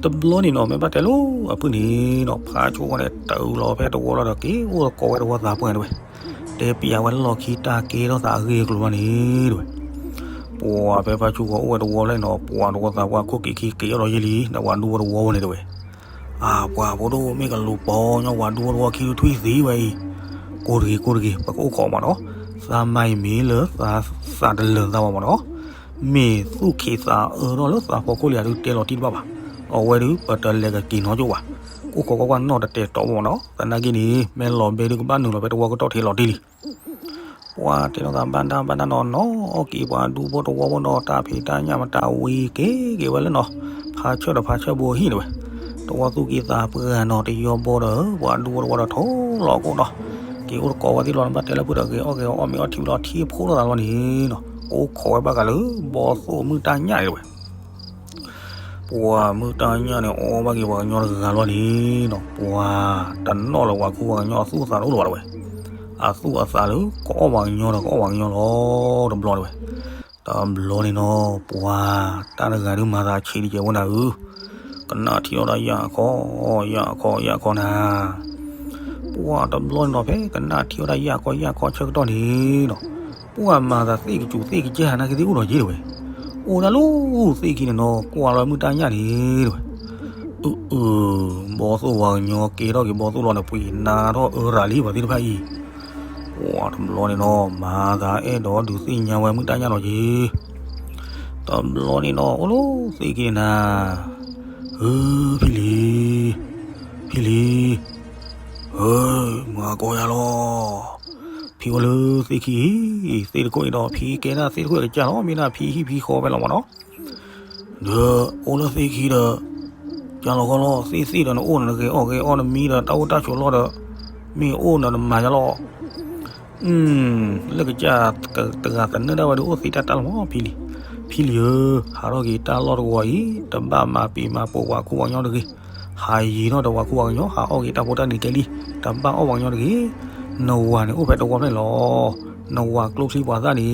တဘျီန့ၣ်နီၤ မ့ၢ်ဘၣ်တဲလိာ်အဖုၣ်န့ၣ်နီၤ ဖါဆိဝဲန့ၣ် တၢ်အုးလီၤဖဲတဝီလီၤဒီး က့ၤအိၣ်သကိးဝဲတဝီသးပှၢ်တဝဲ, တဲပျးဝဲလၢလီၢ်ခံတၢ်ကဲထီၣ်သးအဂ့ၢ်အကျိၤဘၣ်န့ၣ်တဝဲ ပှၤဖဲဖါဆိဝဲအိၣ်ဝဲတဝီလဲၣ်နီၤ ပှၤတဝီသးပှၢ်ခိၣ်က့ၤခံက့ၤအီၣ်လီၤယဲၢ်လံ ဒီးပှၤဒူဖိတဝီဝဲန့ၣ်တဝဲ အပှၤဖိဒိၣ်မ့ၢ်ကလူၤပိာ်ညီ ပှၤဒူဖိတဝီခံဒုးထွံၣ်သံဝဲအံၤ, ကိးတဂ့ၤ ကိးတဂ့ၤ ပကအိၣ်ခိးမးနီၤ, သးမါအံၤမ့ၢ်လၢ သးတလၢာ်သးဘၣ်မးနီၤ, မ့ၢ်သူၣ်ခံးသးအၢထီၣ်လၢသးဖီခိၣ်လံၤဒုးတဲလီၤတံၢ်တဘၣ်ဘၣ်, အဝဲဒုးပတလဲၤကက့ၤနီတကၠိဘၣ်, အိၣ်ခိးကွၢ်ကွၢ်နီၢ်တတဲာ်တီမးနီၤ, သနာ်က့န့ၣ် မ့ၢ်လီၤဘဲဒုးကဘၣ်နုာ်လီၤဖဲတဝီကတီၢ်ထဲလီၤတံၢ်လံ ပှၤတဲလိာ်သးဘၣ်ဒါဘၣ်ဒါနီၤ နီၢ်က့ၤပှၤဒူဖိတဝီဖိနီၤ တၢ်ဖံးတၢ်ညၣ်မတၤဝံၤက့ၤက့ၤဝဲလၢနီၤ, ဖါဆၢၣ်ဒီးဖါဆၢၣ်ဘိဟံၣ်တဝဲ, တဝီသူၣ်က့သးပှၢ်နီၤ တယီဘီဒီး ပှၤဒူဝဲတဝီဒီးထိၣ်လီၤကိၣ်နီၤ, က့ၤအိၣ်တကိးဝဲသ့ၣ်လီၤ နဘၣ်တဲလၢဖုဒီးဂ့ၤအီၣ်ဂ့ၤအီၣ်မ့ၤအီထံဝံၤလီၤ ထံဖိလိာ်သးလီၤန့ၣ်နီၤ, ကိးခိးဝဲဘၣ်ဃးလၢ ဘီသိၣ်မုၢ်တၢ်ညၣ်န့ၣ်တဝဲ ပှၤမုၢ်တၢ်ညၣ်န့ၣ် အီၣ်ဘၣ်က့ၤပှၤကညီတဂၤလီၤန့ၣ်နီၤ, ပှၤတနီၣ်လၢပှၤခူပှၤကညီအသူၣ်အသးတအိၣ်လၢၤဘၣ်တဝဲ, အသူၣ်အသးလၢ ကအီၣ်ပှၤကညီဒီး ကအီၣ်ပှၤကညီလီၤ တဘျီတဝဲ, တဘျီန့ၣ်နီၤ ပှၤတၢ်တဂၤဒုးမၤသးဆံးတကဲးဝဲနၤဧၢ, ကနၣ်ထံၣ်ထီၣ်တၢ်ယၢ်ခီ ယၢ်ခီ ယၢ်ခီနၤ ပှၤတဘျီန့ၣ်နီၤ ဖဲကနၣ်ထံၣ်ထီၣ်တၢ်ယၢ်ခီယၢ်ခီဆၢကတီၢ်န့ၣ်နီၤ, ပှၤမၤသးသ့ၣ်ကစူၤသ့ၣ်ကစၢ်နာ်က့သ့ၣ်အိၣ်ဒီးက့ၤတဝဲ, အိၣ်ဒၣ်လၢသ့ၣ်ခံန့ၣ်နီၤ ကွၢ်လီၤမုၢ်တၢ်ညၣ်န့ၣ်တဝဲ, အၢ အၢ ဘီသိၣ်ပှၤကညီကဲထီၣ်က့ၤဘီသိၣ်လီၤန့ၣ် ပှ့ၤနါထီၣ်အၢရၤလံပှၤသ့ၣ်တဖၣ်အံၤ, ပှၤတဘျီန့ၣ်နီၤ မၤသးအဲၣ်ဒိးဒုးသ့ၣ်ညါဝဲမုၢ်တၢ်ညၣ်လီၤက့ၤ တဘျီန့ၣ်နီၤ အိၣ်လၢသ့ၣ်ခံန့ၣ်နၤ, ဧၢ ဖံလံၤ, ဖံလံၤ, ဧၢ မၤကိးယၤလီၤ, ဖံအိၣ်လၢသ့ၣ်ခံအံၤ, သ့ၣ်တခိၣ်အံၤဒီး ဖံကဲဒၣ်သ့ၣ်တခိၣ်အံၤကစၢ်လီၤ မ့ၢ်ဒၣ်ဖံဟံၣ်ဖံဃီဖဲလီၤမးနီၤ ဒီးအိၣ်လၢသ့ၣ်ခံဒီး ကၢ်လီၤကီၢ်လီၤ သ့ၣ်သ့ၣ်ဒီးနအိၣ်နဂဲၤအီၣ်ဂဲၤအီၣ်နမံဒီး တၢ်အိၣ်တၢ်ဆိးလီၢ်ဒီး မ့ၢ်အိၣ်ဒီးနမၤယၤလီၤ. လၢကစၢ်တဂၤသနၢၣ်ဒၣ်ဝဲဒီး အိၣ်သ့တၢ်တၢ်လီၤမး ဖံလံၤ, ဖံလံၤဧၢ, ဟးထီၣ်က့ၤတၢ်လီၢ်တဝီအံၤ တဘၣ်မၤပံာ်မၤပိာ်ပှၤခူပှၤကညီတဂ့ၤ. ဟးယံၤထီၣ်ဒီးပှၤခူပှၤကညီ ဟးအီၣ်က့ၤတၢ်ဖိတၢ်လံၤတဲလံ, တဘၣ်အီၣ်ပှၤကညီတဂ့ၤ. နဝၤန့ၣ်အိၣ်ဖဲတဝီဖျၢၣ်လီၤ. နဝၤကျိချံပှၤသၣ်န့ၣ်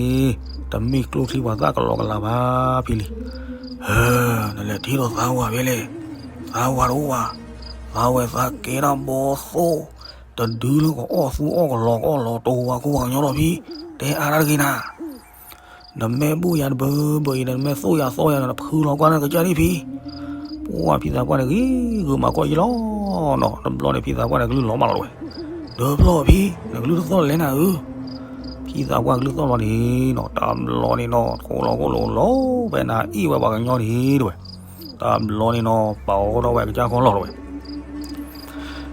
တမ့ၢ်ကျိချံပှၤသၣ်ကလီကလီဘၣ် ဖံလံၤ. နလဲၤထံၣ်ဒီးသးဝၤဖဲလဲၣ်. သးဝၤတအိၣ်ဘၣ်. သးဝၤသးကဲဒၣ်ဘီသိၣ် တဒုလၢကအီၣ်သူအီၣ်ကလီကအီၣ်လီၤတိၤပှၤခူပှၤကညီလီၤဖံ, တဲအါတၢ်တဂ့ၤနၤ. နမ့ၢ်ဘူၣ်ယၤတဘၢဘၢအံၤ နမ့ၢ်သိၣ်ယၤသီယၤ နဖုလီၤကွၢ်နကစၢ်ဒ်ဖံ. ပှၢ်ဖံသးပှၢ်န့ၣ်ဂ့ၤဂ့ၤမၤကီၢ်ယံလီၤနီၤ. တဘျီန့ၣ် ဖံသးပှၢ်န့ၣ်ကလုၢ်လီၤမးလီၤတဝဲ. ဒီဖျီၣ်ဖံ, နကလုၢ်တသီၣ်လဲၣ်နၤဧၢ. ဖံသးပှၢ်ကလုၢ်သီၣ်လီၤန့ၣ်နီၤ တဘျီန့ၣ်နီၤ ထိၣ်လီၤကိၣ်လိာ်လီၤ ဖဲနၤအ့ၣ်ဝဲပှၤကညီန့ၣ်တဝဲ. တဘျီန့ၣ်နီၤ ပာ်အီၤထီၣ်ဝဲအကစၢ်ခီၣ်လီၢ်တဝဲ.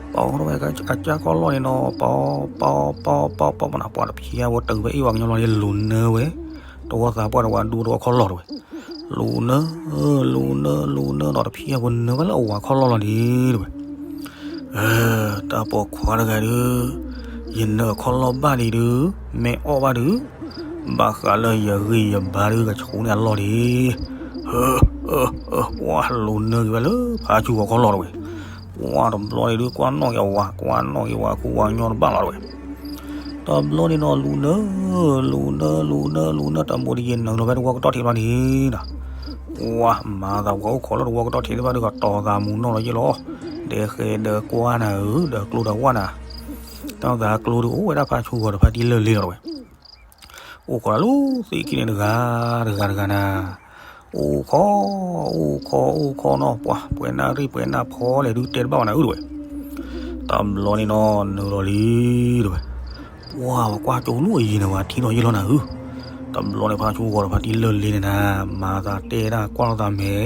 ပာ်အီၤထီၣ်ဝဲအကစၢ်ခီၣ်လီၢ်န့ၣ်နီၤ ပာ်အီၤ ပာ်အီၤ ပာ်အီၤ ပာ်အီၤ ပာ်အီၤ ပှၤတဖျီဝဲတၢ်ဝဲအ့ၣ်ဝဲကညီလီၤန့ၣ် လူၤနၢဝဲ တဝီသးပှၢ်တဝီဒူတဝီခီၣ်လီၢ်တဝဲ. လူၤနၢ လူၤနၢ လူၤနၢနီၤ တဖျီဝဲနၢဝဲလၢအဝၤခီၣ်လီၢ်လီၤန့ၣ်တဝဲ. တၢ်ပိာ်ခွါတဂၤဒုး ယနၢအခီၣ်လီၢ်ဘၣ်ဒံးဒုး မ့ၢ်အီၣ်ဘၣ်ဒုး ဘၣ်ဃးလၢယဂံၢ်ယဘါဒုး ကဆူန့ၢ်အလီၢ်ဒံး. ပှၢ်လူၤနၢက့ၤဝဲလၢဖါဆူဂီၤခီၣ်လီၢ်တဝဲ. ပှၢ်တဘျီန့ၣ်ဒုး ကွၢ်နီၣ်က့ၤအဝၤ ကွၢ်နီၣ်က့ၤဝၤခူဝၤကညီတဘၣ်လီၤတဝဲ. တဘျီန့ၣ်နီၤ လူၤနၢ လူၤနၢ လူၤနၢ လူၤနၢ တၢ်မိၢ်တယံာ်နုာ်လီၤဖဲတဝီကတီၢ်ထံးဘျီန့ၣ်ဒီး ပှၢ်မၤသးပှၤအိၣ်ခိးလၢတဝီကတီၢ်ထံးတဖၣ်ဒုး ကတီၤသးမူၤနီၢ်လီၤယ့ၢ်လီၤ. ဒီးဃဲဒီးကွၢ်နၤဧၢ ဒီးကျိဒီးဝၣ်နၤ တၢ်သးကျိဒုးအိၣ်ဝဲဒၣ်ဖါဆူဂီၤဒီးဖါတံၢ်လၢလ့လီၤတဝဲ. အိၣ်ခိးလၢသ့ၣ်ခံန့ၣ်တဂၤ တဂၤတဂၤနၤ အိၣ်ခိး အိၣ်ခိး အိၣ်ခိးနီၤ ပှၤပှဲၤနၢ်ရံၣ်ပှဲၤနၢ်ဖီလဲၣ်ဒုးတဲတဘၣ်ဘၣ်နၤဧၢတဝဲ. တဘျီန့ၣ်နီၤ နုာ်လီၤလံတဝဲ. ပှၢ်ပှၤကွၢ်ကၠိလူၤအယံၤန့ၣ် ပှၤထံၣ်လီၤယ့ၢ်လီၤနၤဧၢ. တဘျီန့ၣ်ဖါဆူဂီၤဒီးဖါတံၢ်လၢလ့န့ၣ်နၤ မၤသးတဲတၢ်ကွၢ်လိာ်သးမဲာ်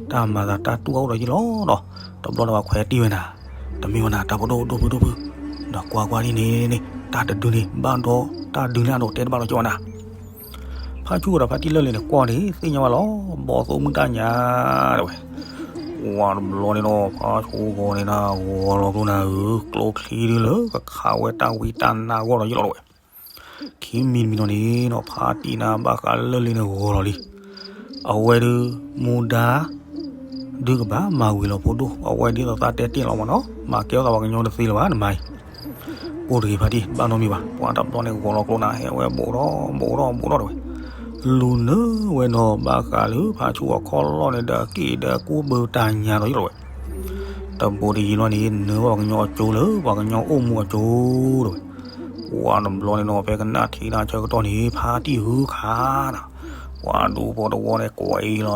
တၢ်မၤသးတၢ်တူၢ်အိၣ်ဒီးယ့ၢ်လီၤဒီး တဘျီန့ၣ်ပှၤခွဲးတံၢ်ဝဲနၤ တမ့ၢ်ဝဲနၤ တၢ်ဖိဒိၣ်ဒိၣ်ဖုဒိၣ်ဖု ဒီးကွၢ်ကွၢ်ဒ်န့ၣ်န့ၣ် တၢ်တဒုန့ၣ် ဘၣ်ဒီးတၢ်ဒုန့ၣ်အဒိးတဲတဘၣ်လီၤကၠိဝဲနၤ. ဖါဆူဂီၤဒီးဖါတံၢ်လၢလ့န့ၣ် ကွၢ်န့ၣ် သ့ၣ်ညါဝဲလီၤ ဘီသိၣ်မုၢ်တၢ်ညါတဝဲ. ဝါတဘျီန့ၣ်နီၤ ဖါဆူဂီၤန့ၣ်နၤ ဂီၤလီၤကျိနၤဧၢ ကျိချံဒုးလၢကခးဝဲတၢ်ဝံတၢ်နါဂီၢ်ဒီးယ့ၢ်လီၤတဝဲ. ခံမံၤတမံၤနီၤန့ၣ်နီၤ ဖါတံၢ်နၤဘၣ်ဃးလၢလ့န့ၣ်ဂီၤလီၤလံ. အဝဲဒုး မူဒါ ဒုးကဘၣ်မၤဝံၤလီၤဖိဒိၣ် အဝဲဒ်သိးသးတဲတ့ၢ်လီၤမးနီၤ မၤကဲထီၣ်သးပှၤကညီတသ့လၢၤဘၣ်နမၤအံၤ ကိၢ်တဂ့ၤဖါတံၢ် ဘၣ်နီတမံၤဘၣ်. ပှၢ်တဘျီန့ၣ် ဂီၤလီၤကျိနၤ ဟဲဝဲဘူးထီၣ် ဘူးထီၣ် ဘူးထီၣ်တဝဲ. လူၤနၢဝဲနီၤ ဘၣ်ဃးလၢဖါဆူဂီၤခီၣ်လီၢ်န့ၣ်ဒီး က့ၣ်ဒီးကူဘၢတၢ်ညါဒီးယ့ၢ်လီၤဝဲ. တဘူးတယံၤလီၤန့ၣ် နၢဝဲပှၤကညီအကၠိလၢ ပှၤကညီအိၣ်မူအကၠိတဝဲ. ပှၢ်တဘျီန့ၣ်နီၤ ဖဲကနၣ်ထံၣ်တၢ်ဆၢကတီၢ်န့ၣ် ဖါတံၢ်ဟုခးနၤ ပှၤဒူဖိတဝီန့ၣ် ကွဲးအံၤလီၤဒီး ဘီခးဒီးပျၢ်နၤ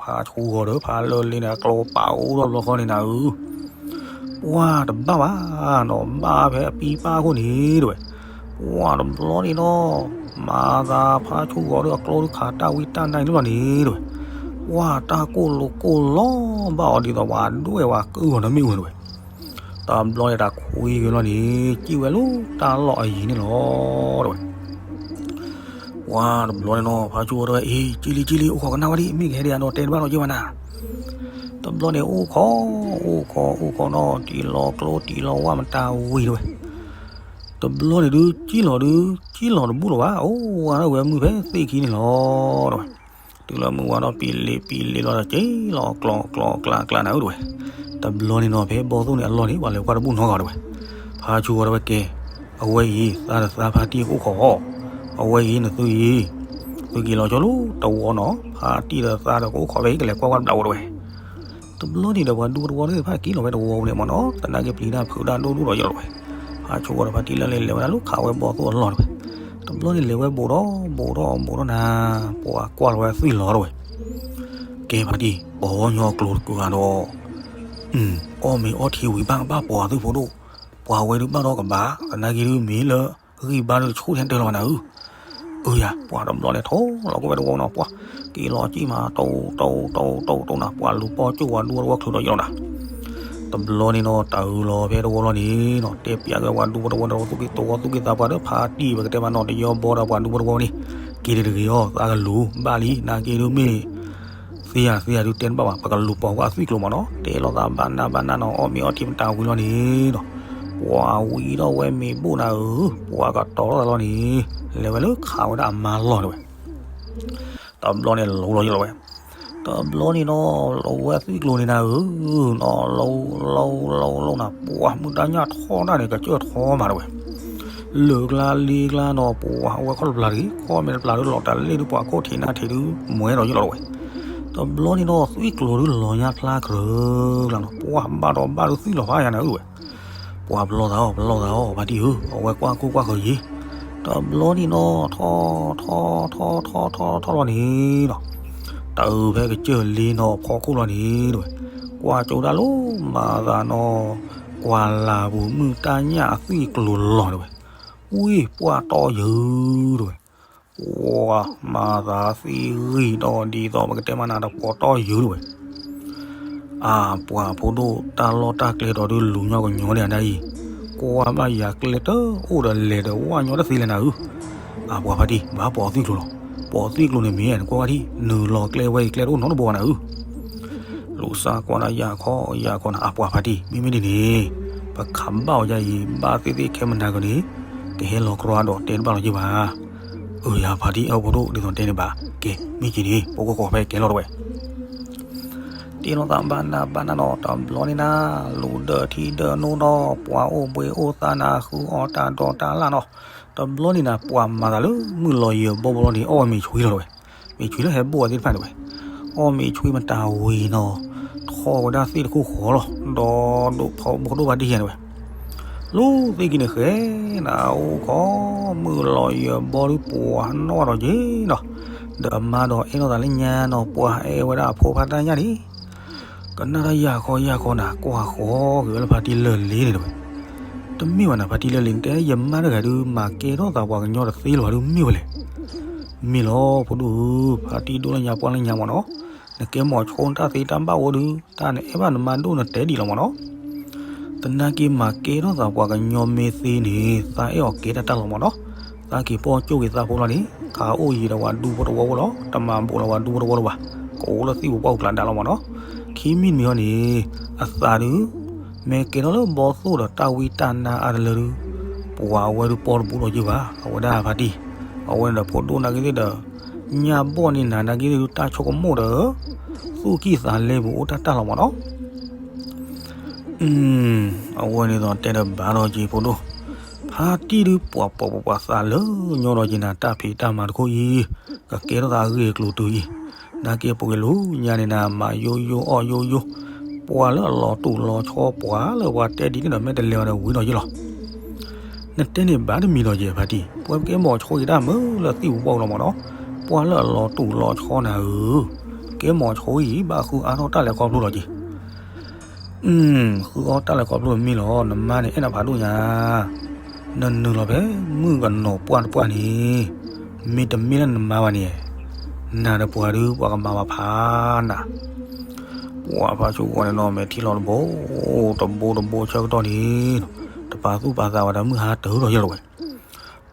ဖါဆူဂီၤဒီးဖါလၢလ့န့ၣ် အကျိပာ်အိၣ်ထီၣ်တဘျီဃီန့ၣ်နၤဧၢ. ပှၢ်တဘၣ်ဘၣ်နီၤ ဘၣ်ဖဲအပံပၢ်ခိၣ်န့ၣ်တဝဲ. ပှၢ်တဘျီန့ၣ်နီၤ မၤသးဖါဆူဂီၤဒီးအကျိဒုးခးတၢ်ဝံတၢ်နါန့ၣ်လီၤန့ၣ်တဝဲ. ပှၢ်တၢ်ကိၢ်လိာ်ကိၢ်လီၤဘၣ်အီၤဒ်သိးပှၤဒွဲၣ်ပှၤကုၢ်အီၤတမ့ၢ်ဝဲတဝဲ. တဘျီန့ၣ်တၢ်ခွံက့ၤလီၤန့ၣ် စံၣ်ဝဲလၢတၢ်လီၢ်အယံၤန့ၣ်လီၤတဝဲ. ပှၤတဘျီန့ၣ်နီၤ ဖါဆူၣ်ဝဲတဝဲ အ့ က့လံက့လံ အိၣ်ခိးကနၣ်ဝဲဒံး မ့ၢ်ကဟဲဒံးအဒီးတဲတဘၣ်နီၤက့ဘၣ်နၤ. တဘျီန့ၣ်အိၣ်ခိး အိၣ်ခိး အိၣ်ခိးနီၤ တံၢ်လီၤကျိတံၢ်လီၤဝၣ်မတၤဝံၤတဝဲ. တဘျီန့ၣ်ဒုး ကံၣ်လီၤဒုး ကံၣ်လီၤတဘူၣ်လီၤဘၣ် အိၣ်ဝဲဒၣ်ဝဲမုၢ်ဖဲသ့ၣ်ခံန့ၣ်လီၤတဝဲ. တုၤလၢမုၢ်ဝါဒီးပံၤလ့ၤပံၤလ့ၤလီၤဒီး က့ၤလီၤကျီကျီကျါကျါနၤဧၢတဝဲ. တဘျီန့ၣ်နီၤ ဖဲဘီၣ်သိၣ်န့ၣ်အလီၢ်န့ၣ် ပှၤလဲၤကွၢ်တဘူၣ်နီတဂၤတဝဲ. ဖါဆူၣ်ဝဲတဝဲကဲ အဝဲအံၤ သးဒီးသးဖါတံၢ်ကအိၣ်ခိးအီၤ, အဝဲအံၤနသုအံၤ သုက့ၤလီၤဆိလၢတဝီနီၤ ဖါတံၢ်ဒီးသးဒီးကအိၣ်ခိးဖဲအံၤ ကလဲၤကွၢ်ကွၢ်တဘျီဝဲတဝဲ. တဘျီန့ၣ်ဒီးပှၤဒူဖိတဝီသ့ၣ်တဖၣ်က့ၤလီၤဖဲတဝီန့ၣ်မ့ၢ်နီၤ သနာ်က့ပျံၤတၢ်ဖုးတၢ်ဒိၣ်ဒိၣ်ဒီးယလီၤတဝဲ. ဖါဆူၣ်ဝဲဒီးဖါတံၢ်လၢလဲၤလဲၤဝဲဒၣ်လၢခးဝဲဘီၣ်သိၣ်အလီၢ်တဝဲ. တဘျီန့ၣ်လဲၤဝဲဘူးဒီးဘူးဒီးဘူးဒီးနၤ ပှၤကွၢ်လီၤဝဲသွံၣ်လီၤတဝဲ. ကဲဖါတံၢ် ပှၤဝီညီကျိၤတကဂၤဒီး အီၣ်မ့ၤအီထံဝံၤဘၣ်ကဘၣ်ပှၤသုးဖိဒိၣ်, ပှၤဝဲဒုးဘၣ်ဒီးကဘၣ် သနာ်က့ဒုးမ့ၢ်လၢဂံၢ်ဘါဒုးတဆူၣ်ထဲတၢ်လီၤဘၣ်နၤဧၢ. အၢယၤ ပှၤတဘျီန့ၣ်ထိၣ်လီၤကီၢ်ဝဲတဝီနီၤ ပှၤက့ၤလီၤကံၣ်မး တိတိတိတိတိနၤ ပှၤလူၤပီၣ်ကၠိၣ်ဝဲဒူဝဲတဝီချုးဒီးယလီၤနၤ. တဘျီန့ၣ်နီၤ တၢ်အုလီၤဖဲတဝီလီၤန့ၣ်နီၤ တဲပျးက့ၤပှၤဒူဖိတဝီဒီး သူၣ်က့သဝီသူၣ်က့သးပှၢ်ဒီးဖါတံၢ် ပကတဲမးနီၤ တယီဘီဒီးပှၤဒူဖိတဝီန့ၣ် က့ၤတဂ့ၤအီၤ သးကလူၤဘၣ်လံ နာ်က့ဒုးမ့ၢ် သ့ယၤသ့ယၤဒုးတဲတဘၣ်ဘၣ် ပကလူၤပိာ်ကွၢ်အသွံၣ်ကျိၤမးနီၤ တဲလိာ်သးဘၣ်နၢ်ဘၣ်နၢ်နီၤ အီၣ်မ့ၤအီထံမတၤဝံၤလီၤန့ၣ်နီၤ ပှၤဝံၤထီၣ်ဝဲမ့ၤဘိၣ်နၤဧၢ ပှၤကတီၤထီၣ်သးလီၤန့ၣ် လဲၤဝဲလၢခးဝဲဒၣ်အမါလီၢ်တဝဲ. တဘျီန့ၣ်လူၤလီၤယလီၤဝဲ တဘျီန့ၣ်နီၤ လူၤဝဲသွံၣ်ကျိၤန့ၣ်နၤဧၢ နီၤ လူၤ လူၤ လူၤ လူၤနၤ ပှၤမုၢ်တၢ်ညၣ်ထီၣ်တၢ်န့ၣ် ကစၢၢ်ထီမးတဝဲ လၢာ်ကျါလ့ကျါနီၤ ပှၤအဝဲခီၣ်တပျၢ်တဂ့ၤ ခီၣ်မဲာ်တပျၢ်ဒုးလီၤတၢ်လ့ၣ်ဒုး ပှၤခိၣ်ထံးနၢ်ထံးဒုး မွဲဒီးယလီၤတဝဲ. တဘျီန့ၣ်နီၤ သွံၣ်ကျိၤဒုးလီၤညါဖျါကြၢးကျါနီၤ ပှၤဘၣ်ဒီးဘၣ်ဒုးသွံၣ်လီၤဖးယၤနၤဧၢဝဲ ပှၤပလီၢ်သးအီၤ ပလီၢ်သးအီၤ ဖါတံၢ်ဧၢ အဝဲကွၢ်ကိၢ်ကွၢ်ဃၢၤယံၤ. တဘျီန့ၣ်နီၤ ထီၣ် ထီၣ် ထီၣ် ထီၣ် ထီၣ် ထီၣ်လီၤန့ၣ်နီၤ တၢ်အုဖဲကစၢၢ်လ့နီၤ ဖီခိၣ်လီၤန့ၣ်တဝဲ. ကွၢ်ကၠိဒၣ်လၢမၤသးနီၤ ကွၢ်လၢ်ပူၤမုၢ်တၢ်ညၣ်အသွံၣ်ကျိၤလီၤတဝဲ. ဝံၢ်ပှၢ်တီယုာ်တဝဲ ပှၤမၤသးသံဂံၢ်ဒီးဒ်သိးပကတဲမးနၤဒီးပှၤတီယုာ်တဝဲ. အၢ ပှၤဖိဒိၣ်တၢ်လီၢ်တၢ်ကျဲဒီးဒုးလူၤညီကညီန့ၣ်အဒၣ်အံၤ ကွၢ်ဘၣ်ယၤကျဲတအိၣ်ဒီးလဲၤဒီးဝၣ်ညီတသ့လဲၣ်နၤဧၢ. အၢ ပှၤဖါတံၢ် ဘၣ်ပိာ်သွံၣ်ကျိၤလီၤ. ပိာ်သွံၣ်ကျိၤန့ၣ်မ့ၢ်နကွၢ်ဝဲဒၣ် နုာ်လီၤကျဲဝဲအံၤကျဲတအိၣ်နီတဘိဘၣ်နၤဧၢ. လူၤစၢ်ကွၢ်ဒၣ်ယၤခီယၤခီနၤ အၢ ပှၤဖါတံၢ် မ့မ့ၢ်ဒ်န့ၣ် ပခးဘၣ်အီၤယၤအံၤ ဘၣ်သ့ၣ်သ့ၣ်ခဲမနၤကန့ၣ် ကဟဲလီၤကြီဒီးတဲတဘၣ်လီၤက့ၤဘၣ်. အၢ ယၤဖါတံၢ် အၢ ဖိဒိၣ်ဒ်သိးတဲန့ၣ်ဘၣ် ကဲ မ့ၢ်က့ၤန့ၣ် ပကကိးဖဲကဲလီၤတဝဲ တ့လိာ်သးဘၣ်နၢ်ဘၣ်နၢ်နီၤ တဘျီန့ၣ်နၤ လူၤဒၢထံဒၢနိဒီး ပှၤအိၣ်ဘှံးအိၣ်သါနၤ ဃုအီၣ်တၢ်ဒီးတၢ်လၢ်နီၤ. တဘျီန့ၣ်နၤ ပှၤမၤသးလၢမုၢ်လီၤယံၤအဘီဘီလီၤန့ၣ် အီၣ်ဝဲမ့ၤဆွံလီၤတဝဲ. မ့ၤဆွံလၢဟဲဘိၣ်အသ့ၣ်တဖၣ်န့ၣ်ဝဲ အီၣ်မ့ၤဆွံမတၤဝံၤနီၤ ထီၣ်ဝဲဒၣ်သ့ၣ်တခိၣ်ဃီလီၤ ဒီးဒိၣ်ဖီဘိၣ်ဒိၣ်ဘၣ်ဒံၣ်ယဲန့ၣ်ဝဲ လီၤသ့ၣ်ကံန့ၣ်ဃဲ နအိၣ်ခီ မုၢ်လီၤယံၤအဘီဒုးပှၤနီၣ်ဒီးက့ၤနီၤ ဒီးအမါဒီးအဲၣ်လိာ်သးလၢညါနီၤ ပှၤအဲၣ်ဝဲဒၣ်အဖိဖါတၢ်ညၣ်န့ၣ် ကနၣ်တၢ်ယၢ်ခီယၢ်ခီနၤ ကွၢ်ဃီက့ၤဝဲလၢဖါတံၢ်လၢာ်လံန့ၣ်တဝဲ. တမ့ၢ်ဘၣ်နၤ ဖါတံၢ်လၢာ်လံ နတဲယမါတဂၤဒုး မၤကဲထီၣ်သးပှၤကညီတသ့လၢၤဘၣ်ဒုးမ့ၢ်ဝဲလဲၣ်. မ့ၢ်လီၤ ဖိဒိၣ်ဧၢ, ဖါတံၢ်ဒိၣ်လၢညါပှၢ်လၢညါမ့ၢ်နီၤ, နကဲမိၤဆိနတၢ်သ့တၢ်ဘၣ်အိၣ်ဒုး တၢ်နအဲၣ်ဘၣ်နမါဒိၣ်နတဲဒံးလီၤမ့ၢ်နီၤ. သနာ်က့မၤကဲထီၣ်သးပှၤကညီမ့ၢ်သ့န့ၣ် သးအဲၣ်အီၤကဲတၢ်တၢ်လီၤမ့ၢ်နီၤ. သးက့ၤပီၢ်ကၠိၣ်က့ၤသးဖိလီၤန့ၣ် ခးအိၣ်ယံၤဒီးပှၤဒူဖိတဝီဖိလီၤ, တမၤဘူးလီၤပှၤဒူဖိတဝီလၢၤဘၣ်, ကအိၣ်လၢသံၣ်ပူၤပှၢ်ပူၤကျါဒၣ်လီၤမ့ၢ်နီၤ. ခံမံၤတမံၤအီၤန့ၣ် အသးဒုး မ့ၢ်ကဲထီၣ်လၢဘီသိၣ်ဒီးတၢ်ဝံတၢ်နါအါတလၢဒုး ပှၤအဝဲဒုးပီၢ်တဘူးဒီးယ့ၢ်ဘၣ်, အဝဲဒၣ်ဖါတံၢ်, အဝဲန့ၣ်ဒီးဖိဒိၣ်နာ်က့သ့ၣ်ဒီး ညၣ်ဘီၣ်န့ၢ်နၤနာ်က့သ့ၣ်ဒုး တၢ်ဆိကမိၣ်ဒီး သူၣ်ကံၢ်သးလဲပူၤအိၣ်တၢ်တၢ်လီၤမ့ၢ်နီၤ. အဝဲန့ၣ်ဒီးတဲဒီးဘၣ်ဒီးက့ၤဖိဒိၣ်, ဖါတံၢ်ဒုးပှၤပိာ်ပပှၤသးလၢညီဒီးက့ၤနၤတၢ်ဖံးတၢ်မၤတခိၣ်အံၤ, ကကဲထီၣ်သးအဂ့ၢ်အကျိၤတုၤအံၤ, နာ်က့ပှၤက့ၤလူၤညါန့ၣ်နၤ မၤယိယိအီၣ်ယိယိ, ပှၤလၢအလီၤတူၢ်လီၤဆီ ပှၤလၢပှၤတဲဒ်န့ၣ်ဒီး မ့ၢ်တလဲၤဝဲဒီးဝံၤဒီးယ့ၢ်လီၤ. နတဲန့ၣ်ဘၣ်တမံၤဒီးယ့ၢ်ဖါတံၢ်, ပှၤကဲမိၤဆိက့ၤတၢ်မုာ်လၢသံၣ်ပူၤပှၢ်ပူၤလီၤမ့ၢ်နီၤ, ပှၤလၢအလီၤတူၢ်လီၤဆီနၤဧၢ, ကဲမိၤဆိအံၤ ဘၣ်ဃုအါထီၣ်တၢ်လဲၤခီဖျိလီၤက့ၤ ဃုအီၣ်တၢ်လဲၤခီဖျိမ့ၢ်လီၤ, နမါန့ၣ်အဲၣ်နၤဖးဒိၣ်ညါ, နနုာ်လီၤဖဲမုၣ်ကနီၤပှၢ်တပှၢ်န့ၣ်, မ့တမ့ၢ်လၢနမါဘၣ်န့ၣ်, နၤဒီးပှၤဒုးပှၤကမၤဘၣ်ဖးနၤ, ပှၤဖါဆူၣ်ဝဲန့ၣ်နီၤ မဲာ်ထံလီၤတဘိ, တဘိတဘိဆၢကတီၢ်န့ၣ်, တပာ်သူၣ်ပာ်သးဝဲဒီးမုၢ်ဟါတၢၢ်လီၤယဲၢ်လီၤဝဲ.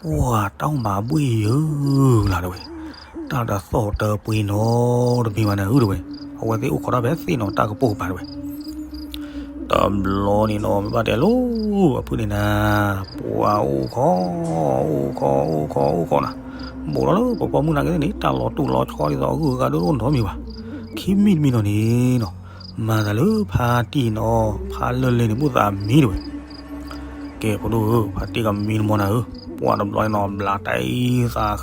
ပှၤတၢ်အိၣ်မးဘှ့ၣ်ယၢလၢ်တဲဝဲ, တၢ်တသီၣ်တပှ့ၤနီတမံၤဘၣ်န့ၣ်ဧၢတဲဝဲ, အဝဲသ့ၣ်အိၣ်ခိးတၢ်ဖဲသ့ၣ်နီၤတၢ်ကပိာ်ကပၤတဲဝဲ. တဘျီန့ၣ်နီၤ မ့ၢ်ဘၣ်တဲလိၤ အဖုၣ်န့ၣ်နၤ, ပှၤအိၣ်ခိး, အိၣ်ခိး အိၣ်ခိး အိၣ်ခိးနၤ, ဘူးထီၣ်လၢပှၤပိာ်မုၣ်နာ်က့သ့ၣ်န့ၣ် တၢ်လီၤတူၢ်လီၤဆီဒ်သိးအဂုၤအဂၤဒိၣ်ဒိၣ်နီတမံၤဘၣ်. ခံမံၤတမံၤနီၤန့ၣ်နီၤ, မၤသးလၢဖါတံၢ်နီၤ ဖးလၢာ်လၢာ်န့ၣ် ဘူၣ်သးမံတဲဝဲ. ကဲဖိဒိၣ်ဧၢ, ဖါတံၢ်ကမံတမီၤနၤဧၢ, ပှၤတဘျီန့ၣ်နီၤ ဘျးတၢ်အံၤသး,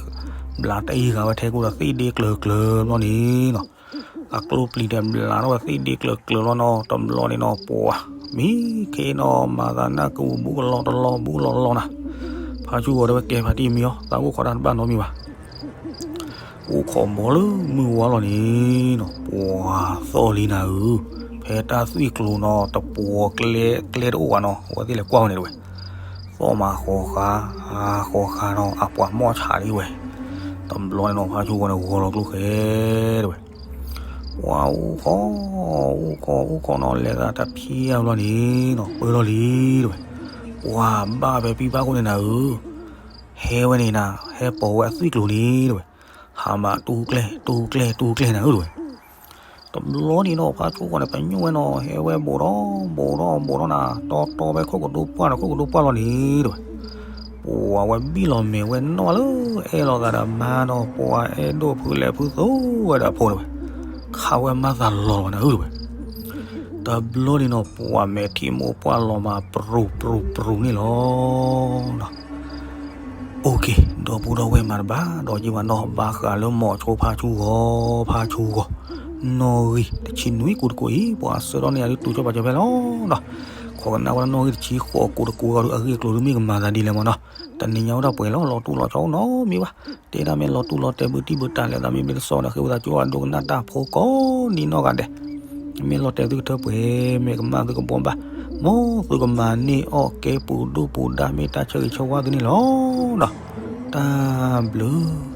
ဘျးတၢ်အံၤဂၤဝဲထဲကိဒီးသ့ၣ်ဒ့ကျၢၤကျၢၤဘျီန့ၣ်နီၤ, အကျိပျံၤတဲဘျးထီၣ်ဝဲသ့ၣ်ဒ့ကျၢၤကျၢၤလီၤနီၤ, တဘျီန့ၣ်နီၤ ပှၤ, မံခ့နီၤ မၤသးနၢ်ကဝူၤဘူးကလီတလီဘူးကလီလီနၤ. ဖါဆူဂီၤတဲဝဲ ကဲဖါတံၢ်မံအီၤ သးအိၣ်ခိးတၢ်တဘၣ်နီတမံၤဘၣ်. အိၣ်ခိးဘီလၢမုၢ်ဝါလီၤန့ၣ်နီၤ ပှၤသီၣ်လံနၤဧၢ, ဖဲတၢ်သွံၣ်ကျိၤနီၤ တပှီၤကျဲ, ကျဲတအိၣ်ဘၣ်နီၤ အဝဲသ့ၣ်လဲၤကွၢ်ဝဲန့ၣ်တဲဝဲ. သီၣ်မးဃီၤဃာ်, ဃီၤဃာ်နီၤ အပှၤမီၢ်ဆးလံဝဲ. တဘျီန့ၣ်နီၤ ဖါဆူဂီၤန့ၣ် ဂီၤလီၤကျိဃဲတဲဝဲ. ပှၤအိၣ်ခိး, အိၣ်ခိး အိၣ်ခိးနီၤ လဲၤသးတၢ်ဖံးအါဘျီန့ၣ်နီၤ ပၢလီၤလံတဲဝဲ. ပှၤဘၣ်ဖဲဖံဖးခိၣ်န့ၣ်နၤဧၢ, ဟဲဝဲန့ၣ်နၤ ဟဲပိာ်ဝဲအသွံၣ်ကျိၤန့ၣ်တဲဝဲ. ဟးမးတူကျဲ, တူကျဲ, တူကျဲနၤဧၢတဲဝဲ. တဘျီန့ၣ်နီၤ ဖါဆူဂီၤန့ၣ် ပညိၣ်ဝဲနီၤ ဟဲဝဲဘူးထီၣ်, ဘူးထီၣ်, ဘူးထီၣ်နၤ တီတီဖဲခိၣ်ကဒိပှၢ်နီၤ ခိၣ်ကဒိပှၢ်လီၤန့ၣ်တဲဝဲ. ပှၤဝဲဘံၣ်လီၤမဲာ်ဝဲနီၣ်လၢ အဲၣ်လိာ်သးဒီးမါနီၤ ပှၤအဲၣ်ဒိၣ်ဖုလဲၤဖုသိဝဲဒီးဖိတဲဝဲ. ခးဝဲမါသးလီၤလီၤနၤဧၢတဲဝဲ. တဘျီန့ၣ်နီၤ ပှၤမဲာ်ထံမိၢ်ပှၢ်လီၤမး ပြူၤပြူၤပြူၤန့ၣ်လီၤ. အိၣ်က့ၤ ဒီပုၢ်ဒီဝဲၢ်မၤတဘၣ် ဒီးယံာ်မးနီၤ ဘၣ်ဃးလၢမိၤဆိဖါဆူဂီၤ, ဖါဆူဂီၤ, နီၣ်ဂံၢ်တဆံနွံကိးတကိးအံၤ ပှၤဆှၢထီၣ်န့ၢ်ယၤဒုးတူၢ်ကၠီၣ်ပာ်စၢၤဖဲလီၤနီၤ. ခိးကနၣ်ဝဲလၢနီၣ်ဂံၢ်တဆံဃိးကိးတကိးဂၤဒုး အဂ့ၢ်အကျိၤဒုးမ့ၢ်ကမၤသးဒ်လဲၣ်မးနီၤ. တနံၤညါအိၣ်ဒၣ်ပှဲၤလီၤ လီၤတူၢ်လီၤဆီအိၣ်နီတမံၤဘၣ်. တဲဒၣ်မ့ၢ်လီၤတူၢ်လီၤတဲာ်ဘုတံၢ်ဘုတၢ်လဲၤသးမ့ၢ်ဘျ့တစီဒီး ဃ့ဝံသးစူၤအဒိကနၣ်တၢ်ဖိကိးနံၤနီၢ်ဂၤဒဲး. မ့ၢ်လီၤတဲာ်သုကထၢပှဲၤ မ့ၢ်ကမၣ်သုကဘှီဘၣ်, မ်သုကမၤန့ၢ်အီၣ်ကဲပူၤဒူၣ်ပူၤဒါ မ့ၢ်တၢ်ဆၢဂ့ၤဆၢဝါသုန့ၣ်လီၤ. တၢ်ဘျုး